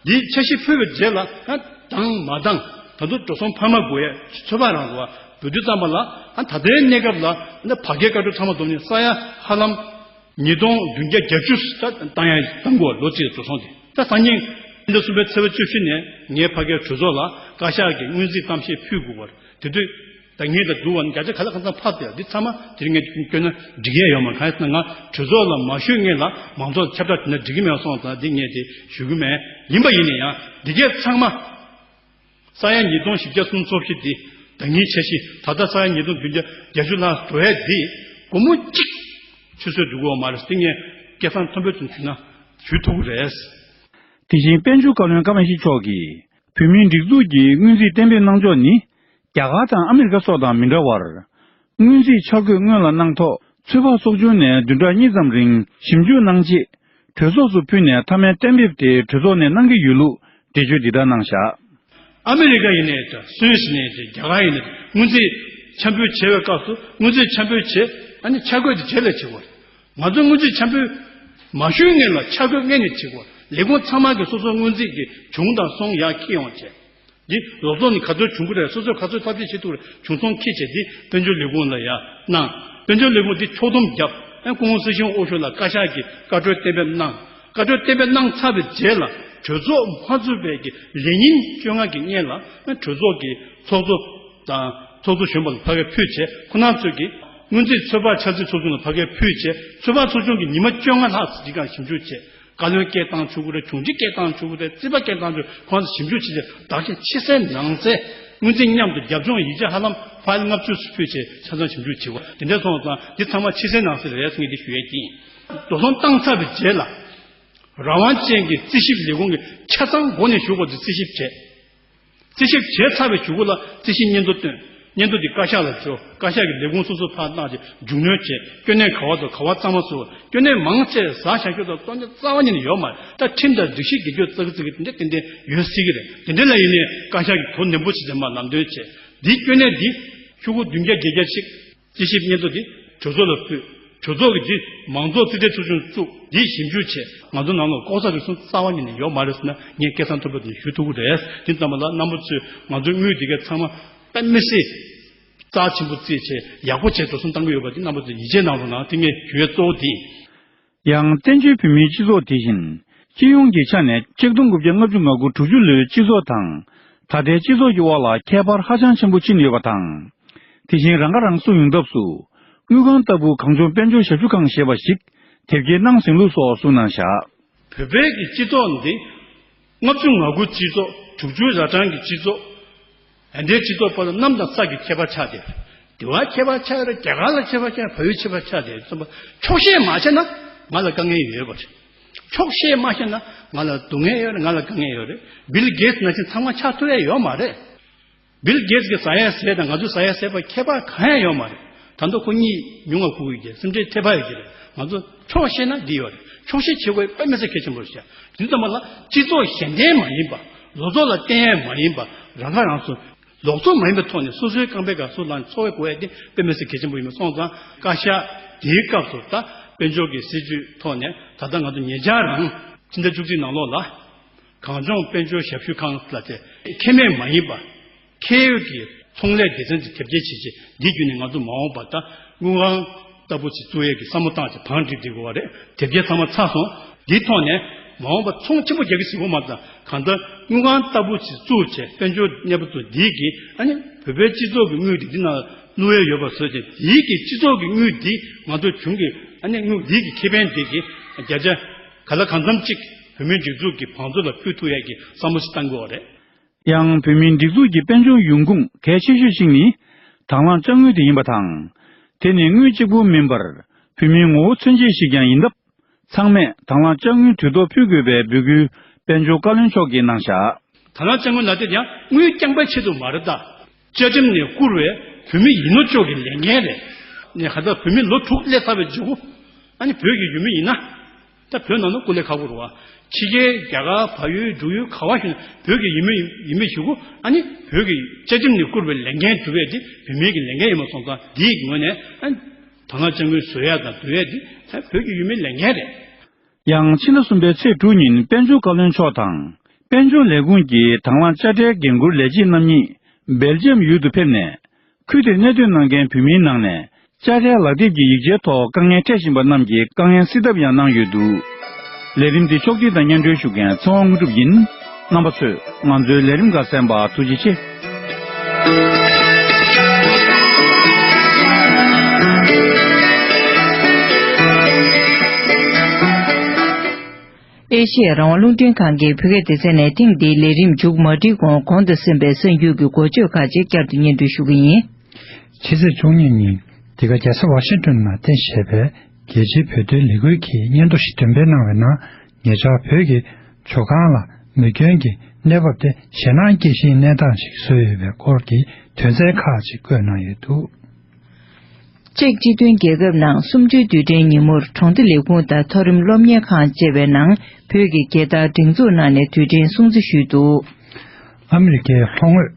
འདི་འཆར་གཞི་ཕུལ་བའི་རྗེས་ལ་ཨ་དང་མ་དང་ད་དུང་འགྲོ་སོང་འཕར་མ་དགོས་ཡས་ཚོད་དཔག་རང་རེད་བ། འབུལ་དུས་ཙམ་པ་ལ་ཨ་ད་ལྟའི་གནས་སྐབས་ལ་ཨ་ད་བར་བརྒལ་བཀའ་འཁྲོལ་ཚང་མ་བསྡོམས་ནས་ས་ཡ་ཧ་ལམ་ཉིས་སྟོང་བདུན་བརྒྱ་བརྒྱད་ཅུ་ད་བཏང་ཡ་བཏང་དགོས་པ། ལོ་གཅིག་ལ་འགྲོ་སོང་དེ་ད་སང་ཉིན་ཕྱི་ཟླ་གསུམ་པའི་ཚེས་པ་བཅུ་བཞི་ནས་ངས་ཕ་གིར་གྲོས་ཚོགས་ལ་བཀའ་ཤག་གི་སྔོན་རྩིས་གཏམ་བཤད་ཕུལ་དགོས་པ་རེད། དེ་དུས་ད་ངས་ད་བསྡུར་བ་ན་བརྒྱ་ཆ་ག་ལ་གང་འཚམ་ཕབ་བསྡད་ཡ། འདི་ཚང་མ་དེ་རིང་ངས་བསྐྱོན་ན་འགྲིག་ཡས་ཡོད་མ་རེད། གང་ཡིན་ཟེར་ན་ང་གྲོས་ཚོགས་ལ་མ་ཞུགས་སྔོན་ལ་མང་ཚོགས་ལ་ཁྱབ་བསྒྲགས་བྱས་ན་འགྲིག་གི་མེད་སོང་ཙང་འདི་ངས་དེ་ཞུ་གི་མེད། ཡིན་པ་ཡིན་ན་ཡང་འདི་གས་ཚང་མ་ས་ཡ་ཉིས་སྟོང་བཞི་བརྒྱ་སུམ་ཅུ་སོ་བཞི་འདི་ཟླ་ཉིན་འཆར་གཞི་ད་ལྟ་ས་ཡ་ཉིས་སྟོང་བདུན་བརྒྱ་བརྒྱད་ཅུ་ལྷག་འགྲོ་ཡས་འདི་སྒོར་མོ་གཅིག་ཆུད་ཟོས་འགྲོ་གི་ཡོད་མ་རེད། འདི་ངས་སྐད་གསང་མཐོན་པོ་ཅིག་ཞུས་ན་ཞུ་ཐུབ་ཀྱི་རེད། དེ་བཞིན་དཔལ་འབྱོར་བཀའ་བློན་ཀརྨ་ཡེ་ཤེས་མཆོག་གིས་བོད་མིའི་སྒྲིག་འཛུགས་ཀྱི་སྔོན་རྩིས་གཏན་འབེབས་གནང་ཕྱོགས་ནི་རྒྱ་གར་དང་ཨ་མི་རི་ཀ་སོགས་དང་མི་འདྲ་བར། སྔོན་རྩིས་འཆར་འགོད་སྔོན་ལ་གནང་ཐོག་ཚོད་དཔག་ཚོགས་ཆུང་ནས་བདུན་ཕྲག་གཉིས་ཙམ་རིང་ཞིབ་འཇུག་གནང་རྗེས་གྲོས་ཚོགས་སུ་ཕུལ་ནས་མཐའ་མའི་གཏན་འབེབས་དེ་གྲོས་ཚོགས་ནས་གནང་གི་ཡོད་ལུགས་འགྲེལ་བརྗོད་འདི་ལྟར་གནང་བཞག་ཨ་མི་རི་ཀ་ཡིན་ནའི་འདྲ། སུད་སི་ཡིན་ནའི་འདྲ། རྒྱ་གར་ཡིན་ནའི་སྔོན་རྩིས་འཆར་འབུལ་བྱེད་པའི་སྐབས་སུ་སྔོན་རྩིས་འཆར་འབུལ་བྱེད། ཨ་ནི་འཆར་འགོད་དེ་རྗེས་ལ་བྱེད་དགོས། ང་ཚོ་སྔོན་རྩིས་འཆར་འབུལ་མ་ཞུས་སྔོན་ལ་འཆར་འགོད་སྔོན་ནས་བྱེད་དགོས། ལས་ཁུངས་ཚང་མ་གིས་སོ་སོའི་སྔོན་རྩིས་ཀྱི་བྱུང་དང་སོང་ཡར་འཁྱེར་ཡོང་བྱས། འདི་རོགས་ཚོགས་ནས་ག་ཚོད་བྱུང་གི་རེད། སོ་སོས་ག་ཚོད་ཐབས་ཤེས་བྱེད་ཐུབ་རེད། བྱུང་སོང་འཁྱེར་བྱས་འདི་དཔལ་འབྱོར་ལས་ཁུངས་ལ་ཡར་གནང་། དཔལ་འབྱོར་ལས་ཁུངས་འདི་ཕྱོགས་བསྡོམས་བརྒྱབ། ཨ་སྐུ་ངོ་སྲིད་སྐྱོང་དབུ་བཞུགས་ལ་བཀའ་ཤག་གིས་བཀའ་འཁྲོལ་གཏན་འབེབས་གནང་། བཀའ་འཁྲོལ་གཏན་འབེབས་གནང་ཚར་བའི་རྗེས་ལ་གྲོས་ཚོགས་མ་ཚུགས་པའི་གི་ལས་ཉིན་བཅོ་ལྔ་གི་སྔོན་ལ་ཨ་གྲོས་ཚོགས་ཀྱི་ཚོགས་གཙོ་དང་ཚོགས་གཙོ་གཞོན་པ་ལ་ཕ་གིར་ཕུལ་བྱས། ཁོ་རང་ཚོས་ཀྱི་སྔོན་རྩིས་ཚོད་དཔག་འཆར་རྩིས་ཚོགས་ཆུང་ལ་ཕ་གིར་ཕུལ་བྱས། ཚོད་དཔག་ཚོགས་ཆུང་གིས་ཉི་མ་བཅོ་ལྔ་ལྷག་ཙམ་འདི་སྒང་ཞིབ་འཇུག་བྱས། བཀའ་བློན་སྐད་བཏང་ཆོག་གི་རེད། དྲུང་ཆེ་སྐད་བཏང་ཆོག་གི་རེད། རྩིས་པ་སྐད་བཏང་ཆོག་ཁོང་ཚོ་ཞིབ་འཇུག་བྱེད་ཆེད་བརྟག་དཔྱད་ཕྱི་གསལ་ནང་གསལ། སྔོན་རྩིས་མཉམ་དུ་རྒྱབ་ལྗོངས་ཡིག་ཆ་ཧ་ལམ་ཕའིལ་ལྔ་བཅུ་ཙམ་ཕུལ་བྱས་ཆ་ཚང་ཞིབ་འཇུག་བྱེད་དགོས། དེ་འདྲ་སོང་ཙང་འདི་ཚང་མ་ཕྱི་གསལ་ནང་གསལ་རེད་ཟེར་ངས་འདི་ཞུ་ཡས་ཡིན། འགྲོ་སོང་བཏང་ཚར་བའི་རྗེས་ལ་རང་དབང་ཅན་གྱི་རྩིས་ཞིབ་ལས་ཁུངས་ཀྱིས་ཆ་ཚང་འགོ་ནས་ཞུ་དགོས་ཏེ་རྩིས་ཞིབ་བྱས། རྩིས་ཞིབ་བྱས་ཚར་བའི་གཞུག་གུ་ལ་རྩིས་ཞིབ་སྙན་ཐོ་བཏོན། སྙན་ཐོ་དེ་བཀའ་ཤག་ལ་འབྱོར། བཀའ་ཤག་གིས་ལས་ཁུངས་སོ་སོར་ཕར་བཏང་རྗེས་མཇུག་སྣོན་བྱས། སྐྱོན་གནད་ག་བ་འདུག་ག་བ་གཙང་མ་བཟོ། སྐྱོན་གནད་མང་ཆེ་བ་ཟ་བཞག་རྒྱུ་དང་གཙོ་གནད་རྩ་བ་ཉིད་ནས་ཡོད་མ་རེད། ད་ཁྲིམས་དང་སྒྲིག་གཞི་འགལ་རྒྱུ་ཙག་ཙིག་གི་དེ་འདྲ་དེ་འདྲ་ཡོད་སྲིད་ཀྱི་རེད། དེ་འདྲ་ལ་ཡིན་ནའི་བཀའ་ཤག་གིས་གོ་ནན་པོ་བྱས་ཏེ་མར་ལམ་སྟོན་བྱས། འདིའི་སྐྱོན་གནད་འདི་ཤོག་གུ་བདུན་བརྒྱ་བརྒྱད་བརྒྱ་ཅིག་རྩིས་ཞིབ་སྙན་ཐོ་འདི་གྲོས་ཚོགས་ལ་ཕུལ། གྲོས་ཚོགས་ཀྱིས་འདི་མང་ཚོགས་རྩིས་ཁྲའི་ཚོགས་ཆུང་བཙུགས། འདི་ཞིབ་འཇུག་བྱས། ང་ཚོ་ནང་ལ་ལྐོག་ཟ་རུལ་སུངས་རྩ་བ་ཉིད་ནས་ཡོད་མ་རེད་ཟེར་ན་ངས་སྐད་གསང་མཐོན་པོ་དེ་ཞུ་ཐུབ་ཀྱི་རེད། དེ་ཙམ་པ་ལ་རྣམ་པ་ཚོས་ང་ཚོའི་དངུལ་འདི་གའི་ཚང་མ་དཔེ་མི་སྲིད་རྩ་ཆེན་པོ་བརྩིས་བྱས་ཡག་པོ་བྱས་འགྲོ་སོང་གཏང་གི་ཡོད་པ་དེ་རྣམ་པ་ཚོས་ཡིད་ཆེས་གནང་རོགས་གནང་། དེ་ངས་ཞུ་ཡས་གཙོ་བོ་དེ་ཡིན། ཡང་བཙན་བྱོལ་བོད་མིའི་སྤྱི་ཚོགས་དེ་བཞིན་སྤྱི་ཡོངས་ཀྱི་ཆ་ནས་ཆིག་སྟོང་དགུ་བརྒྱ་ལྔ་བཅུ་ང་དགུ་དྲུག་ཅུ་ལོའི་སྤྱི་ཚོགས་དང་། ད་ལྟའི་སྤྱི་ཚོགས་ཀྱི་དབར་ལ་ཁྱད་པར་ཧ་ཅང་ཆེན་པོ་ཕྱིན་ཡོད་པ་དང་། དེ་བཞིན་རང་ཁ་རང་གསོ་ཡོང་ཐབས་སུ་དངུལ་ཁང་ལྟ་བུ་གངས་ལྗོངས་དཔལ་འབྱོར་ཞབས་ཞུ་ཁང་ཞེས་པ་ཞིག་དེབ་སྐྱེལ་གནང་ཟིན་ལུགས་སོགས་གསུངས་གནང་བཞག་བོད་པའི་གི་སྤྱི་ཚོགས་འདི་ལྔ་བཅུ་ང་དགུ་སྤྱི་ཚོགས། དྲུག་ཅུའི་ར་གྲངས་ཀྱི་སྤྱི་ཚོགས། ཨ་འདྲའི་སྤྱི་ཚོགས་བར་དུ་གནམ་དང་ས་གི་ཁྱད་པར་ཆགས་ཏེ། དེ་བ་ཁྱད་པར་ཆགས་རེད། རྒྱ་གར་ལ་ཁྱད་པར་ཆགས། བལ་ཡུལ་ཁྱད་པར་ཆགས་ཏེ། ཙམ་པ་ཆོག་ཤེས་མ་བྱས་ན་ང་ལ་དཀའ་ངལ་ཡོད་པ་རེད། ཆོག་ཤེས་མ་བྱས་ན་ང་ལ་སྡུག་ངལ་ཡོད་རེད། ང་ལ་དཀའ་ངལ་ཡོད་རེད། བིལ་གེ་ཊི་ནང་བཞིན་ཚང་མ་ཆགས་ཐུབ་ཡ་ཡོད་མ་རེད། བིལ་གེ་ཊི་གི་ཟ་ཡ་ཟས་དང་ང་ཚོའི་ཟ་ཡ་ཟས་བར་ཁྱད་པར་གང་ཡང་ཡོད་མ་རེད། ད་ ད་ལྟ་ཁོ་གཉིད་ཉུང་ང་ཁུག་གི་སེམས་ཁྲལ་ཐེབས་པ་ཡོད་ཀྱི་རེད། ང་ཚོ་ཕྱོགས་ཤེས་ན་འགྲིག་ཡོད་རེད། ཕྱོགས་ཤེས་བྱེད་དགོས་དཔེ་མི་སྲིད་གལ་ཆེན་པོ་རེད་ཤག་དེ་ཙམ་པ་ལ་སྤྱི་ཚོགས་གཞན་ལྡན་མ་ཡིན་པ། ལོ་ཚོད་ལ་བརྟེན་ཡས་མ་ཡིན་པ། རང་ཁ་རང་གསོ། ལོག་འཚོ་མ་ཡིན་པའི་ཐོག་ནས་སོ་སོའི་རྐང་པའི་བཀའ་སྲོལ་ལ་འཚོ་བའི་དགོས་ཡས་དེ་དཔེ་མི་སྲིད་གལ་ཆེན་པོ་ཡིན་པ་སོང་ཙང་། བཀའ་ཤག་དེའི་སྐབས་སུ་ད་དཔལ་འབྱོར་གྱི་སྲིད་ཇུས་ཐོག་ནས་ད་ལྟ་ང་ཚོ་ཉེ་ཆར་རང་ཕྱི་ཟླ་བཅུ་གཅིག་ནང་ལོགས་ལ་གངས་ལྗོངས་དཔལ་འབྱོར་ཞབས་ཞུ་ཁང་ལ་དེ་ཁེ་མེད་མ་ཡིན་པ། ཁེ་ཡོད་ཀྱི་ཚོང་ལས་སྡེ་ཚན་དེ་དེབ་སྐྱེལ་བྱེད་ཆེད། འདི་བརྒྱུད་ནས་ང་ཚོ་མ་འོངས་པ་ད་དངུལ་ཁང་ལྟ་བུ་ཅིག་བཙུགས་ཡས་ཀྱི་བསམ་བློ་བཏང་བྱས་བང་སྒྲིག་བསྡད་དགོས་པ་རེད། དེབ་སྐྱེལ་ཚང་མ་ཚར་སོང་། འདིའི་ཐོག་ནས་མ་འོངས་པ་ཚོང་ཆེན་པོ་རྒྱག་གི་ཟེར་དགོས་མ་རེད། ད་གང་ལྟར་དངུལ་ཁང་ལྟ་བུ་ཅིག་བཙུགས་བྱས། དཔལ་འབྱོར་གནས་པ་ཚོ་འདིས་ཀྱིས་ཨ་ནི་བོད་པའི་སྤྱི་ཚོགས་ཀྱི་དངུལ་དེ་འདི་ནང་བླུག་ཡས་ཡོད་པ་བཟོས་བྱས། འདིས་ཀྱིས་སྤྱི་ཚོགས་ཀྱི་དངུལ་འདི་ང་ཚོ་གཞུང་གི་ཨ་ནི་དངུལ་འདིས་ཀྱི་ཁེ་ཕན་དེ་གི་བརྒྱ་ཆ་ག་ལ་གང་འཚམ་ཅིག་བོད་མིའི་སྒྲིག་འཛུགས་ཀྱི་བང་མཛོད་ལ་ཕུལ་ཐུབ་ཡས་ཀྱི་བསམ་བློ་ཞིག་བཏང་དགོས་པ་རེད། ཡང་བོད་མིའི་སྒྲིག་འཛུགས་ཀྱི་དཔལ་འབྱོར་ཡོང་ཁུངས་གལ་ཆེ་ཤོས་ཤིག་ནི་དང་བླངས་དཔྱ་དངུལ་དེ་ཡིན་པ་དང་། དེ་ནི་དངུལ་གཅིག་པུ་མིན་པར་བོད་མིའི་ངོ་བོ་མཚོན་བྱེད་ཞིག་ཀྱང་ཡིན་སྟབས། ཚང་མས་དང་བླངས་དཔྱ་དངུལ་དུས་ཐོག་ཕུལ་དགོས་པའི་འབོད་སྐུལ་དཔལ་འབྱོར་བཀའ་བློན་མཆོག་གིས་གནང་བཞག་དང་བླངས་དཔྱ་དངུལ་ལབ་དེ་ཡང་དངུལ་རྐྱང་པའི་ཆེད་དུ་མ་རེད་ད། བཅའ་ཁྲིམས་ནས་བསྐུར་བའི་བོད་མི་ཡིན་ནོ་ཅོག་གི་ལས་འགན་རེད། ནས་ཧ་ད་བོད་མི་ལོ་དྲུག་སླེབས་ཚར་བའི་མཇུག་གུ་ཨ་ནི་བོད་ཀྱི་ཡུལ་མི་ཡིན་ན། ད་བོད་ནང་ན་སྐུ་ལས་ཁག་པོ་རེད་བ། ཕྱི་རྒྱལ་རྒྱ་གར་བལ་ཡུལ་འབྲུག་ཡུལ་ག་བ་ཞིག་ན་བོད་ཀྱི་ཡུལ་མི་ཡིན་མི་ཞིག་གུ་ཨ་ནི་བོད་ཀྱི་བཅའ་ཁྲིམས་ནས་བསྐུར་བའི་ལས་འགན་སྒྲུབ་ཡས་དེ་བོད་མི་གི་ལས་འགན་ཡིན་པ་སོང་ཙང་། འདིའི་ངོས་ནས་ཨ་ནི་དང་བླངས་དཔྱ་དངུལ་བཟོ་ཡས་དང་བསྡུ་ཡས་དེ་ད་བོད་ཀྱི་ཡུལ་མིའི་ལས་འགན་རེད། ཡང་ཕྱི་ཟླ་གསུམ་པའི་ཚེས་དྲུག་ཉིན་དཔལ་འབྱོར་བཀའ་བློན་མཆོག་དང་དཔལ་འབྱོར་ལས་ཁུངས་ཀྱི་དང་བླངས་དཔྱ་ཁྲལ་འགན་འཁུར་ལས་བྱེད་རྣམ་གཉིས་སྦེལ་ཇི་ཡམ་ཡུལ་དུ་ཕེབས་ནས། ཁུལ་དེར་གནས་སྡོད་གནང་མཁན་བོད་མིའི་ནང་ནས་དཔྱ་ཁྲལ་ལག་དེབ་ཀྱི་ཡིག་ཆའི་ཐོག་དཀའ་ངལ་འཕྲད་བཞིན་པ་རྣམས་ཀྱི་དཀའ་ངལ་སེལ་ཐབས་ཡང་གནང་ཡོད་འདུག་ལས་རིམ་འདི་ཕྱོགས་སྒྲིག་དང་སྙན་སྒྲོན་ཞུ་མཁན་ཚེ་དབང་དངོས་གྲུབ་ཡིན། རྣམ་པ་ཚོས་ང་ཚོའི་ལས་རིམ་ཁག་གསན་པར་ཐུགས་རྗེ་ཆེ། ཨེ་ཤེ་ཡ་རང་དབང་རླུང་འཕྲིན་ཁང་གི་བོད་སྐད་སྡེ་ཚན་ནས་ཐེངས་འདིའི་ལས་རིམ་མཇུག་མ་སྒྲིལ་གོང་གོང་དུ་གསན་པའི་གསར་འགྱུར་གྱི་འགོ་བརྗོད་ཁག་ཅིག་བསྐྱར་དུ་སྙན་སྒྲོན་ཞུ་གི་ཡིན། ཕྱི་ཚེས་བཅུ་གཉིས་ཉིན་འདི་ག་རྒྱལ་ས་ཝ་ཤིང་ཏོན་ནང་རྟེན་གཞི་བྱས་པའི་རྒྱལ་སྤྱིའི་བོད་དོན་ལས་འགུལ་གྱི་སྙན་ཐོ་ཞིག་འདོན་སྤེལ་གནང་བའི་ནང་། ཉེ་ཆར་བོད་ཀྱི་ཇོ་ཁང་ལ་མེ་སྐྱོན་གྱི་གནས་བབ་དེ་ཞེད་སྣང་སྐྱེ་གཞིའི་གནས་སྟངས་ཤིག་བཟོས་ཡོད་པའི་སྐོར་གྱི་དོན་ཚན་ཁག་ཅིག་བཀོད་གནང་ཡོད་འདུག་ཅེཀ་སྤྱི་མཐུན་རྒྱལ་ཁབ་ནང་གསུམ་བཅུའི་དུས་དྲན་ཉིན་མོར་གྲོང་སྡེ་ལས་ཁུངས་དང་མཐོ་རིམ་སློབ་གཉེར་ཁང་བཅས་པའི་ནང་བོད་ཀྱི་རྒྱལ་དར་སྒྲེང་འཛུགས་གནང་ནས་དུས་དྲན་སྲུང་བརྩི་ཞུས་འདུག་ཨ་མི་རི་ཀའི་ལྷོ་ངོས་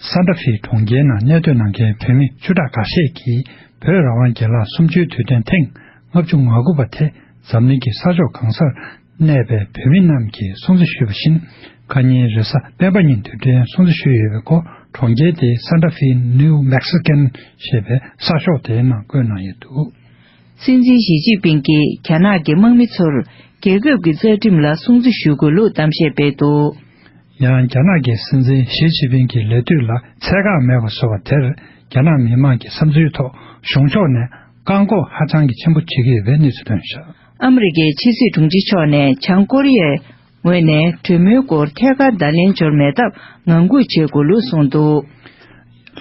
སན་ཏྲ་ཧྥེ་གྲོང་ཁྱེར་ནང་གནས་སྡོད་གནང་མཁན་བོད་མི་བཅུ་ཕྲག་འགའ་ཤས་ཀྱིས་བོད་རང་དབང་རྒྱལ་ལགས་གསུམ་བཅུའི་དུས་དྲན་ཐེངས་ལྔ་བཅུ་ང་དགུ་པ་དེ་འཛམ་གླིང་གི་ས་ཕྱོགས་གང་སར་གནས་པའི་བོད་མི་རྣམས་ཀྱིས་སྲུང་བརྩི་ཞུས་པ་བཞིན། ཁ་ཉིན་རེས་གཟའ་སྤེན་པ་ཉིན་དུས་དྲན་སྲུང་བརྩི་ཞུས་ཡོད་པའི་སྐོར་གྲོང་ཁྱེར་དེའི་སན་ཏྲ་ཧྥེ་ནིའུ་མེག་སི་ཀན་ཞེས་པའི་གསར་ཤོག་དེའི་ནང་བཀོད་གནང་ཡོད་འདུག་སྲིད་འཛིན་ཞི་ཅིན་ཕིང་གིས་རྒྱ་ནག་གི་དམག་མི་ཚོར་རྒྱལ་ཁབ་ཀྱི་རྩ་ཁྲིམས་ལ་སྲུང་བརྩི་ཞུ་དགོས་ལུགས་གཏམ་བཤད་སྤེལ་འདུག་ཡང་རྒྱ་ནག་གི་སྲིད་འཛིན་ཞི་ཅིན་ཕིང་གི་ལས་དུས་ལ་ཚད་བཀག་མེད་པ་བཟོ་བ་དེར། རྒྱ་ནག་མི་དམངས་ཀྱི་བསམ་ཚུལ་ཐོག་གཞུང་ཕྱོགས་ནས་བཀག་འགོག་ཧ་ཅང་གི་ཆེན་པོ་བྱེད་ཀྱི་ཡོད་པའི་གནས་ཚུལ་ཐོན་བཞག་ཨ་མི་རི་ཀའི་ཕྱི་སྲིད་དྲུང་ཆེ་མཆོག་ནས་བྱང་ཀོ་རི་ཡའི་ངོས་ནས་གྲོས་མོལ་སྐོར་ཐད་ཀར་བརྡ་ལན་འབྱོར་མེད་སྟབས་ངང་སྒུག་བྱེད་དགོས་ལུགས་གསུངས་འདུག་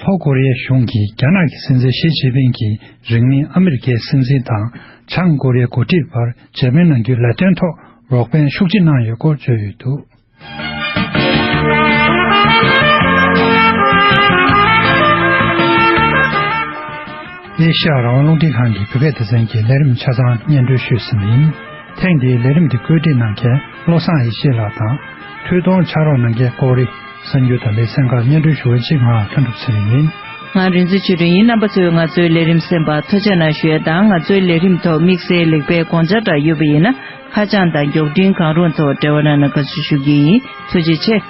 ལྷོ་ཀོ་རི་ཡའི་གཞུང་གིས་རྒྱ་ནག་གི་སྲིད་འཛིན་ཞི་ཅིན་ཕིང་གིས་རིང་མིན་ཨ་མི་རི་ཀའི་སྲིད་འཛིན་དང་བྱང་ཀོ་རི་ཡའི་འགོ་ཁྲིད་བར་མཇལ་མོལ་གནང་རྒྱུའི་ལས་དོན་ཐོག་རོགས་ཕན་ཤུགས་ཆེ་གནང་ཡོད་སྐོར་བརྗོད་ཡོད་འདུག་ཨེ་ཤ་ཡ་རང་དབང་རླུང་འཕྲིན་ཁང་གི་བོད་སྐད་སྡེ་ཚན་གྱི་ལས་རིམ་ཆ་ཚང་སྙན་སྒྲོན་ཞུས་ཟིན་པ་ཡིན། ཐེངས་འདིའི་ལས་རིམ་འདི་བཀོད་སྒྲིག་གནང་མཁན་བློ་བཟང་ཡེ་ཤེས་ལགས་དང་། འཕྲུལ་གཏོང་ཕྱག་རོགས་གནང་མཁན་ཀོ་རི། གསར་འགྱུར་དང་ལེ་ཚན་ཁག་སྙན་སྒྲོན་ཞུ་བ་གཅིག་ང་ལྷུན་གྲུབ་ཚེ་རིང་ཡིན། ང་རིག་འཛིན་ཆོས་སྒྲོན་ཡིན། རྣམ་པ་ཚོས་ང་ཚོའི་ལས་རིམ་གསན་པར་ཐུགས་རྗེ་གནང་ཞུ་ཡ་དང་། ང་ཚོའི་ལས་རིམ་ཐོག་དམིགས་བསལ་ལེགས་སྤེལ་དགོངས་འཆར་འདྲ་ཡོད་པ་ཡིན་ན། ཁ་བྱང་དང་མགྱོགས་འཕྲིན་གང་རུང་ཐོག་འབྲེལ་བ་གནང་ན་དགའ་བསུ་ཞུ་གི་ཡིན། ཐུགས་རྗེ་ཆེ།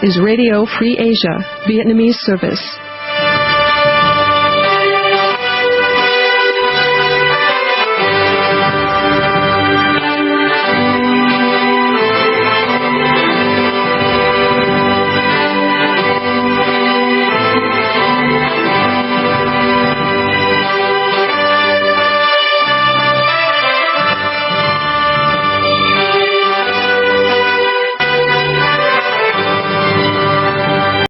is Radio Free Asia, Vietnamese service.